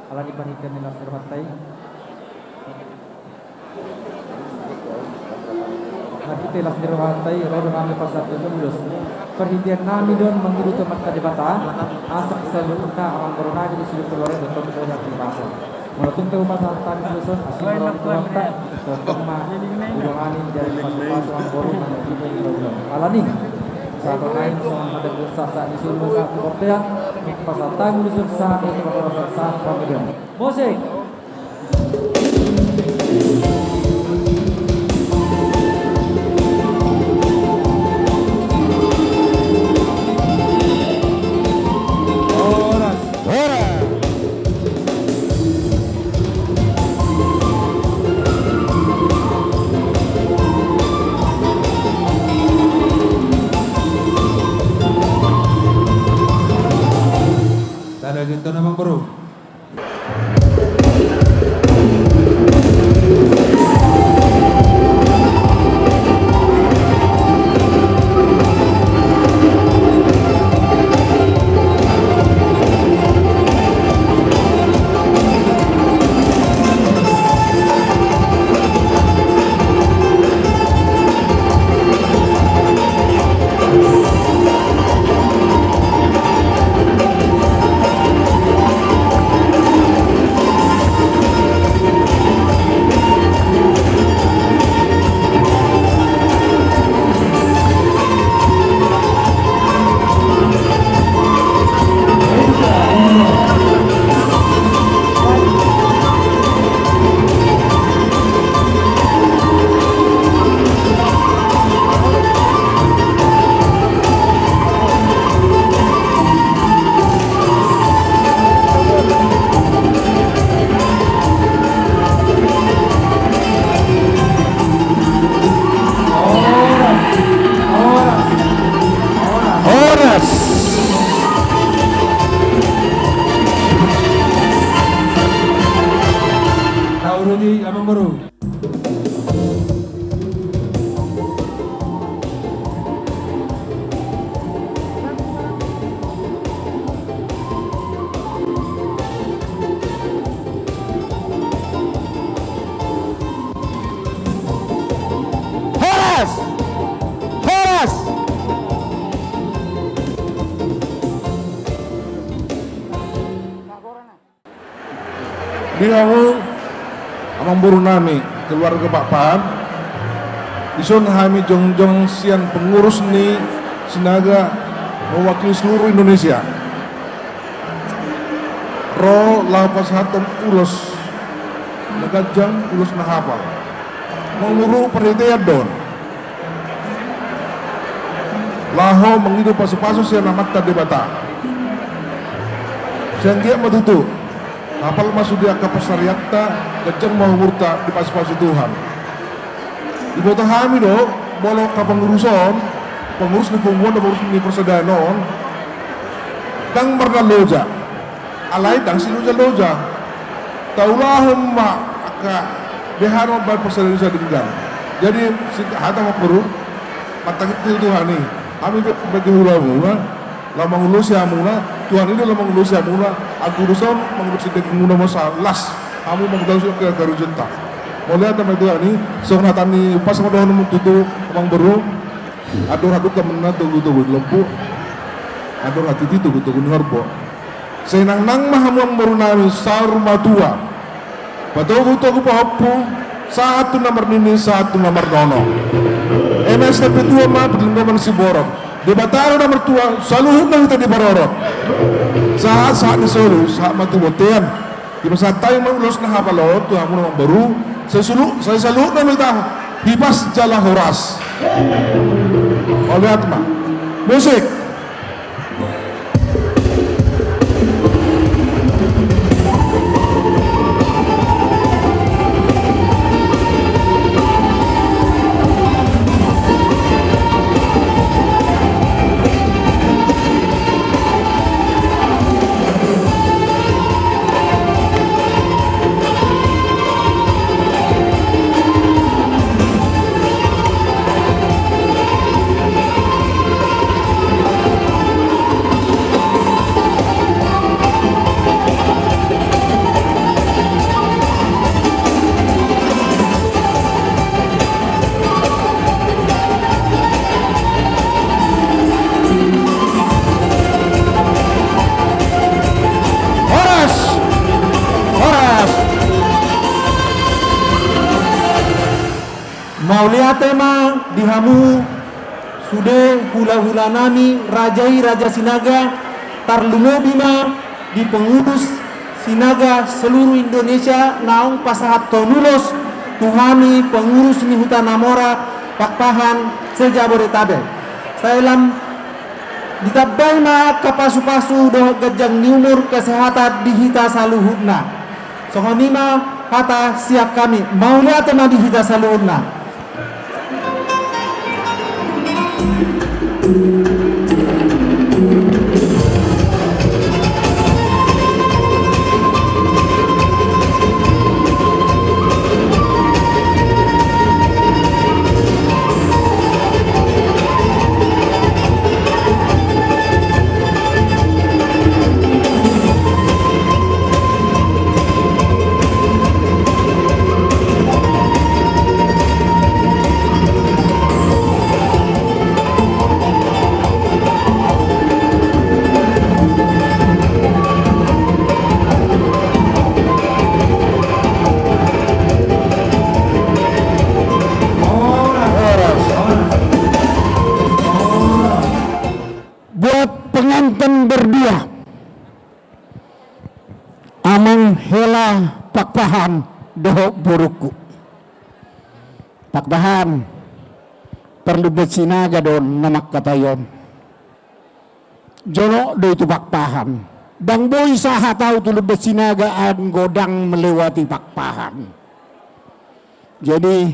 ala ni panitian ni las ni rohanta i. Marhite las ni rohanta i, ro do hami pasahat ulos. Parhitean nami do on mangido tu Amanta Debata, asa saluhutna amangboru nami di sude keluarga dohot keluarga di basa. Molo tung pe hupasahat hami ulos on, asi ma roha ni Tuhanta, tongtong ma didongani jala dipasupasu amangboru manang ina i. Alani i, sahat ma nai songon hata ni sahat ni solu sahat tu bontean, pasahat hami ulos on sahat tu bontean sahat pangidoan. Musik. Horas. Horas. Sada gitu nama bro. Horas. Tahu dulu, Amang Boru. Horas! Horas! Di hamu amangboru nami, keluarga Pakpahan, dison hami jongjong sian pengurus ni Sinaga mewakili seluruh Indonesia. Ro laho pasahathon ulos na ganjang, ulos na hapal. Manguru parhitean do on. Laho mangido pasupasu sian Amanta Debata. Sai anggiat ma tutu, hapal ma sude angka pansarianta, ganjang ma umurta, dipasupasu Tuhan. Diboto hami do, molo angka pengurus on, pengurus ni punguan, pengurus ni parsadaan on, ndang marnaloja. Alai ndang silojaloja. Taulahon ma angka beha na mambahen parsadaan i sadenggan. Jadi, singkat hata ma, Boru, mantangihon tu Tuhan i. Hami pe, pe di hulamuna, laho mangulosi hamuna, Tuhan i do laho mangulosi hamuna, anggo ulos on mangulosi dagingmuna ma, asa las hamu mangulosi angka karejonta. Mauliate ma di Tuhan i, songon hata ni umpasa ma dohononmu tutu, Amang Boru. Andor hadungka ma na togutogu ni lombu, andor hatiti togutogu ni horbo. Sai nangnang ma hamu amangboru nami saur matua, patogutogu pahompu, sahat tu na marnini, sahat tu na marnono. Eme sitampe tua ma parlinggoman siborok. Debata do na martua, saluhutna hita diparorot. Sahat, sahat ni solu, sahat ma tu bontean. Dipasahat hami ma ulos na hapal on tu hamuna amangboru, sai saluhutna ma hita hipas jala horas. Mauliate ma. Musik. Mauliate ma di hamu sude hula-hula nami, raja i Raja Sinaga, tarlumobi ma di pengurus Sinaga seluruh Indonesia naung pasahathon ulos tu hami pengurus ni Huta Namora Pakpahan se-Jabodetabek. Sai lam ditambai ma angka pasu-pasu dohot ganjang ni umur, kesehatan di hita saluhutna. Songon i ma hata sian hami, mauliate ma di hita saluhutna. Buat pengantin berdua, amang hela Pakpahan dohot borungku. Pakpahan, parlumban Sinaga do na mangkatai on. Jolo do i tu Pakpahan. Ndang boi sahat au tu lumban Sinaga anggo ndang melewati Pakpahan. Jadi,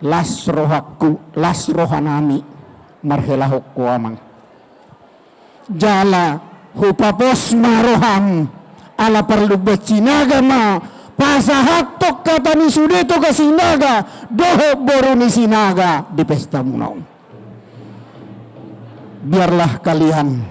las rohangku, las rohanami, marhelahon ho amang. Jala hupapos ma roham, ala parlumban Sinaga ma pasahathon hata ni sude Toga Sinaga dohot boru ni Sinaga di pestamuna on. Biarlah kalian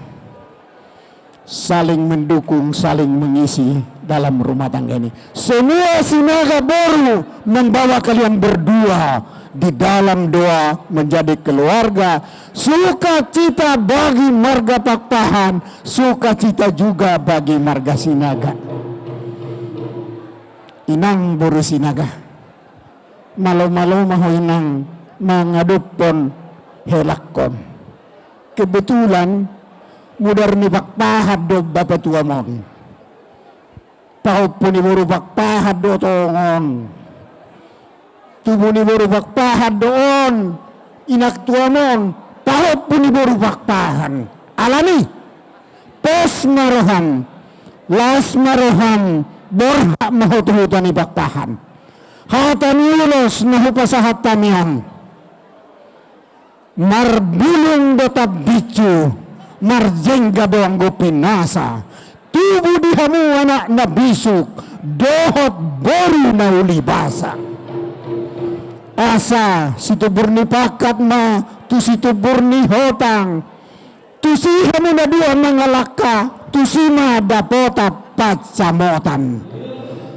saling mendukung, saling mengisi dalam rumah tangga ini. Semua Sinaga boru membawa kalian berdua di dalam doa menjadi keluarga. Sukacita bagi marga Pakpahan, sukacita juga bagi marga Sinaga. Inang boru Sinaga, malo-malo ma ho inang mangadophon helangkon. Kebetulan mudar ni Pakpahan do bapatuamon. Pahompu ni boru Pakpahan do tongon. Tubu ni boru Pakpahan do on, inangtuamon, pahompu ni boru Pakpahan. Alani, pos ma roham, las ma roham, borhat ma ho tu huta ni Pakpahan. Hata ni ulos na hupasahat hami on. Marbulung do tambinsu, marjengga do anggo pinasa. Tubu di hamu anak na bisuk, dohot boru na uli basa. Asa situmbur ni pangkat ma tu situmbur ni hotang, tusi hamu na dua mangalangka, tusi ma dapotan pansamotan.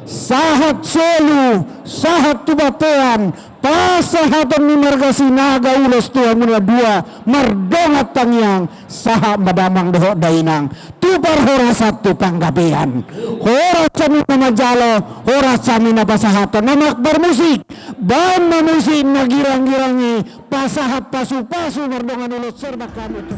Sahat solu, sahat tu bontean, pasahaton ni marga Sinaga ulos tu hamu na dua, mardongan tangiang, sahat ma damang dohot dainang, tu parhorasan tu panggabean. Horas hami na manjalo, horas hami na pasahaton. Na magbar musik, baen ma musik na girang-girang i, pasahat pasu-pasu mardongan ulos, serba kamu tu.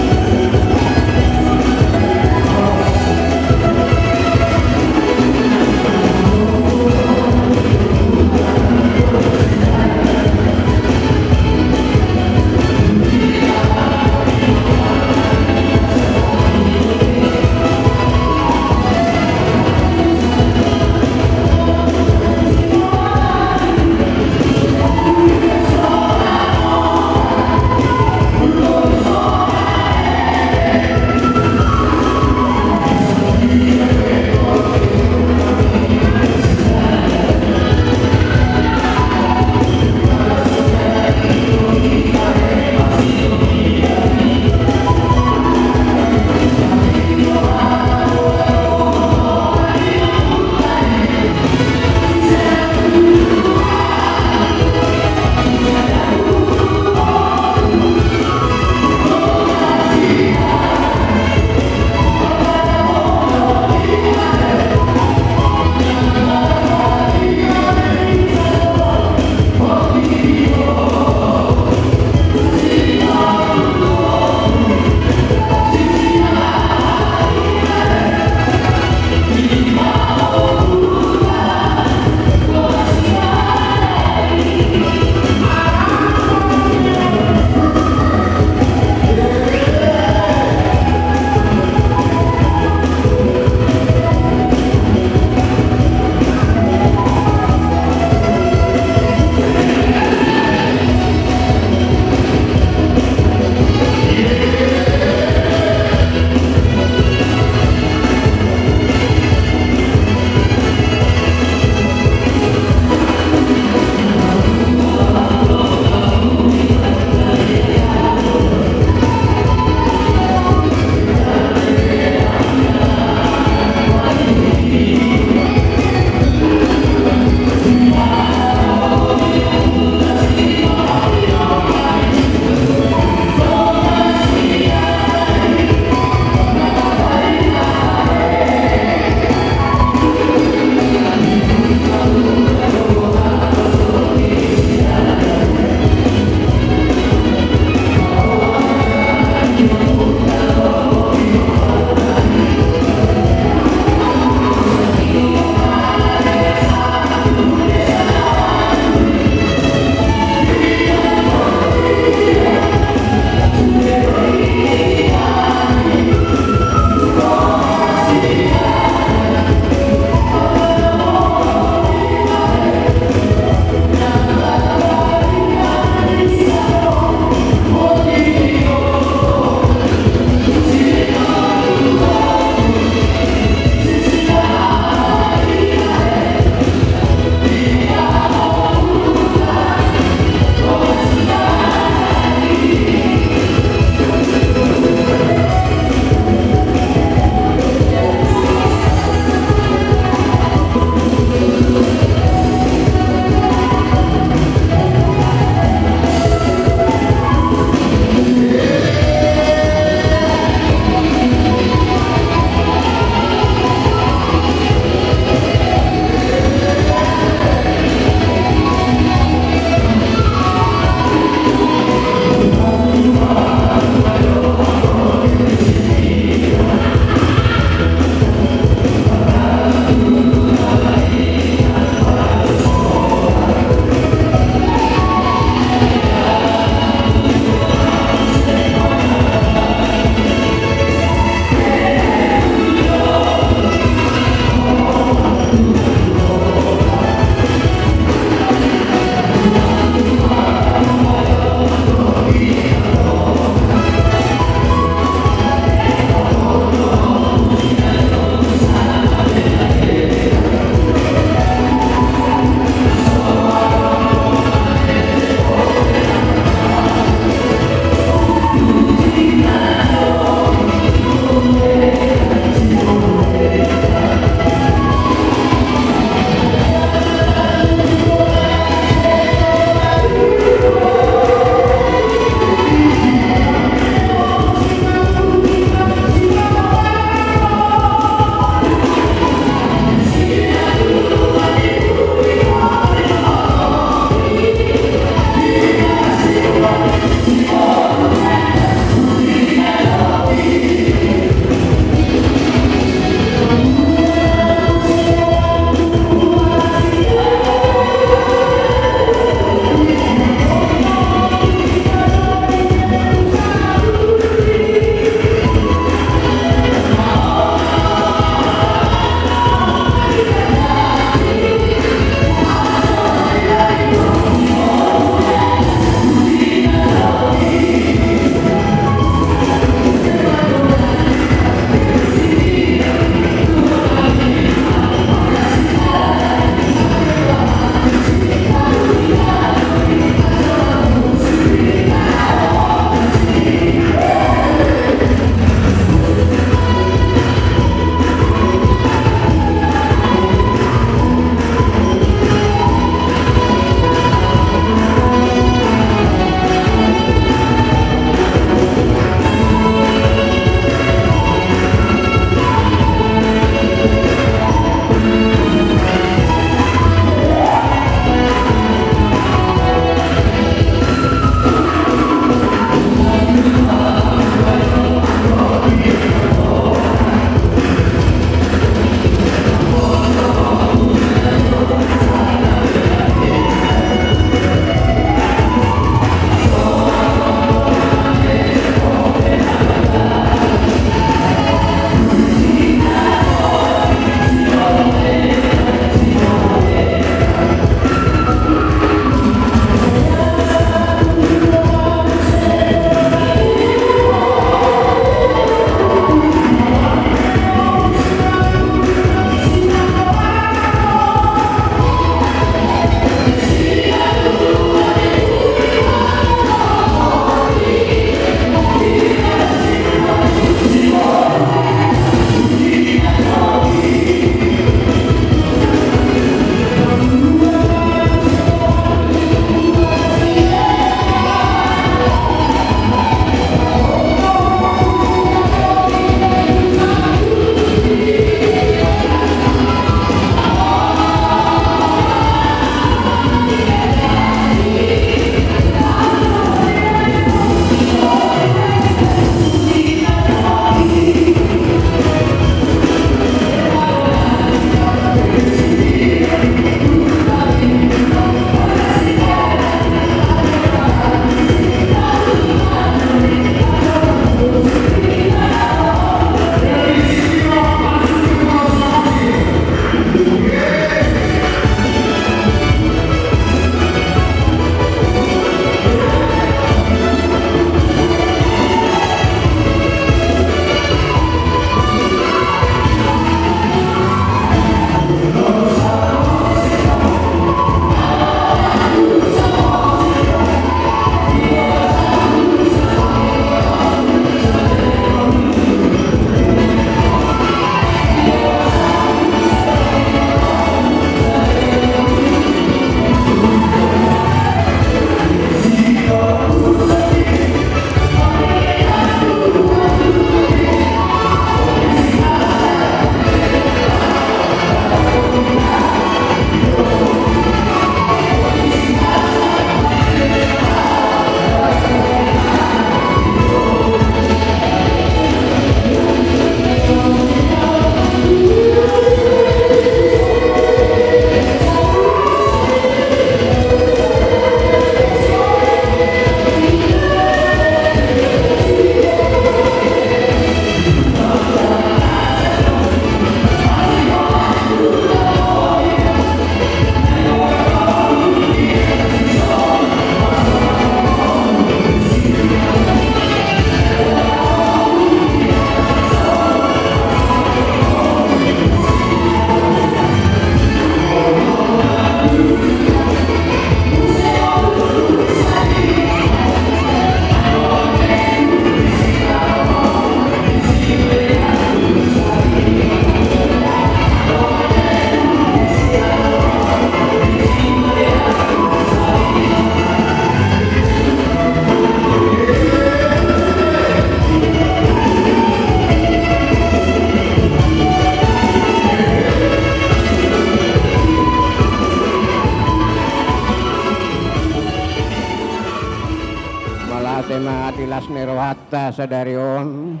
ni rohanta sadari on,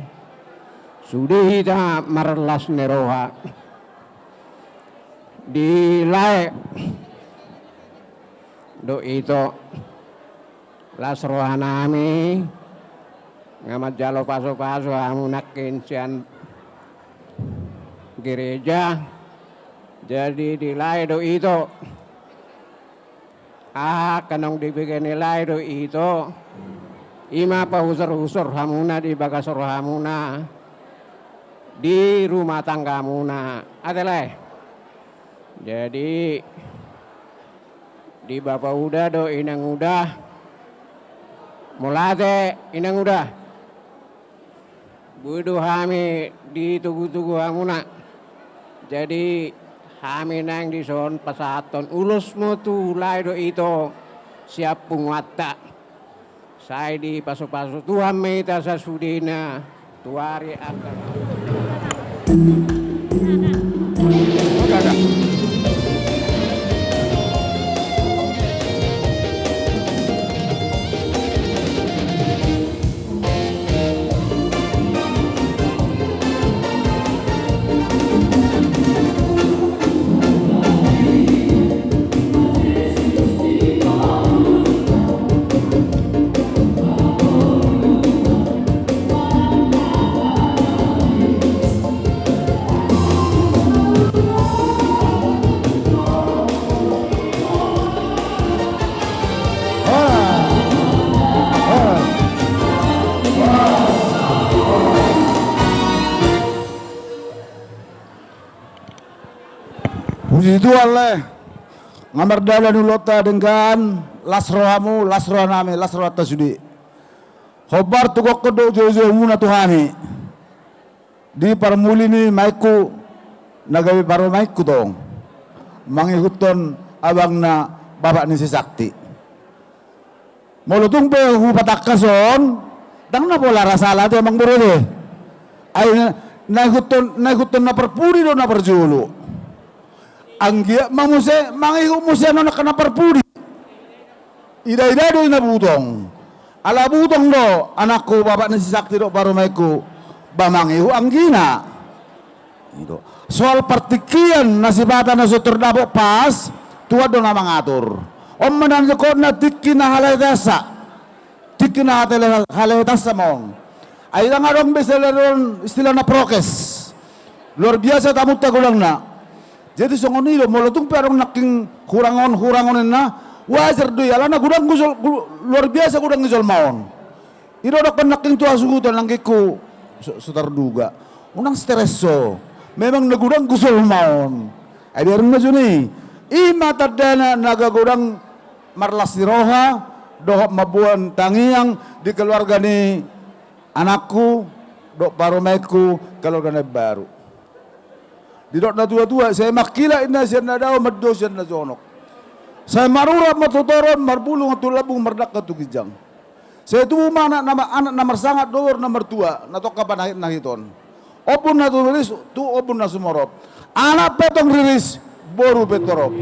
sude hita marlas ni roha. Di lae do ito las rohanami, nga manjalo pasupasu hamu nangkin sian gereja. Jadi di lae do ito. Aha, angka naung dibege ni lae do ito, i ma pahusorhusor hamuna di bagas rohamuna, di rumah tanggamuna. Ate lae. Jadi di bapa uda do inang uda. Mauliate inang uda. Boi do hami ditogutogu hamuna. Jadi hami nang dison pasahathon ulos ma tu lae do ito sian punguanta. Sai dipasupasu Tuhan ma hita sasudena tu ari angka. Puji Tuhan, lae. Nga mardalan ulaonta denggan, las rohamu, las rohanami, las rohanta sude. Hombar tu gokhon dohot joujoumuna tu hami di parmuli ni maengku na gabe parumaenku tong, mangihuthon abangna bapak ni si Sakti. Molo tung pe hupatangkas on, ndang na pola ra sala ate, amangboru, ate. Ai na, na ihuthon, na ihuthon na parpudi do na parjolo. Anggiat ma muse mangihut muse annon angka na parpudi. Idaida do i na butong. Ala butong do anakku, bapak ni si Sakti dohot parumaenku, ba mangihut anggina. Gitu. Soal partingkian na sipata na so tardapot pas, Tuhan do na mangatur. On ma na nidokna tingki na halahetansa. Tingki na hatele-, halahetansa ma on. Ai ndang adong be sadari on istilahna prokes. Luar biasa tamunta godangna. Jadi songon i do, molo tung pe adong nangkin hurang on, hurang on ninna, wajar do i, alana godang jol-, gu-, luar biasa godang ni jolma on. I do dokkon nangkin tu hasuhuton, anggingku, so, so tarduga. Unang stres ho. Memang na godang jolma on. Ai biar ma juni. I ma tandana na godang marlas ni roha dohot mamboan tangiang di keluarga ni anakku dohot parumaenku, keluarga na imbaru. Didok na tuatua, sai mangkilap inna sian na dao, mandao sian na jonok. Sai marurat ma tu toru on, marbulung tu lambung, mardangka tu ginjang. Sai tubu ma anak na ma-, anak na marsangap, dohot na martua, na tongka panahitnahit on. Ombun na tu riris, tu ombun na sumorop. Anak pe tong riris, boru pe torop.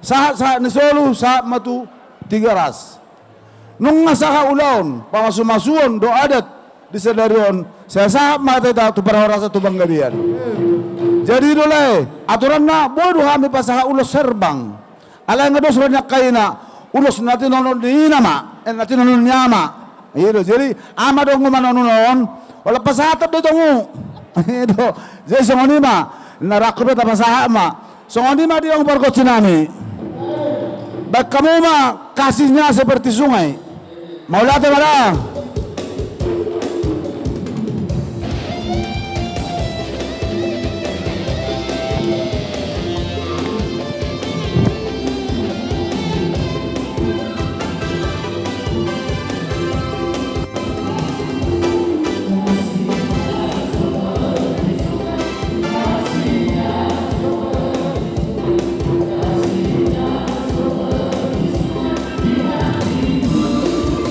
Sahatsahat ni solu, sahat ma tu Tigaras. Nunga sahat ulaon, pamasumasuon dohot adat di sadari on, sai sahat ma hita tu parhorasan, tu panggabean. Jadi do, lae, aturanna boi do hami pasahat ulos herbang. Alai nga dos roha ni angka ina, ulos na tinonon ni ina ma, eh, na tinonon ni ama. I do, jadi ama do nga manonunun, holan pasahaton do i tong. I do, jadi songon i ma, na rangkup do tapasahat ma. Songon i ma di hamu pargonsinami. Baen hamu ma kasihnya seperti sungai. Mauliate ma da.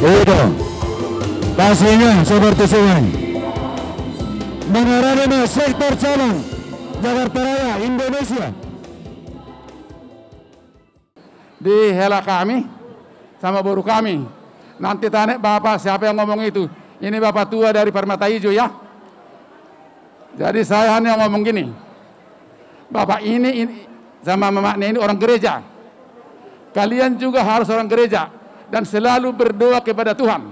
Itu. Kasihnya seperti sungai. Menerima sektor cabang Jakarta Raya, Indonesia. Di hela kami sama boru kami, Nanti tanya Bapak siapa yang ngomong itu. Ini Bapak tua dari Permata Ijo, ya. Jadi saya hanya ngomong gini. Bapak ini, ini sama mamaknya ini orang gereja. Kalian juga harus orang gereja dan selalu berdoa kepada Tuhan.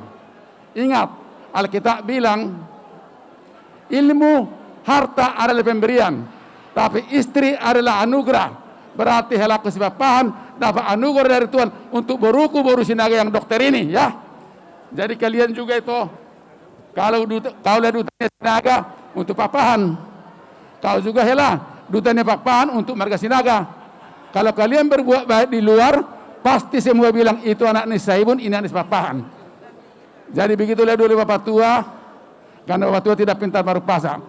Ingat, Alkitab bilang, ilmu, harta adalah pemberian, tapi istri adalah anugerah. Berarti helaku Sipapahan dapat anugerah dari Tuhan untuk boruku, boru Sinaga yang dokter ini, ya. Jadi kalian juga itu, kalau duta, kau lah dutanya Sinaga untuk Pakpahan, kau juga hela dutanya Pakpahan untuk marga Sinaga. Kalau kalian berbuat baik di luar, pasti semua bilang, "Itu anak ni Saibun, ini anak ni Pakpahan." Jadi begitulah dulu Bapak Tua, karena Bapak Tua tidak pintar baru pasang.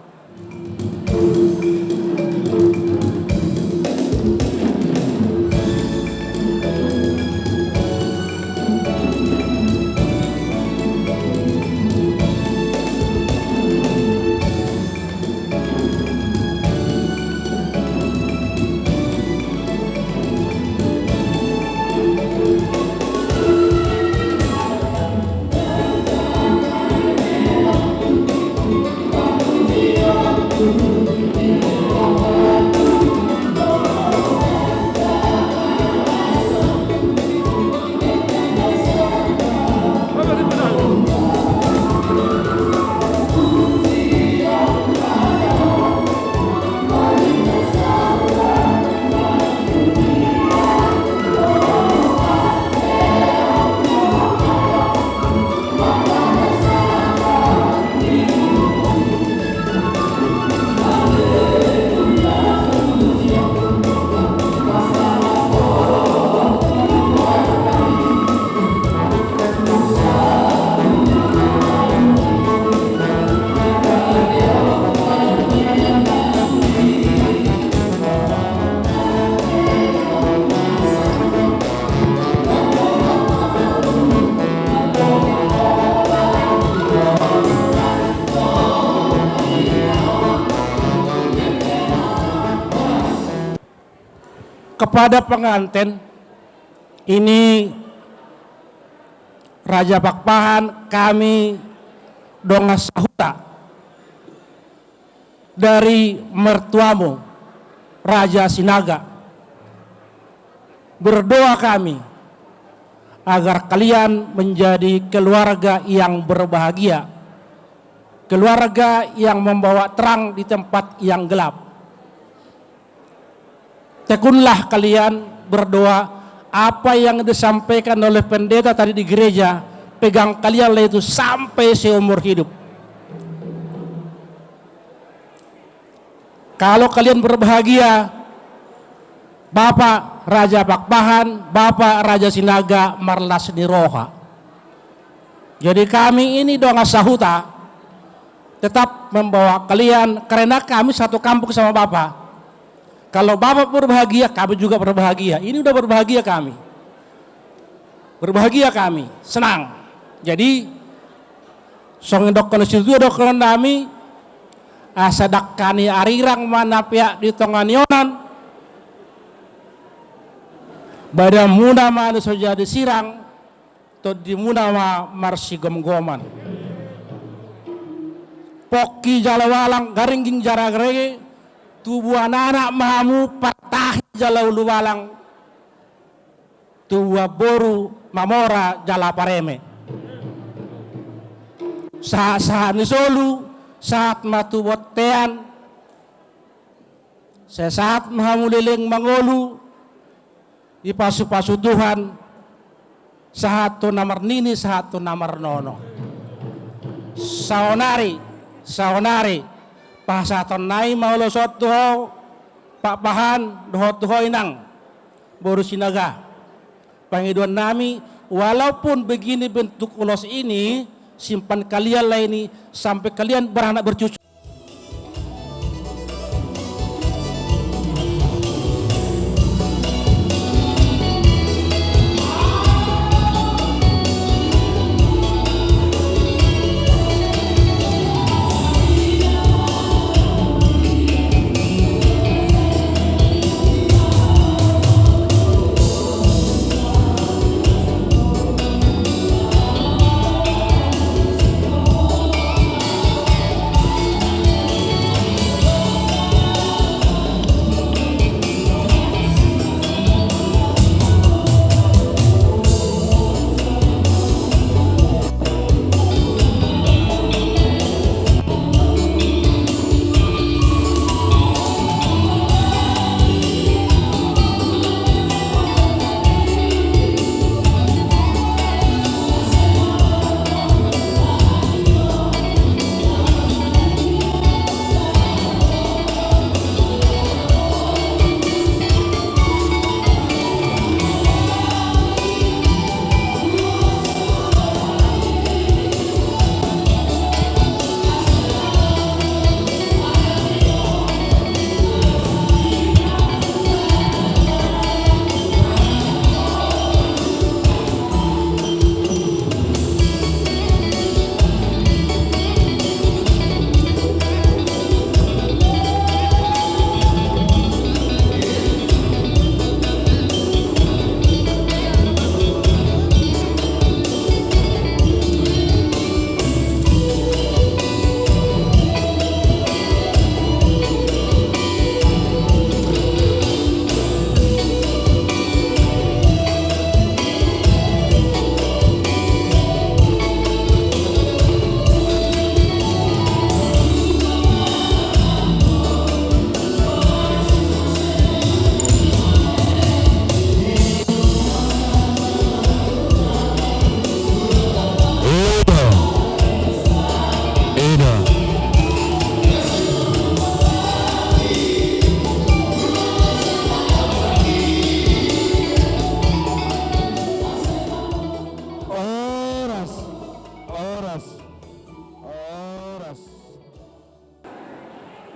Kepada pengantin, ini Raja Pakpahan, kami dongan sahuta dari mertuamu, Raja Sinaga. Berdoa kami agar kalian menjadi keluarga yang berbahagia, keluarga yang membawa terang di tempat yang gelap. Tekunlah kalian berdoa, apa yang disampaikan oleh pendeta tadi di gereja, pegang kalianlah itu sampai seumur hidup. Kalau kalian berbahagia, Bapak Raja Pakpahan, Bapak Raja Sinaga marlas ni roha. Jadi kami ini dongan sahuta tetap membawa kalian karena kami satu kampung sama Bapak. Kalau Bapak berbahagia, kami juga berbahagia. Ini udah berbahagia kami. Berbahagia kami, senang. Jadi songon dohonon ni situa, dohonon nami, asa dangka ni arirang ma na peak di tonga ni onan. Badanmuna ma na so jadi sirang, tondimuna ma marsigomgoman. Pongki jala ualang, garingging jala garege, tubuan anak ma hamu partahi jala ulubalang, tubuan boru mamora jala pareme. Sahat-sahat ni solu, sahat ma tu bontean, sai sahat ma hamu leleng mangolu, dipasu-pasu Tuhan, sahat tu na marnini, sahat tu na marnono. Saonari, saonari, pasahaton nami ma ulos on tu ho, Pakpahan, dohot tu ho inang, boru Sinaga. Pangidoan nami, walaupun begini bentuk ulos ini, simpan kalianlah ini sampai kalian beranak bercucu.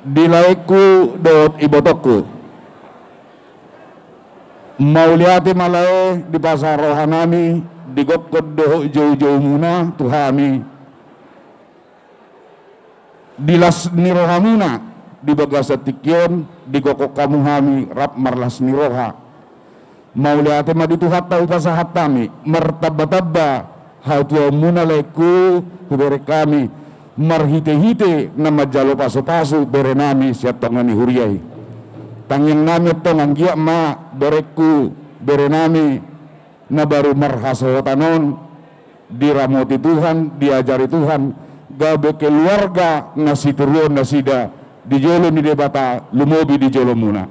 Di laengku dohot ibotongku. Mauliate ma lae di pasahat rohanami di gokhon dohot joujoumuna tu hami. Di las ni rohamuna di bagasan tingki on, digokhon hamu hami rap marlas ni roha. Mauliate ma di Tuhanta hupasahat hami, martambatamba hatuaonmuna laengku hubereng hami, marhitehite na manjalo pasupasu berenami sian tonga ni huria i. Tangiangnami antong anggiat ma berengku, berenami na baru marhasohotan on, diramoti Tuhan, diajari Tuhan, gabe keluarga na sitiruon nasida di jolo ni Debata, lumobi di jolomuna.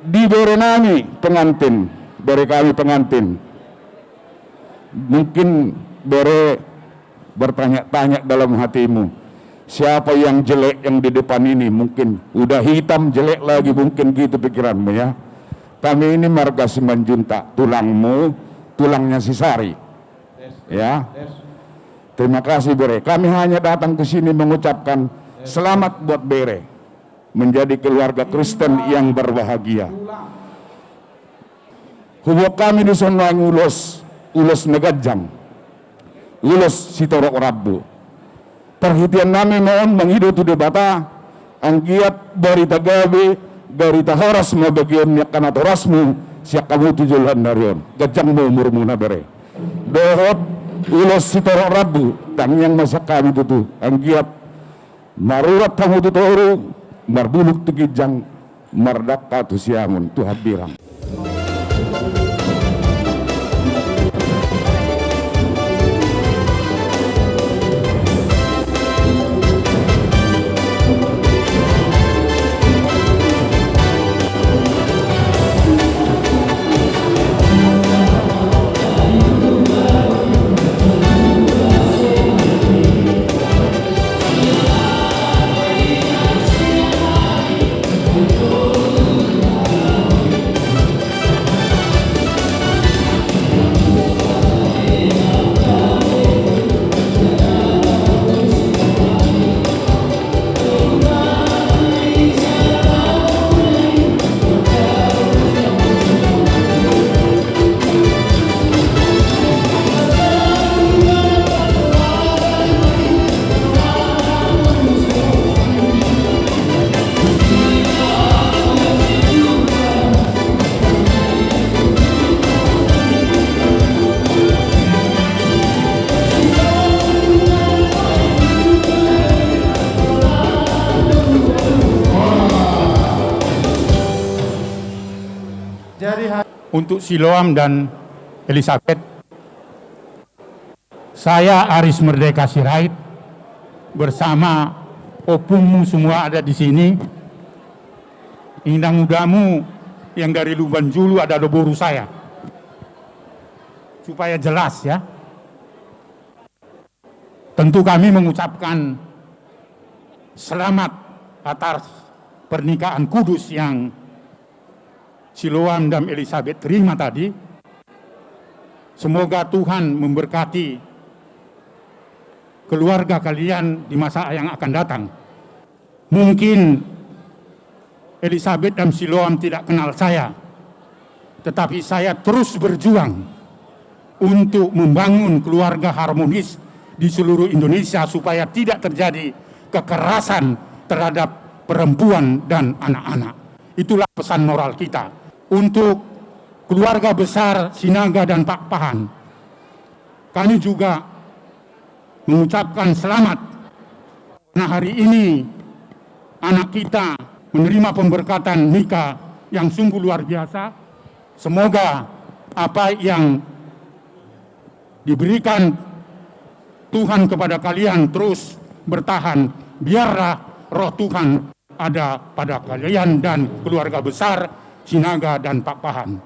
Di berenami pengantin, bere kami pengantin. Mungkin bere bertanya-tanya dalam hatimu, siapa yang jelek yang di depan ini? Mungkin udah hitam, jelek lagi, mungkin gitu pikiranmu, ya. Kami ini marga Simanjuntak, tulangmu, tulangnya si Sari. Ya. Terima kasih, bere. Kami hanya datang ke sini mengucapkan selamat buat bere menjadi keluarga Kristen yang berbahagia. Huboan hami dison nuaeng ulos, ulos na ganjang, ulos sitorop rambu. Parhiteannami ma on mangido tu Debata, anggiat barita gabe, barita horas ma bagian ni angka natorasmu sian hamu tu joloan ni ari on. Ganjang ma umurmuna, bere. Dohot ulos sitorop rambu, tangiang ma sian hami tutu, anggiat marurat hamu tu toru, marbulung tu ginjang, mardangka tu siamun, tu hambirang. Jadi, ha- Untuk Siloam dan Elisabet, saya Aris Merdeka Sirait bersama opungmu semua ada di sini. Inang udamu yang dari Lumban Julu ada do boru saya. Supaya jelas, ya. Tentu kami mengucapkan selamat atas pernikahan kudus yang Siloam dan Elisabet terima tadi. Semoga Tuhan memberkati keluarga kalian di masa yang akan datang. Mungkin Elisabet dan Siloam tidak kenal saya, tetapi saya terus berjuang untuk membangun keluarga harmonis di seluruh Indonesia supaya tidak terjadi kekerasan terhadap perempuan dan anak-anak. Itulah pesan moral kita. Untuk keluarga besar Sinaga dan Pakpahan, kami juga mengucapkan selamat karena hari ini anak kita menerima pemberkatan nikah yang sungguh luar biasa. Semoga apa yang diberikan Tuhan kepada kalian terus bertahan. Biarlah roh Tuhan ada pada kalian dan keluarga besar Sinaga dan Pakpahan.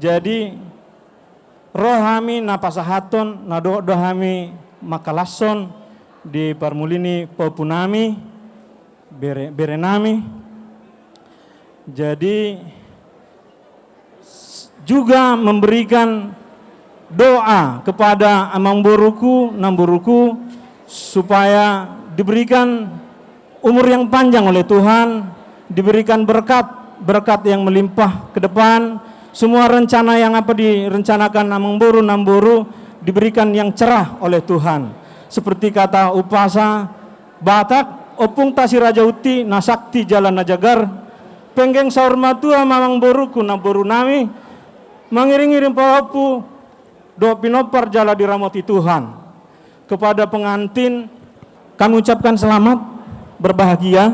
Jadi, ro hami na pasahathon, na dohot do hami mangkalashon di parmuli ni pahompu nami, bere, bere nami. Jadi, s-, juga memberikan doa kepada amangboruku, namboruku, supaya diberikan umur yang panjang oleh Tuhan, diberikan berkat, berkat yang melimpah ke depan. Semua rencana yang apa direncanakan amangboru, namboru, diberikan yang cerah oleh Tuhan. Seperti kata umpasa Batak, ompungta Si Raja Unti na sakti jala na jagar, penggeng saur matua ma amangboruku, namboru nami, mangiring-iring pahompu dohot pinompar jala diramoti Tuhan. Kepada pengantin, kami ucapkan selamat berbahagia,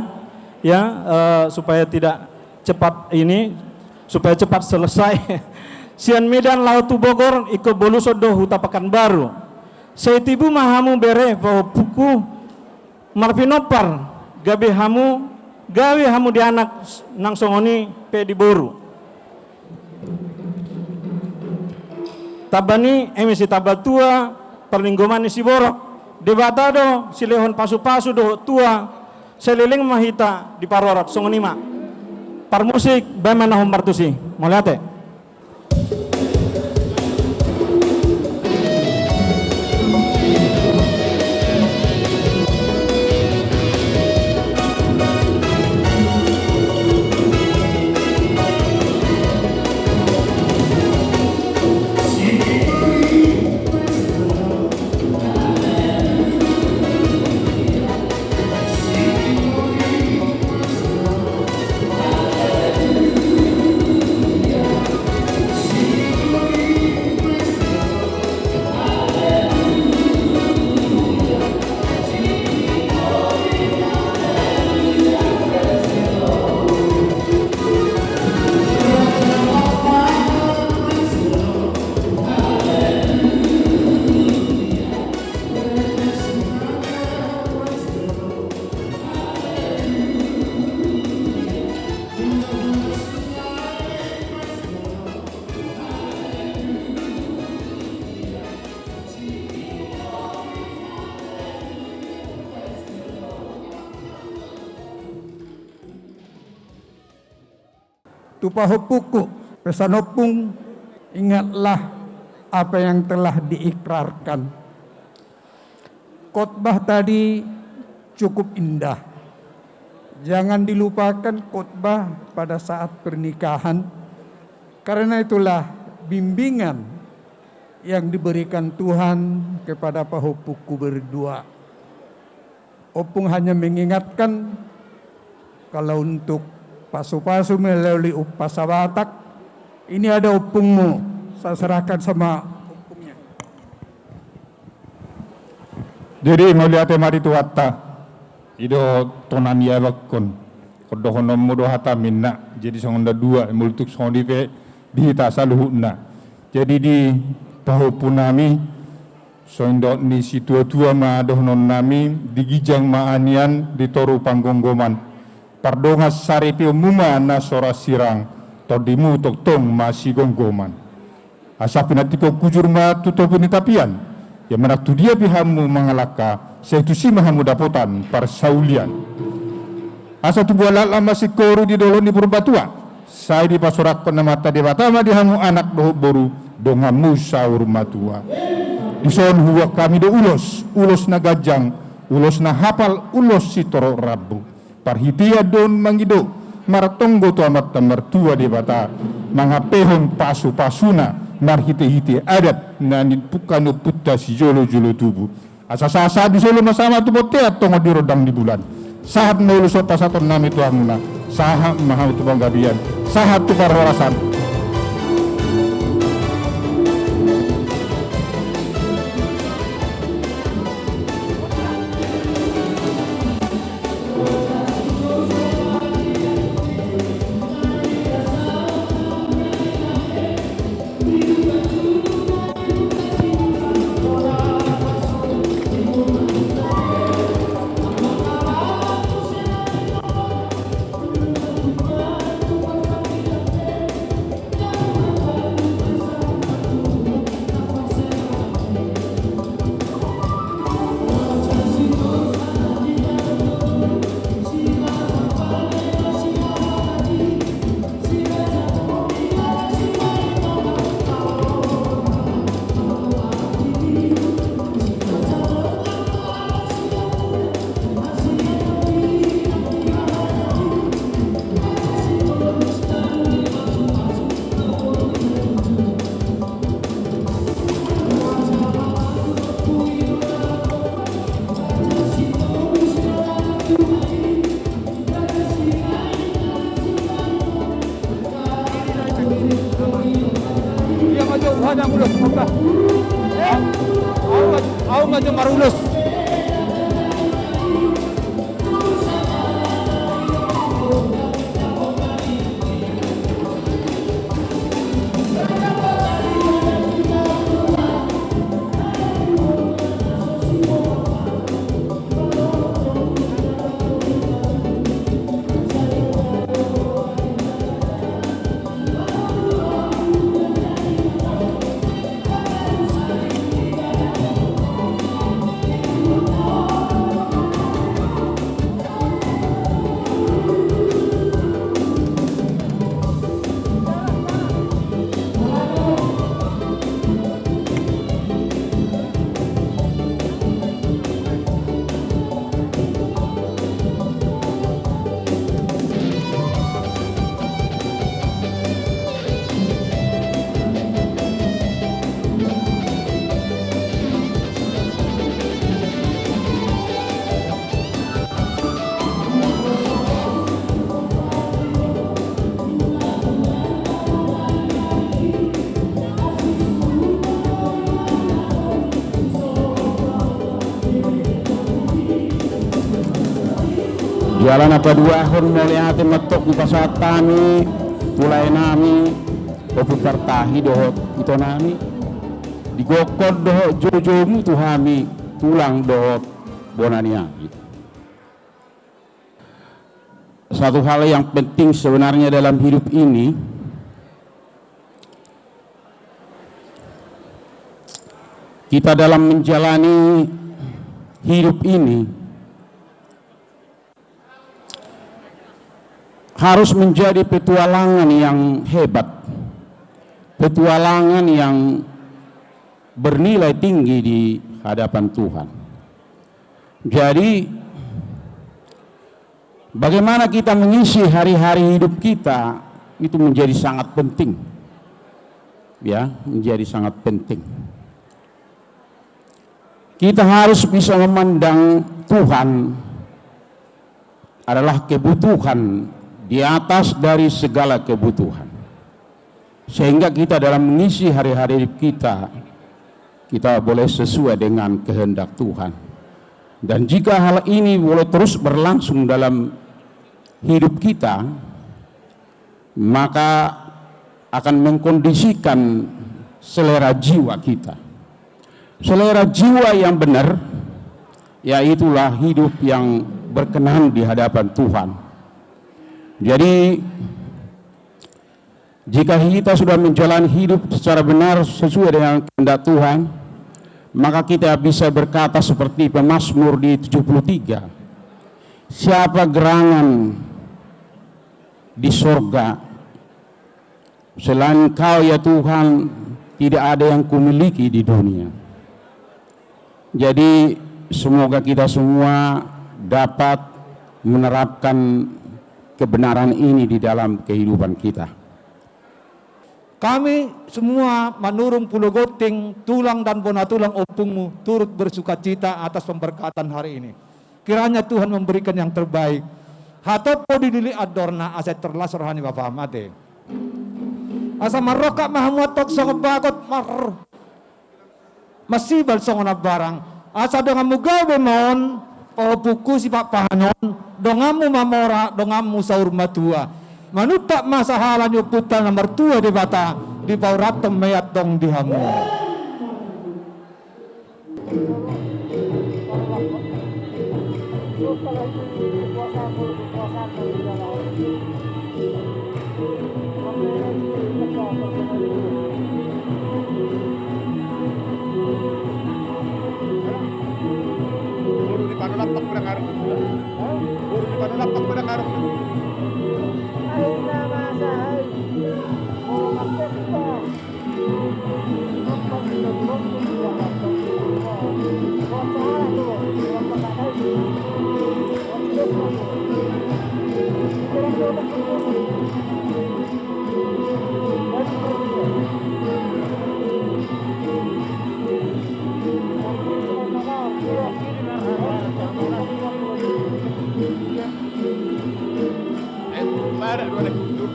ya, eh, supaya tidak cepat ini, supaya cepat selesai. Sian Medan laho tu Bogor, ingkon boluson do huta Pekanbaru. Sai tibu ma hamu bere pahompuku, marpinompar, gabe hamu, gabe hamu di anak nang songon i pe di boru. Tamba ni eme sitamba tua, parlinggoman ni siborok. Debata do silehon pasu-pasu dohot tua, saleleng ma hita diparorot, songon i ma. Parmusik, baen ma na hombar tusi. Mauliate. Tu pahompungku, pesan ompung, ingatlah apa yang telah diikrarkan. Khotbah tadi cukup indah. Jangan dilupakan khotbah pada saat pernikahan. Karena itulah bimbingan yang diberikan Tuhan kepada pahompungku berdua. Ompung hanya mengingatkan, kalau untuk pasu-pasu melalui umpasa Batak, ini ada ompungmu, saya serahkan sama ompungnya. Jadi, mauliate ma di Tuhanta, i do tona ni abakkon, dohononmu do hata ninna, jadi songon na dua, molo tung songon i pe di hita saluhutna. Jadi di pahompu nami, songon dok ni situa-tua ma dohonon nami, di ginjang ma anian, di toru panggomgoman. Pardongan saripeonmu ma na so ra sirang, tondimu tongtong masigomgoman. Asa pinantikhon hujur ma tu topi ni tapian, ia manang tu dia pe hamu mangalangka, sai tusi ma hamu dapotan parsaulian. Asa tubu alatlat ma singkoru di dolok ni Purbatua, sai dipasorangkon Amanta Debata ma di hamu anak dohot boru, donganmu saur matua. Dison huboan hami do ulos, ulos na ganjang, ulos na hapal, ulos sitorop rambu. Parhitean do on mangido, martonggo tu Amanta Martua Debata, mangampehon pasu-pasuna, marhite-hite adat, na nipungka ni ompunta sijolo-jolo tubu. Asa sahat-sahat ni solu ma sahat tu bontean tongon di rondang ni bulan. Sahat ma ulos on pasahaton nami tu hamuna. Sahat ma hamu tu panggabean. Sahat tu parhorasan. Aja ulos, apa? Eh? Au, au aja marulos. Jala na paduahon, mauliate ma antong hupasahat hami tu laenami, Ompu Partahi dohot itonami, di gokhon dohot joujoumu tu hami, tulang dohot bona ni hami. Satu hal yang penting sebenarnya dalam hidup ini, kita dalam menjalani hidup ini harus menjadi petualangan yang hebat, petualangan yang bernilai tinggi di hadapan Tuhan. Jadi, bagaimana kita mengisi hari-hari hidup kita itu menjadi sangat penting. Ya, menjadi sangat penting. Kita harus bisa memandang Tuhan adalah kebutuhan di atas dari segala kebutuhan. Sehingga kita dalam mengisi hari-hari kita, kita boleh sesuai dengan kehendak Tuhan. Dan jika hal ini boleh terus berlangsung dalam hidup kita, maka akan mengkondisikan selera jiwa kita. Selera jiwa yang benar, ya, itulah hidup yang berkenan di hadapan Tuhan. Jadi, jika kita sudah menjalani hidup secara benar sesuai dengan kehendak Tuhan, maka kita bisa berkata seperti pemazmur di tujuh puluh tiga, "Siapa gerangan di sorga? Selain Kau, ya Tuhan, tidak ada yang kumiliki di dunia." Jadi, semoga kita semua dapat menerapkan kebenaran ini di dalam kehidupan kita. Kami semua manurung Pulo Gonting, tulang dan bona tulang ompungmu, turut bersukacita atas pemberkatan hari ini. Kiranya Tuhan memberikan yang terbaik. Hatop po di dili andorna, asa terlas roha ni bapa mate. Asa marrongkap ma hamu antong songon bagot mar-, marsibal songon ambarang. Asa donganmu gabe ma on, pahompuku sipakpahan on, donganmu mamora, donganmu saur matua. Manumpak ma sahala ni ompunta na martua Debata, dipaurathon ma i antong di hamu. Boru ni Panolampak pedang arung. Boru ni Panolampak pedang arung. Eh, barak dua na guntur.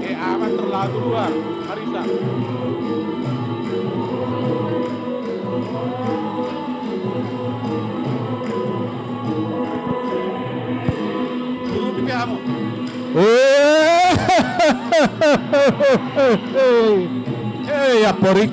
Eh, Aman terlalu luar, Marisa. Turuti pe hamu. Hei, aporik.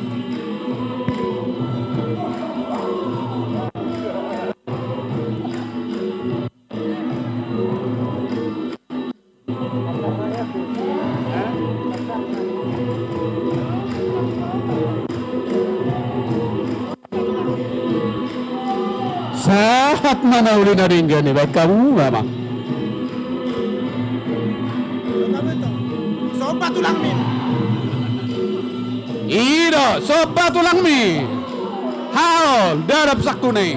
Sahat ma na uli na denggan i, baen hamu ma. Somba tulangmi. I do, somba tulangmi. Haol, dadap sangkuna i.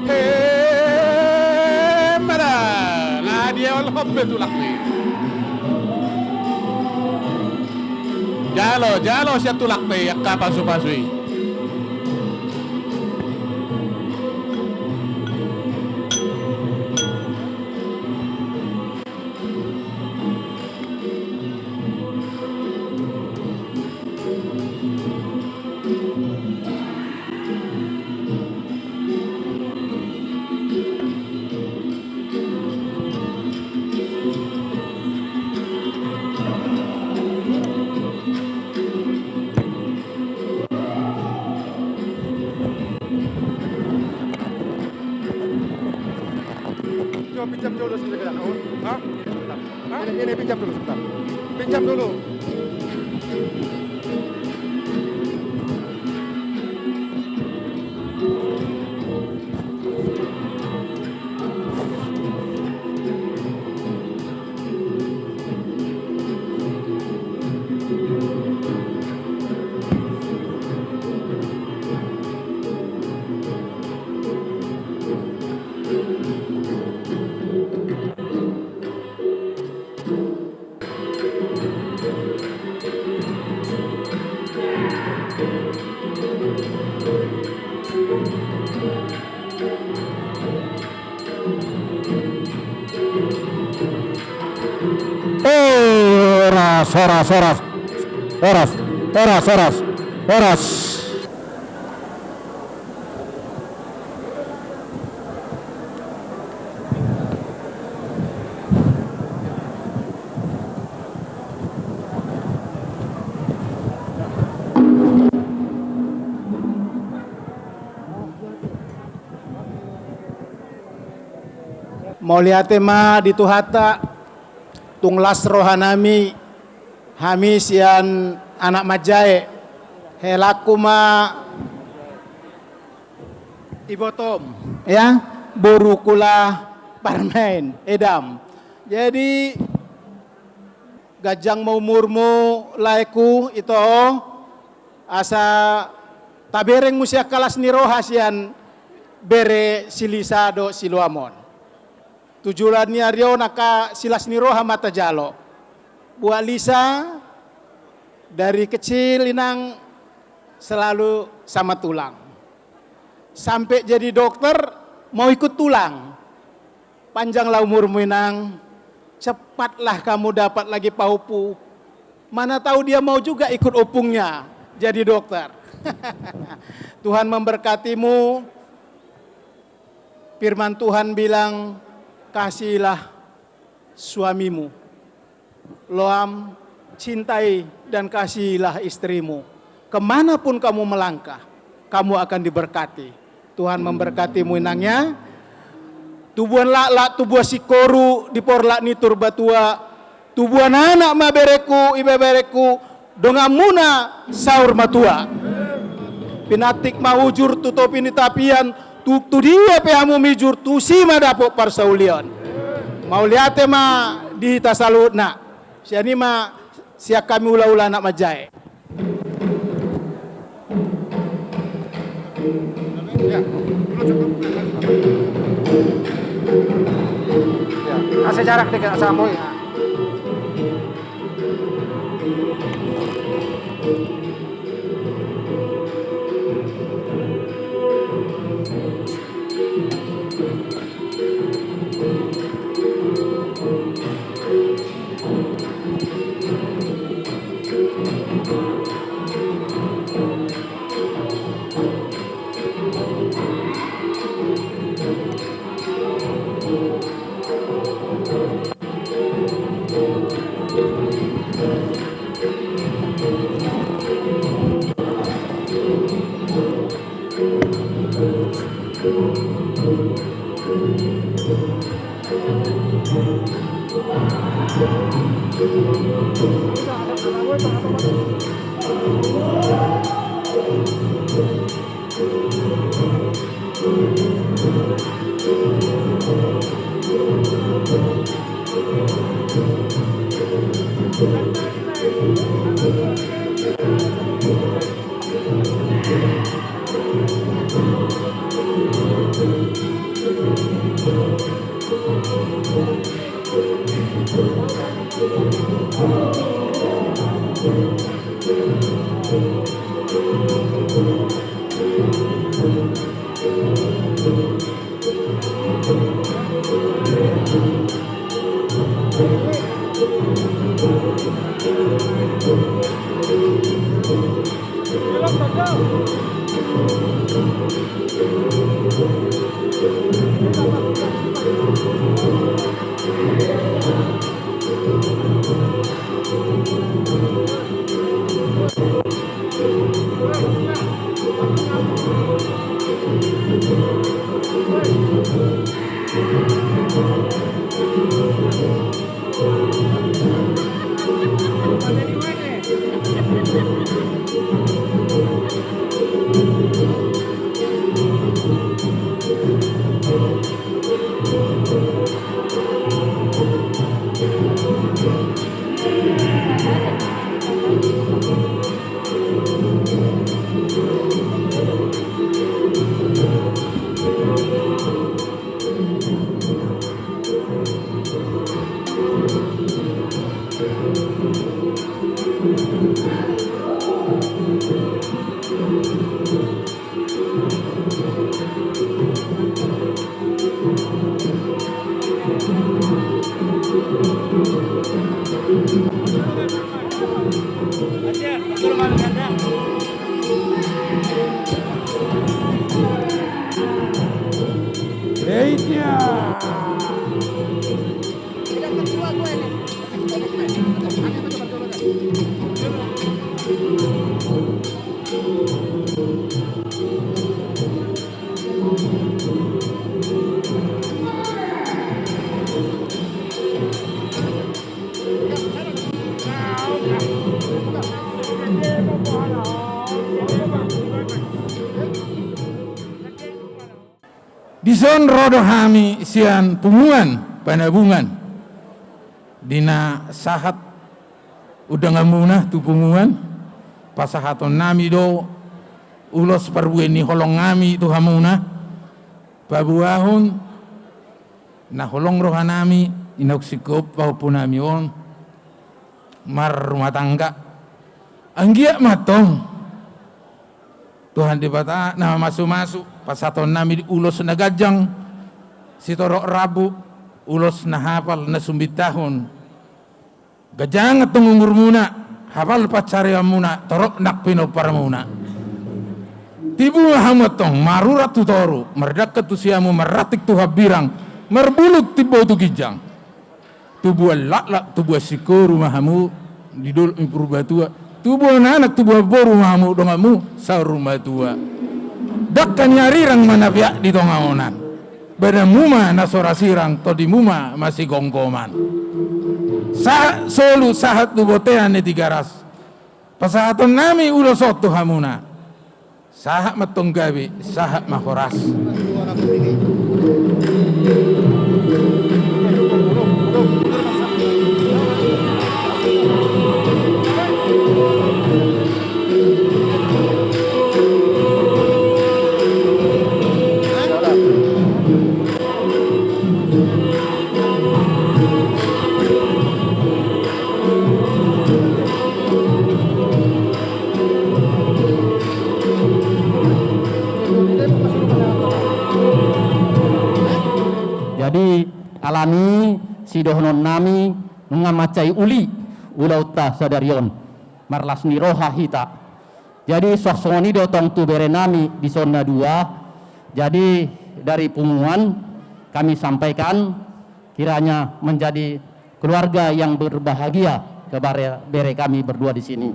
He, mada, na diaolhon be tulak ni. Jalo, jalo sian tulak ni, angka pasupasu i. Coba pinjam dulu sini, Bang. Hah? Hah? Ini, ini pinjam dulu sebentar. Pinjam dulu. Eh, horas, horas, horas. Horas, horas, horas, horas. Mauliate ma di Tuhanta, tung las rohanami, hami sian anak manjae, helangku ma ibotom, ya, boru kula parmaen, Edam. Jadi, ganjang ma umurmu, laeku, ito, asa tabereng muse angka las ni roha sian bere si Lisa dohot si Loam on. Tu joloan ni ari on angka silas ni roha ma tajalo. Buat Lisa, dari kecil inang selalu sama tulang. Sampai jadi dokter, mau ikut tulang. Panjanglah umurmu, Inang. Cepatlah kamu dapat lagi pahompu. Mana tahu dia mau juga ikut opungnya jadi dokter. Tuhan memberkatimu. Firman Tuhan bilang, kasihilah suamimu. Loam, cintai dan kasihilah istrimu. Kemanapun kamu melangkah, kamu akan diberkati. Tuhan memberkatimu, Inang, ya. Tubuan laklak, tubuan singkoru di porlak ni Purbatua. Tubuan anak ma, berengku, ibeberengku, Donganmuna saur matua. Pinantik ma hujur tu topi ni tapian, tu, tu dia pe hamu mijur, tusi ma dapot parsaulian. Mauliate ma di hita saluhutna. Sian i ma sian hami hulahula anak manjae. Ya, kasih jarak dikit, asal aku, ya. Dison ro do hami sian punguan Panabungan. Di na sahat undanganmuna tu punguan, pasahatonnami do ulos parbue ni holongnami tu hamuna, paboahon na holong rohanami, inaon singkop pahompunami on marrumah tangga. Anggiat ma antong Tuhan Debata na mamasumasu, pasahatonnami ulos na ganjang sitorop rambu, ulos na hapal na sumbintahon. Ganjang antong umurmuna, hapal pansarianmuna, torop nang pinomparmuna. Tibu ma hamu antong marurat tu toru, mardangka tu siamun, marranting tu hambirang, marbulut timbo tu ginjang. Tubuan laklak, tubuan singkoru ma hamu di dolok ni Purbatua. Tubuan anak, tubuan boru ma hamu donganmu saur matua. Dangka ni arirang ma na peak di tonga onan. Badanmu ma na so ra sirang, tondimu ma masigomgoman. Sahat solu, sahat tu bontean ni Tigaras. Pasahatonnami ulos on tu hamuna. Sahat ma antong gabe, sahat ma horas. Jadi, alani sidohononnami nunga mansai uli ulaonta sadari on, marlas ni roha hita. Jadi, songon i do tong tu berenami dison na dua. Jadi, dari punguan kami sampaikan, kiranya menjadi keluarga yang berbahagia kepada bere kami berdua di sini.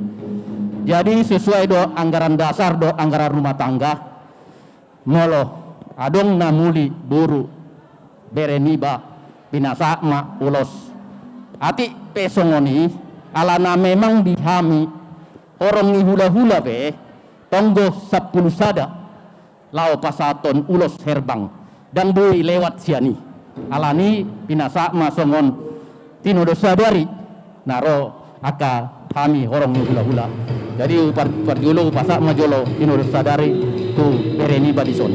Jadi, sesuai do anggaran dasar do anggaran rumah tangga, molo adong na muli boru bere niba, pinasahat ma ulos. Atik pe songon i, alana memang di hami horong ni hulahula pe tonggo sampulu sada laho pasahathon ulos herbang, ndang boi lewat sian i. Alani pinasahat ma songon tinodo sadari na ro angka hami horong ni hulahula. Jadi, hupar-, parjolo hupasahat ma jolo tinodo sadari tu bere niba dison.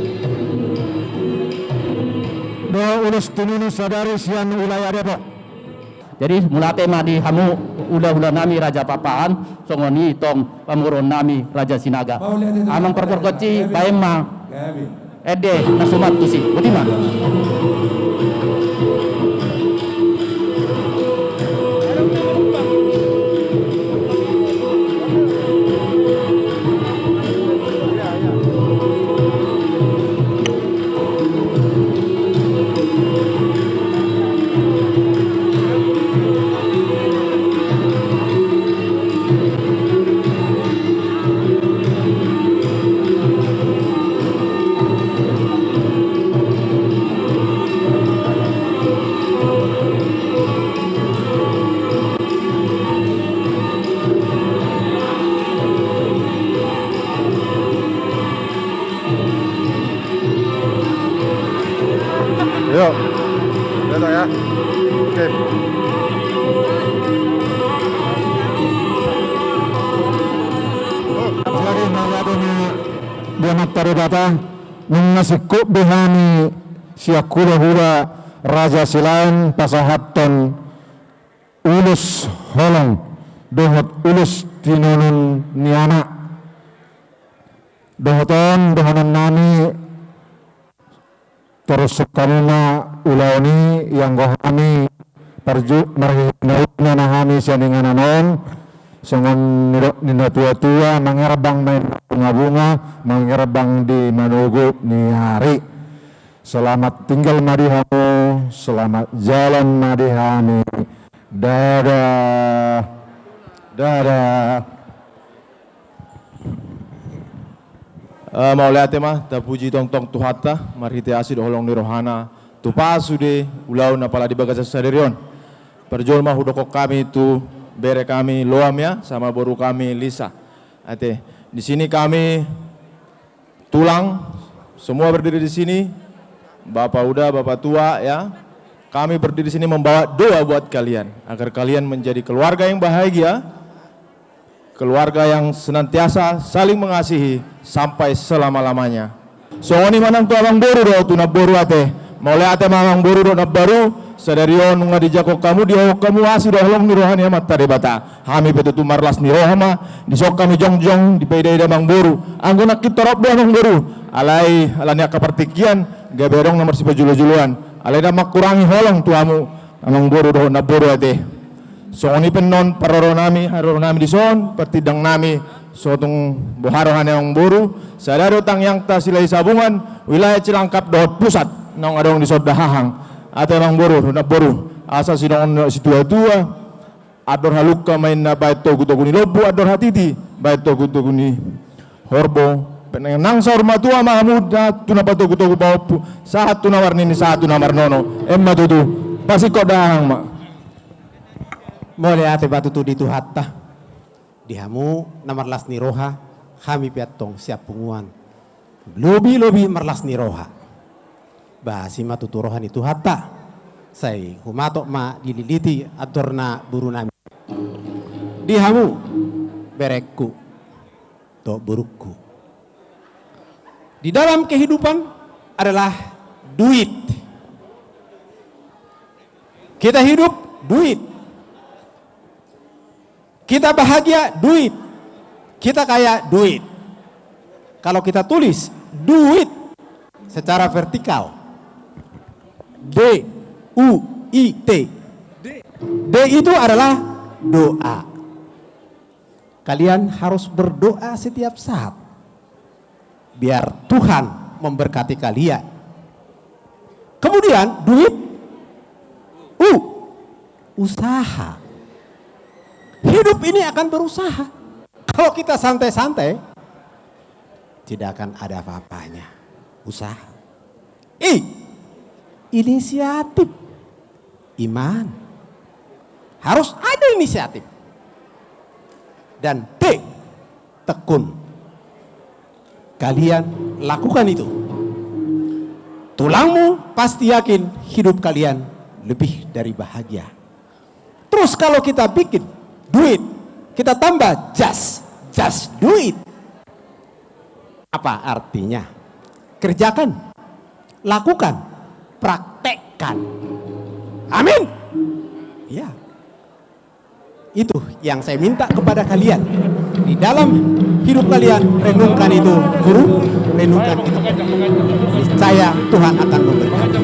Do ulos tinodo sadari sian wilayah Depok. Jadi, mauliate ma di hamu hulahulanami Raja Pakpahan, songon i tong pamoruonnami Raja Sinaga. Amang parporgotsi, baen ma. Ende na suman tusi. Boti ma. Yo. Datang ya. Oke. Jadi, mauliate ma di Amanta Debata, nunga singkop be hami sian hulahula Raja Silaen pasahathon ulos holong dohot ulos tinonon ni anak. Dohot on dohononnami, torus hamu ma ulaon i, ianggo hami parju-, marhite na hami sian inganan on, songon nidok ni natuatua, mangerbang ma i bungabunga, mangerbang di manogot ni ari. Selamat tinggal ma di hamu, selamat jalan ma di hami. Dadah. Dadah. Eh, mauliate ma, tapuji tongtong Tuhanta, marhite asi dohot holong ni rohana, tupa sude ulaon na pala di bagasan sadari on. Parjolo ma hudokhon hami tu bere kami Loam ya, sama boru kami Lisa. Ate, di sini kami tulang, semua berdiri di sini, Bapak Uda, Bapak Tua, ya. Kami berdiri di sini membawa doa buat kalian, agar kalian menjadi keluarga yang bahagia, keluarga yang senantiasa saling mengasihi sampai selama-lamanya. Songon i ma nang tu amangboru dohot tu namboru ate. Mauliate ma amangboru dohot namboru, sadari on nunga dijangkon hamu, didokhon hamu asi dohot holong ni roha ni Amanta Debata. Hami pe tutu marlas ni roha ma, dison hami jongjong, dipaida-ida amangboru. Anggo nangkin torop do amangboru. Alai, alani angka partingkian, gabe adong na marsipajolo-joloan. Alai ndang mangkurangi holong tu hamu, amangboru dohot namboru ate. Songon i pe annon parorot nami, haroro nami dison, partindang nami, sotung boha roha ni amangboru, sada do tangiangta Silahisabungan, wilayah Cilangkap dohot pusat, naung adong dison dahahang. Ate amangboru, namboru, asa sidok ni situatua, andor halumpang ma inna baen togu-togu ni lombu, andor hatiti baen togu-togu ni horbo. Nang saur matua ma hamu tu na patogu-togu pahompu, sahat tu na marnini, sahat tu na marnono. Emma tutu, pasingkop dahahang ma. Mauliate ma tutu di Tuhanta. Di hamu na marlas ni roha, hami pe antong sian punguan lobi-lobi marlas ni roha. Ba asi ma tutu roha ni Tuhanta. Sai humatop ma dililiti andor na boru nami. Di hamu, berengku dohot borungku, di dalam kehidupan adalah duit. Kita hidup, duit. Kita bahagia, duit. Kita kaya, duit. Kalau kita tulis duit secara vertikal, D U I T, D itu adalah doa. Kalian harus berdoa setiap saat biar Tuhan memberkati kalian. Kemudian duit, U, usaha. Hidup ini akan berusaha. Kalau kita santai-santai, tidak akan ada apa-apanya. Usaha. I, inisiatif. Iman. Harus ada inisiatif. Dan T, tekun. Kalian lakukan itu. Tulangmu pasti yakin hidup kalian lebih dari bahagia. Terus kalau kita bikin duit, kita tambah jas, jas duit. Apa artinya? Kerjakan, lakukan, praktekkan. Amin. Ya. Itu yang saya minta kepada kalian. Di dalam hidup kalian, renungkan itu, guru, renungkan itu. Niscaya Tuhan akan memberkati.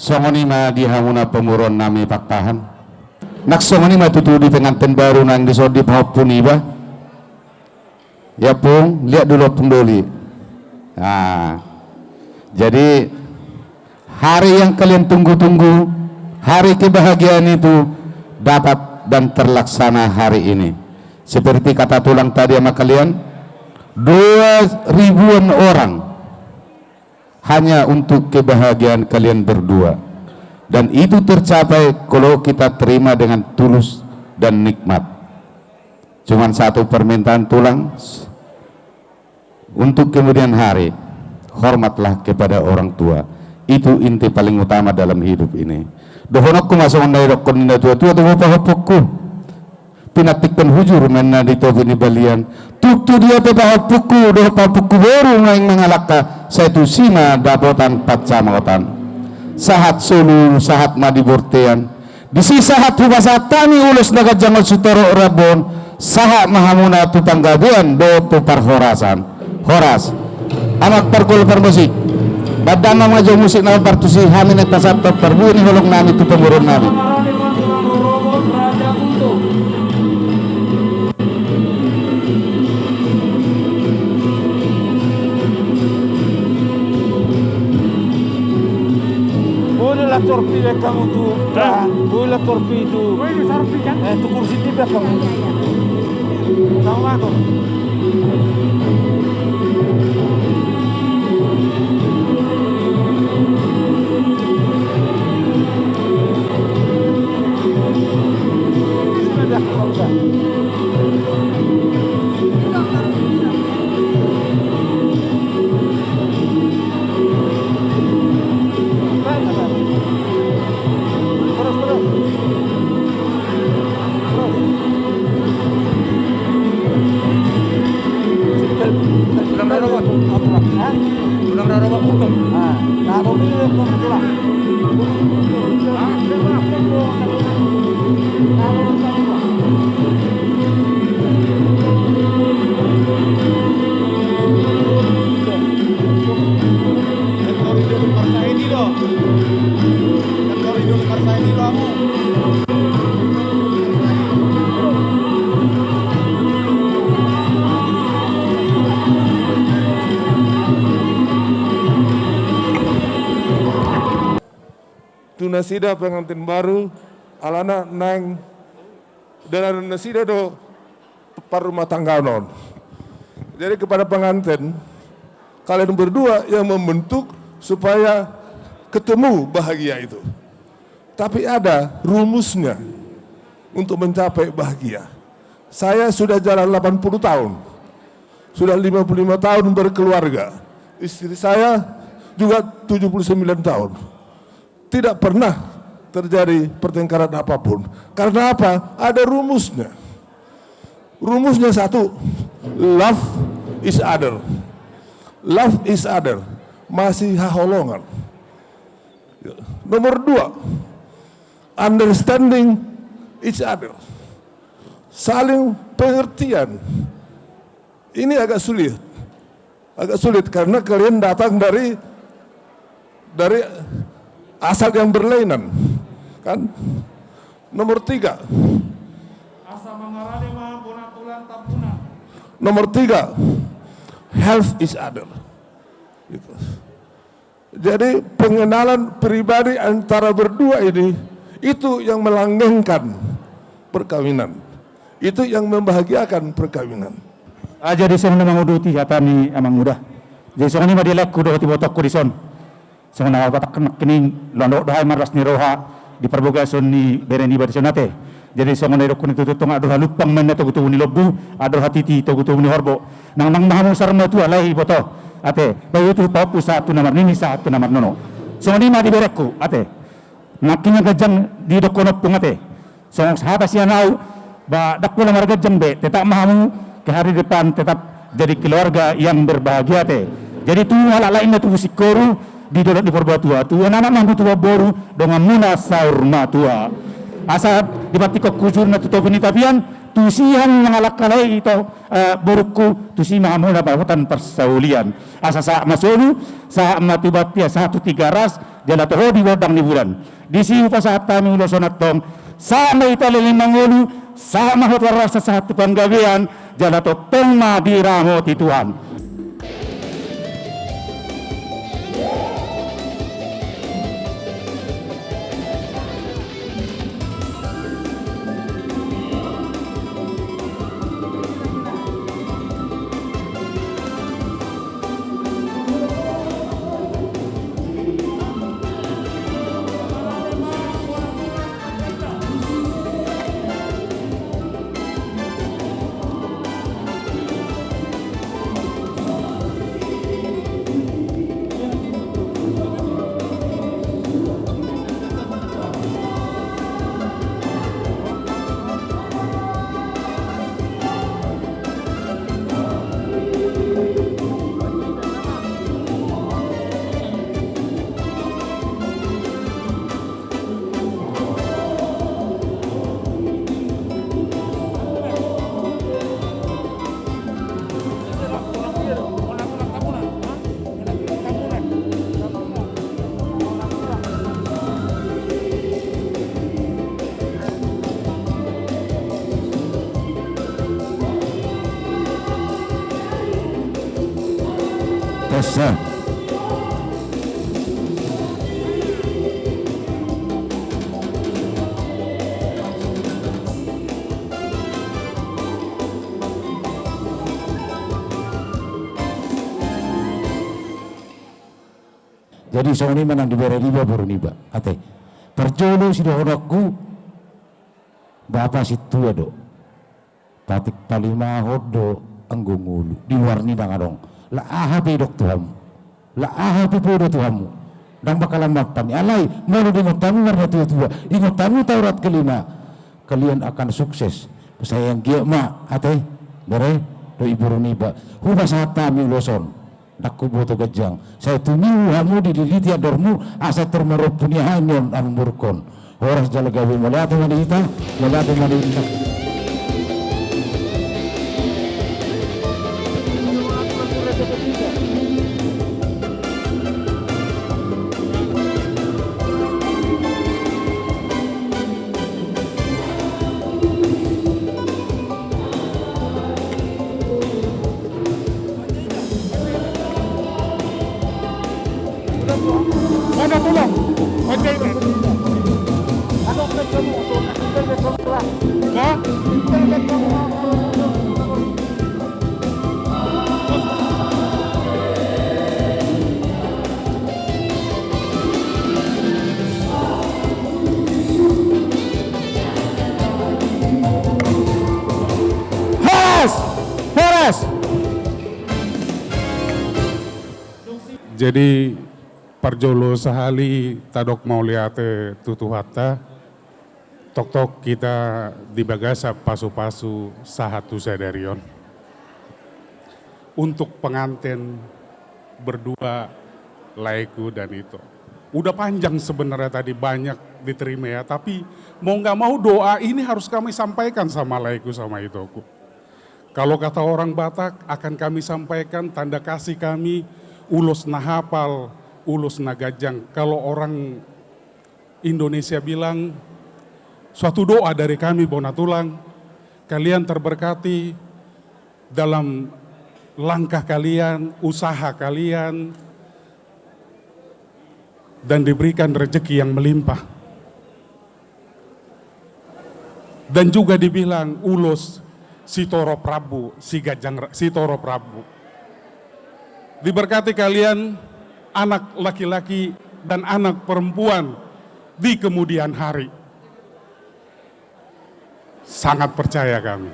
Songon i ma di hamuna pamoruon nami Pakpahan. Nang songon i ma tutu di pengantin baru nang dison di pahompu niba. Ya Ompung, lihat dulu Ompung Doli. Nah, jadi hari yang kalian tunggu-tunggu, hari kebahagiaan itu dapat dan terlaksana hari ini. Seperti kata tulang tadi sama kalian, dua ribuan orang hanya untuk kebahagiaan kalian berdua. Dan itu tercapai kalau kita terima dengan tulus dan nikmat. Cuman satu permintaan tulang, untuk kemudian hari, hormatlah kepada orang tua. Itu inti paling utama dalam hidup ini. Dohononku ma songon na didokkon ni na tua-tua tu pahompungku. Pinantikhon hujur ma inna di topi ni balian. Tung tu dia pe pahompungku dohot pahompungku boru naeng mangalangka, sai tusi ma dapotan pansamotan. Sahat solu, sahat ma di bortean. Disi sahat hupasahat hami ulos na ganjang on sitorop rambu on, sahat ma hamuna tu panggabean dohot tu parhorasan. Horas. Anak pargol parmusik. Bahen damang ma jo musik na partusi hami naeng pasahathon parbue ni holong nami tu pamoruon nami. Boleh lah torpi belakang tu. Hah? Boleh lah torpi tu. Boleh lah torpi kan? Eh, tu kursi di belakang. Iya, iya. Assalamualaikum. Tu nasida pengantin baru, alana naeng dalanan nasida do parrumatanggaon on. Jadi kepada pengantin, kalian berdua yang membentuk supaya ketemu bahagia itu. Tapi ada rumusnya untuk mencapai bahagia. Saya sudah jalan delapan puluh tahun. Sudah lima puluh lima tahun berkeluarga. Istri saya juga tujuh puluh sembilan tahun. Tidak pernah terjadi pertengkaran apapun. Karena apa? Ada rumusnya. Rumusnya satu, love each other. Love each other. Masihaholongan. Nomor dua, understanding each other. Saling pengertian. Ini agak sulit. Agak sulit karena kalian datang dari, dari asal yang berlainan, kan? Nomor tiga. Asa mangarade ma bona tulang Tampunan. Nomor tiga, help each other. Gitu. Jadi, pengenalan pribadi antara berdua ini, itu yang melanggengkan perkawinan. Itu yang membahagiakan perkawinan. Ah, jadi songon na manguduti hata ni amang uda. Jadi songon i ma di laengku dohot ibotongku dison. Songon na hupatak nangkining, loan dohot do hami marlas ni roha di parbagason ni bere niba dison ate. Jadi songon na didokkon i tutu, tong andor halumpang ma inna togutogu ni lombu, andor hatiti togutogu ni horbo. Nangnang ma hamu saur matua, lae iboto. Ate, paihutihut pahompu sahat tu na marnini, sahat tu na marnono. Songon i ma di berengku, ate. Nangkining ganjang didokkon ompung ate. Songon hata sian ahu, ba ndang pola marganjang be, tetap ma hamu ke hari depan tetap jadi keluarga yang berbahagia ate. Jadi tu halak lain na tubu singkoru, di dolok ni Purbatua, tu anak ma hamu tu boru, donganmuna saur matua. Asa dipantikhon hujurna tu topi ni tapian, tusi hamu mangalap halak i ito, eh, borungku, tusi ma hamu na dapotan parsaulian. Asa sahat ma solu, sahat ma tu Bantia, sahat tu Tigaras, jala toho di gondang ni bulan. Disi hupasahat hami ulos on antong, sahat ma hita leleng mangolu, sahat ma hot marrasa sahat tu panggabean, jala tongtong ma diramoti Tuhan. Tessa. Jadi songon i ma nang di bere niba boru niba. Ate. Parjolo sidohononku, bapa sintua do. Patik palimahon do anggo ngolu. Di luar ni ndang adong. Lak aha pe didok tu hamu. Lak aha pe poda tu hamu. Ndang bakalan mampan. Alai, molo diingot hamu marnatuatua. Ingot hamu Taurat kelima. Kalian akan sukses. Sai anggiat ma, ate. Bere, dohot boru niba. Hupasahat hami ulos on. Nangkin huboto ganjang. Sai tumihu hamu dililiti andormu, asa tor marompu ni aha ni on amangborungkon. Horas jala gabe, mauliate ma di hita, mauliate ma di hita. Horas! Horas! Jadi, parjolo sahali tadok mauliate tu Tuhanta, tongtong hita di bagasan pasupasu sahat tu sadari on. Untuk pengantin berdua, Laeku dan Ito. Udah panjang sebenarnya tadi, banyak diterima ya, tapi mau nggak mau doa ini harus kami sampaikan sama Laeku sama Itoku. Kalau kata orang Batak, akan kami sampaikan tanda kasih kami, ulos na hapal, ulos na ganjang. Kalau orang Indonesia bilang, suatu doa dari kami, Bona Tulang, kalian terberkati dalam langkah kalian, usaha kalian, dan diberikan rezeki yang melimpah. Dan juga dibilang ulos sitorop rambu, siganjang ra-, sitorop rambu. Diberkati kalian, anak laki-laki dan anak perempuan di kemudian hari. Sangat percaya kami,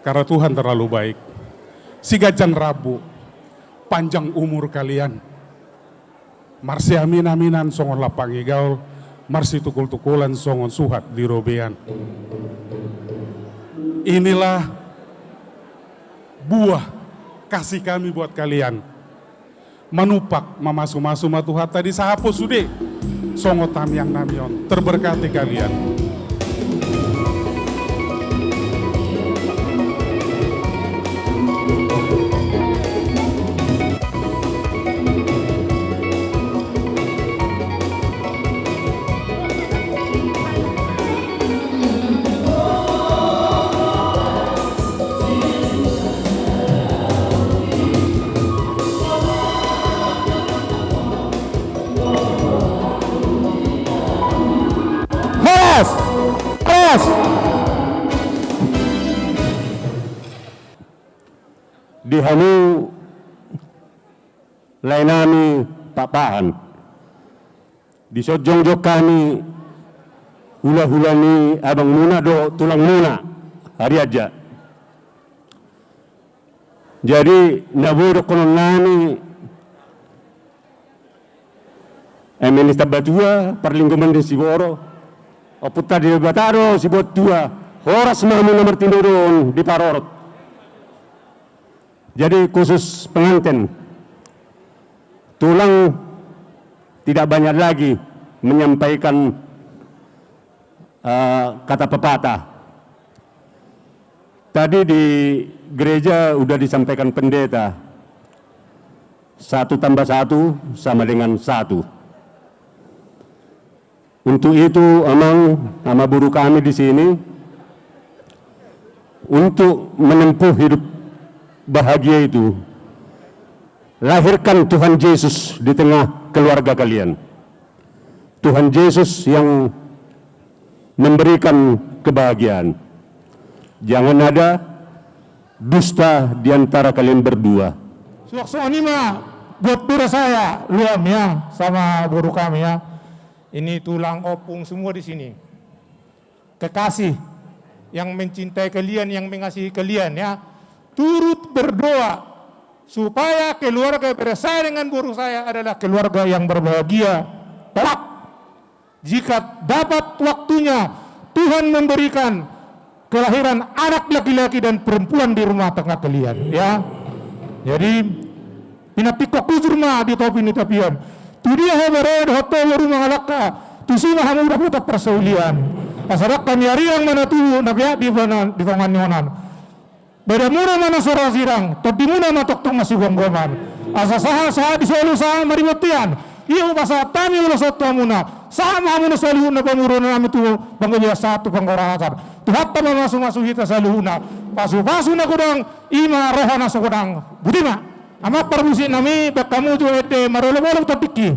karena Tuhan terlalu baik. Siganjang rambu, panjang umur kalian. Marsiamin-aminan songon lampang ni gaol, marsitungkol-tungkolan songon suhat di robean. Inilah buah kasih kami buat kalian. Manumpak, mamasu-masu ma Tuhanta di sahat sude songon tangiang nami on. Terberkati kalian. Horas! Horas! Di hamu lae nami Pakpahan. Dison jongjong hami hulahula ni abangmuna dohot tulangmuna Harianja. Jadi na boi dohonon nami, eme ni Tambatua, parlinggoman ni Siboro, Ompunta Debata do sibuat tua, horas ma hamu na martinodohon diparorot. Jadi khusus pengantin, tulang tidak banyak lagi menyampaikan, eh, kata pepatah. Tadi di gereja udah disampaikan pendeta, satu tambah satu sama dengan satu. Untuk itu, Amang, Amangboru kami di sini, untuk menempuh hidup bahagia itu, lahirkan Tuhan Yesus di tengah keluarga kalian. Tuhan Yesus yang memberikan kebahagiaan. Jangan ada dusta di antara kalian berdua. Suang songon i ma buat bere saya, Luam ya, sama boru kami ya. Ini tulang ompung semua di sini. Kekasih yang mencintai kalian, yang mengasihi kalian ya. Turut berdoa supaya keluarga bere saya dengan boru saya adalah keluarga yang berbahagia. Kelak jika dapat waktunya, Tuhan memberikan kelahiran anak laki-laki dan perempuan di rumah tangga kalian, ya. Jadi, Pinampingkon hujur ma di topi ni tapian. Tu dia ho bere dohot ho boru mangalangka, tusi ma hamu dapotan parsaulian. Asa dangka ni arirang ma na tubu na peak di tonga ni onan. Badanmuna ma na so ra sirang, tondimuna ma tongtong na sigomgoman. Asa sahat-sahat di solu sahat ma di bontean. Ia hupasahat hami ulos on tu hamuna. Sahat ma hamuna saluhutna pamoruonnami tu panggabean sahat tu panggorasan. Tuhanta ma mamasu-masu hita saluhutna. Pasu-pasu na godang, i ma roha na so godang. Boti ma. Amang parmusiknami, baen hamu jo ende marolop-olop tondingki.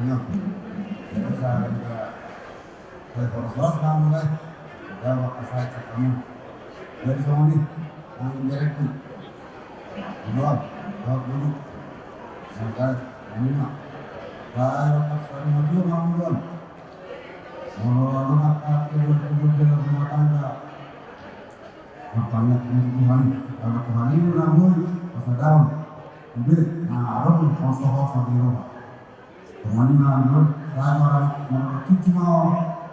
Jadi, saya horas-horas nang mulai. Jawab apa saya cakapmu. Jadi, songon i, nang direktur. Duluan, jawab dulu. Sampai, ini mah. Saya horas-horas nang mulai. Molo adong angka kebutuhan-kebutuhan dalam rumah tangga. Martangiang tu Tuhan, karena Tuhan i do na boi pasadaon. Ibe, na adong hoso-hoso di roha. Tongon i ma do, sai marang, marang cuci ma ho,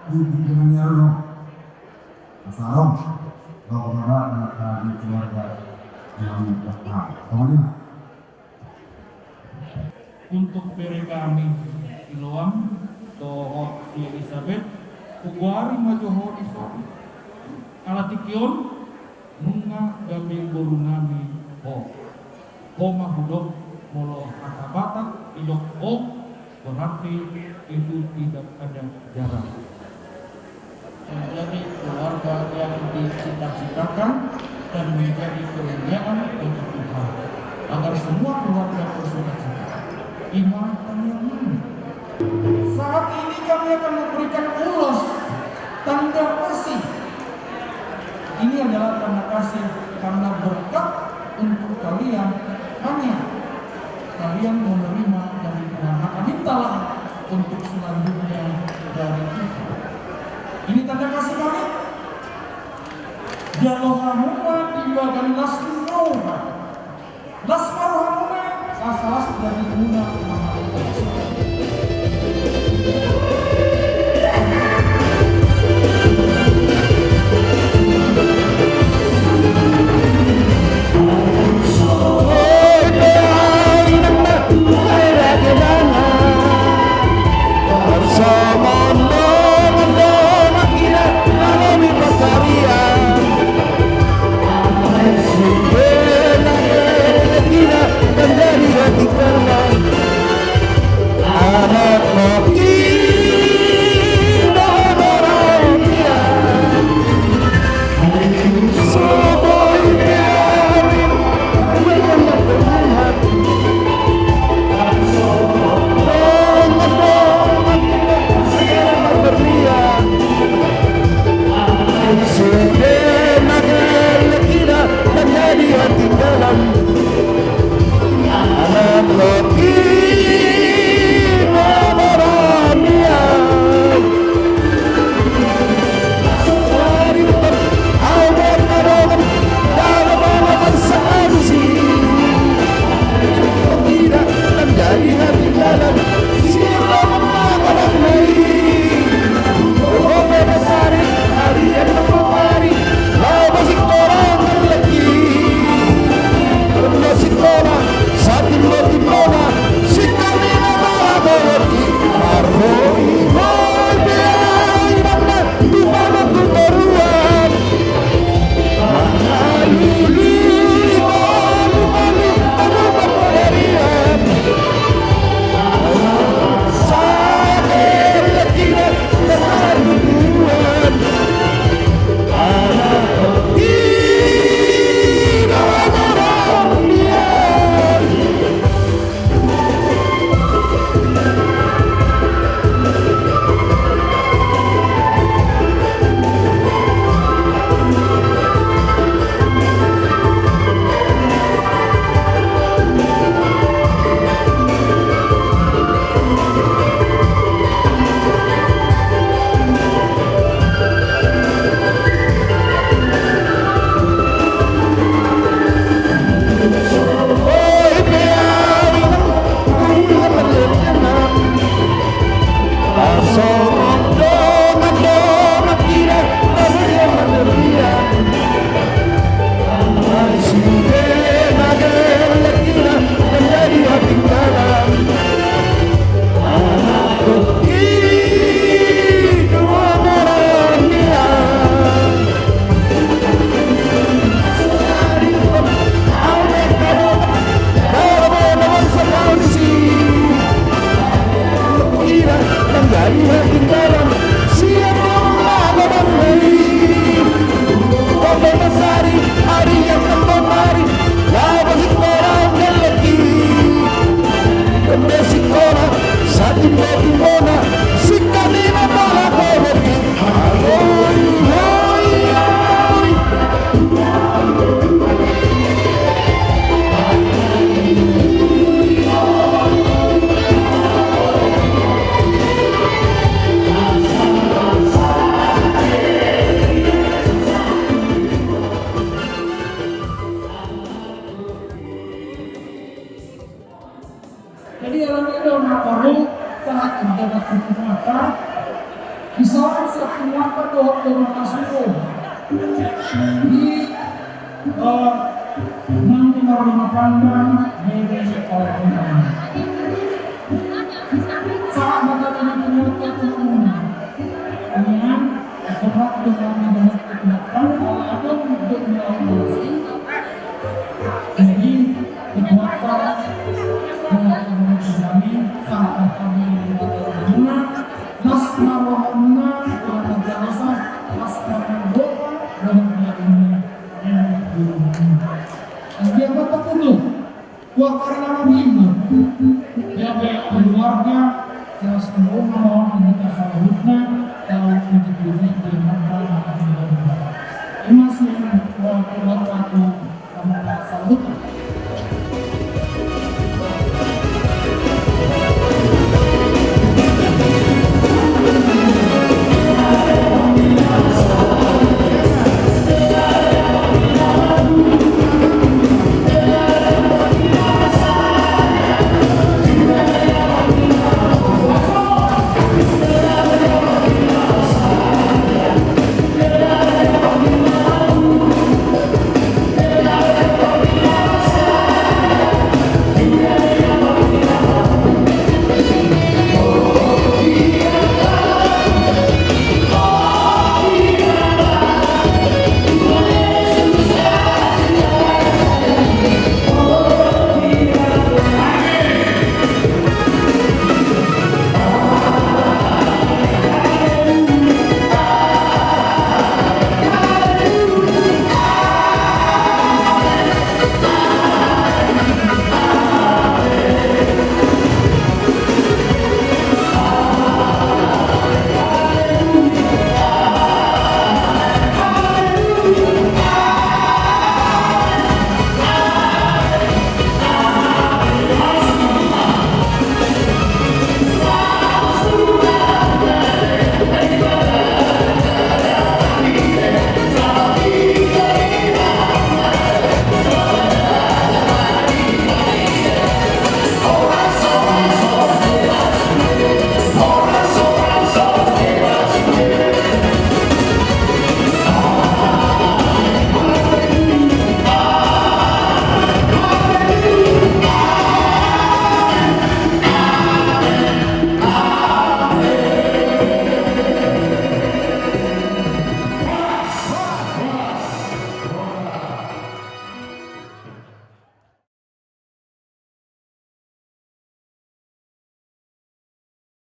di, di, di, di, di, asa adong. Dohot ma angka di keluarga yang pertama. Tongon i ma. Untuk bere hami Siloam dohot si Elisabet, hugoari ma jo ho dison. Ala tingki on, nunga gabe boru nami ho. Ho ma hudok, molo hata Batak didok ho, berarti itu tidak ada jarak. Menjadi keluarga yang dicita-citakan dan menjadi kemuliaan bagi Tuhan, agar semua keluarga bersukacita. I ma tangiang nami. Saat ini kami akan memberikan ulos tanda kasih. Ini adalah tanda kasih karena berkat untuk kalian, hanya kalian menerima dari Tuhan, maka mintalah untuk selanjutnya dari Tuhan. Ini tanda kasih kami. Jalo hamuna di bagas las ni roha. Las ma rohamuna, asa las dagingmuna mangalangka. Maka dohot do maka suruh. Di, eh, nang di marumah tangga, bere oleh rumah. Saat maka di rumah tangga. Nian, aku mak dengan di rumah tangga, kalau ada untuk melawan musik. Jadi, kekuatan, kekuatan kami, saat kami di rumah, nas marwahana, kurang jasa, nas marwahana, dan lainnya. Dia apa tuh? Tua karena mabingung. Dia kayak keluarga, jelas keluarga, mau kita saluhutna, tahu puji-puji,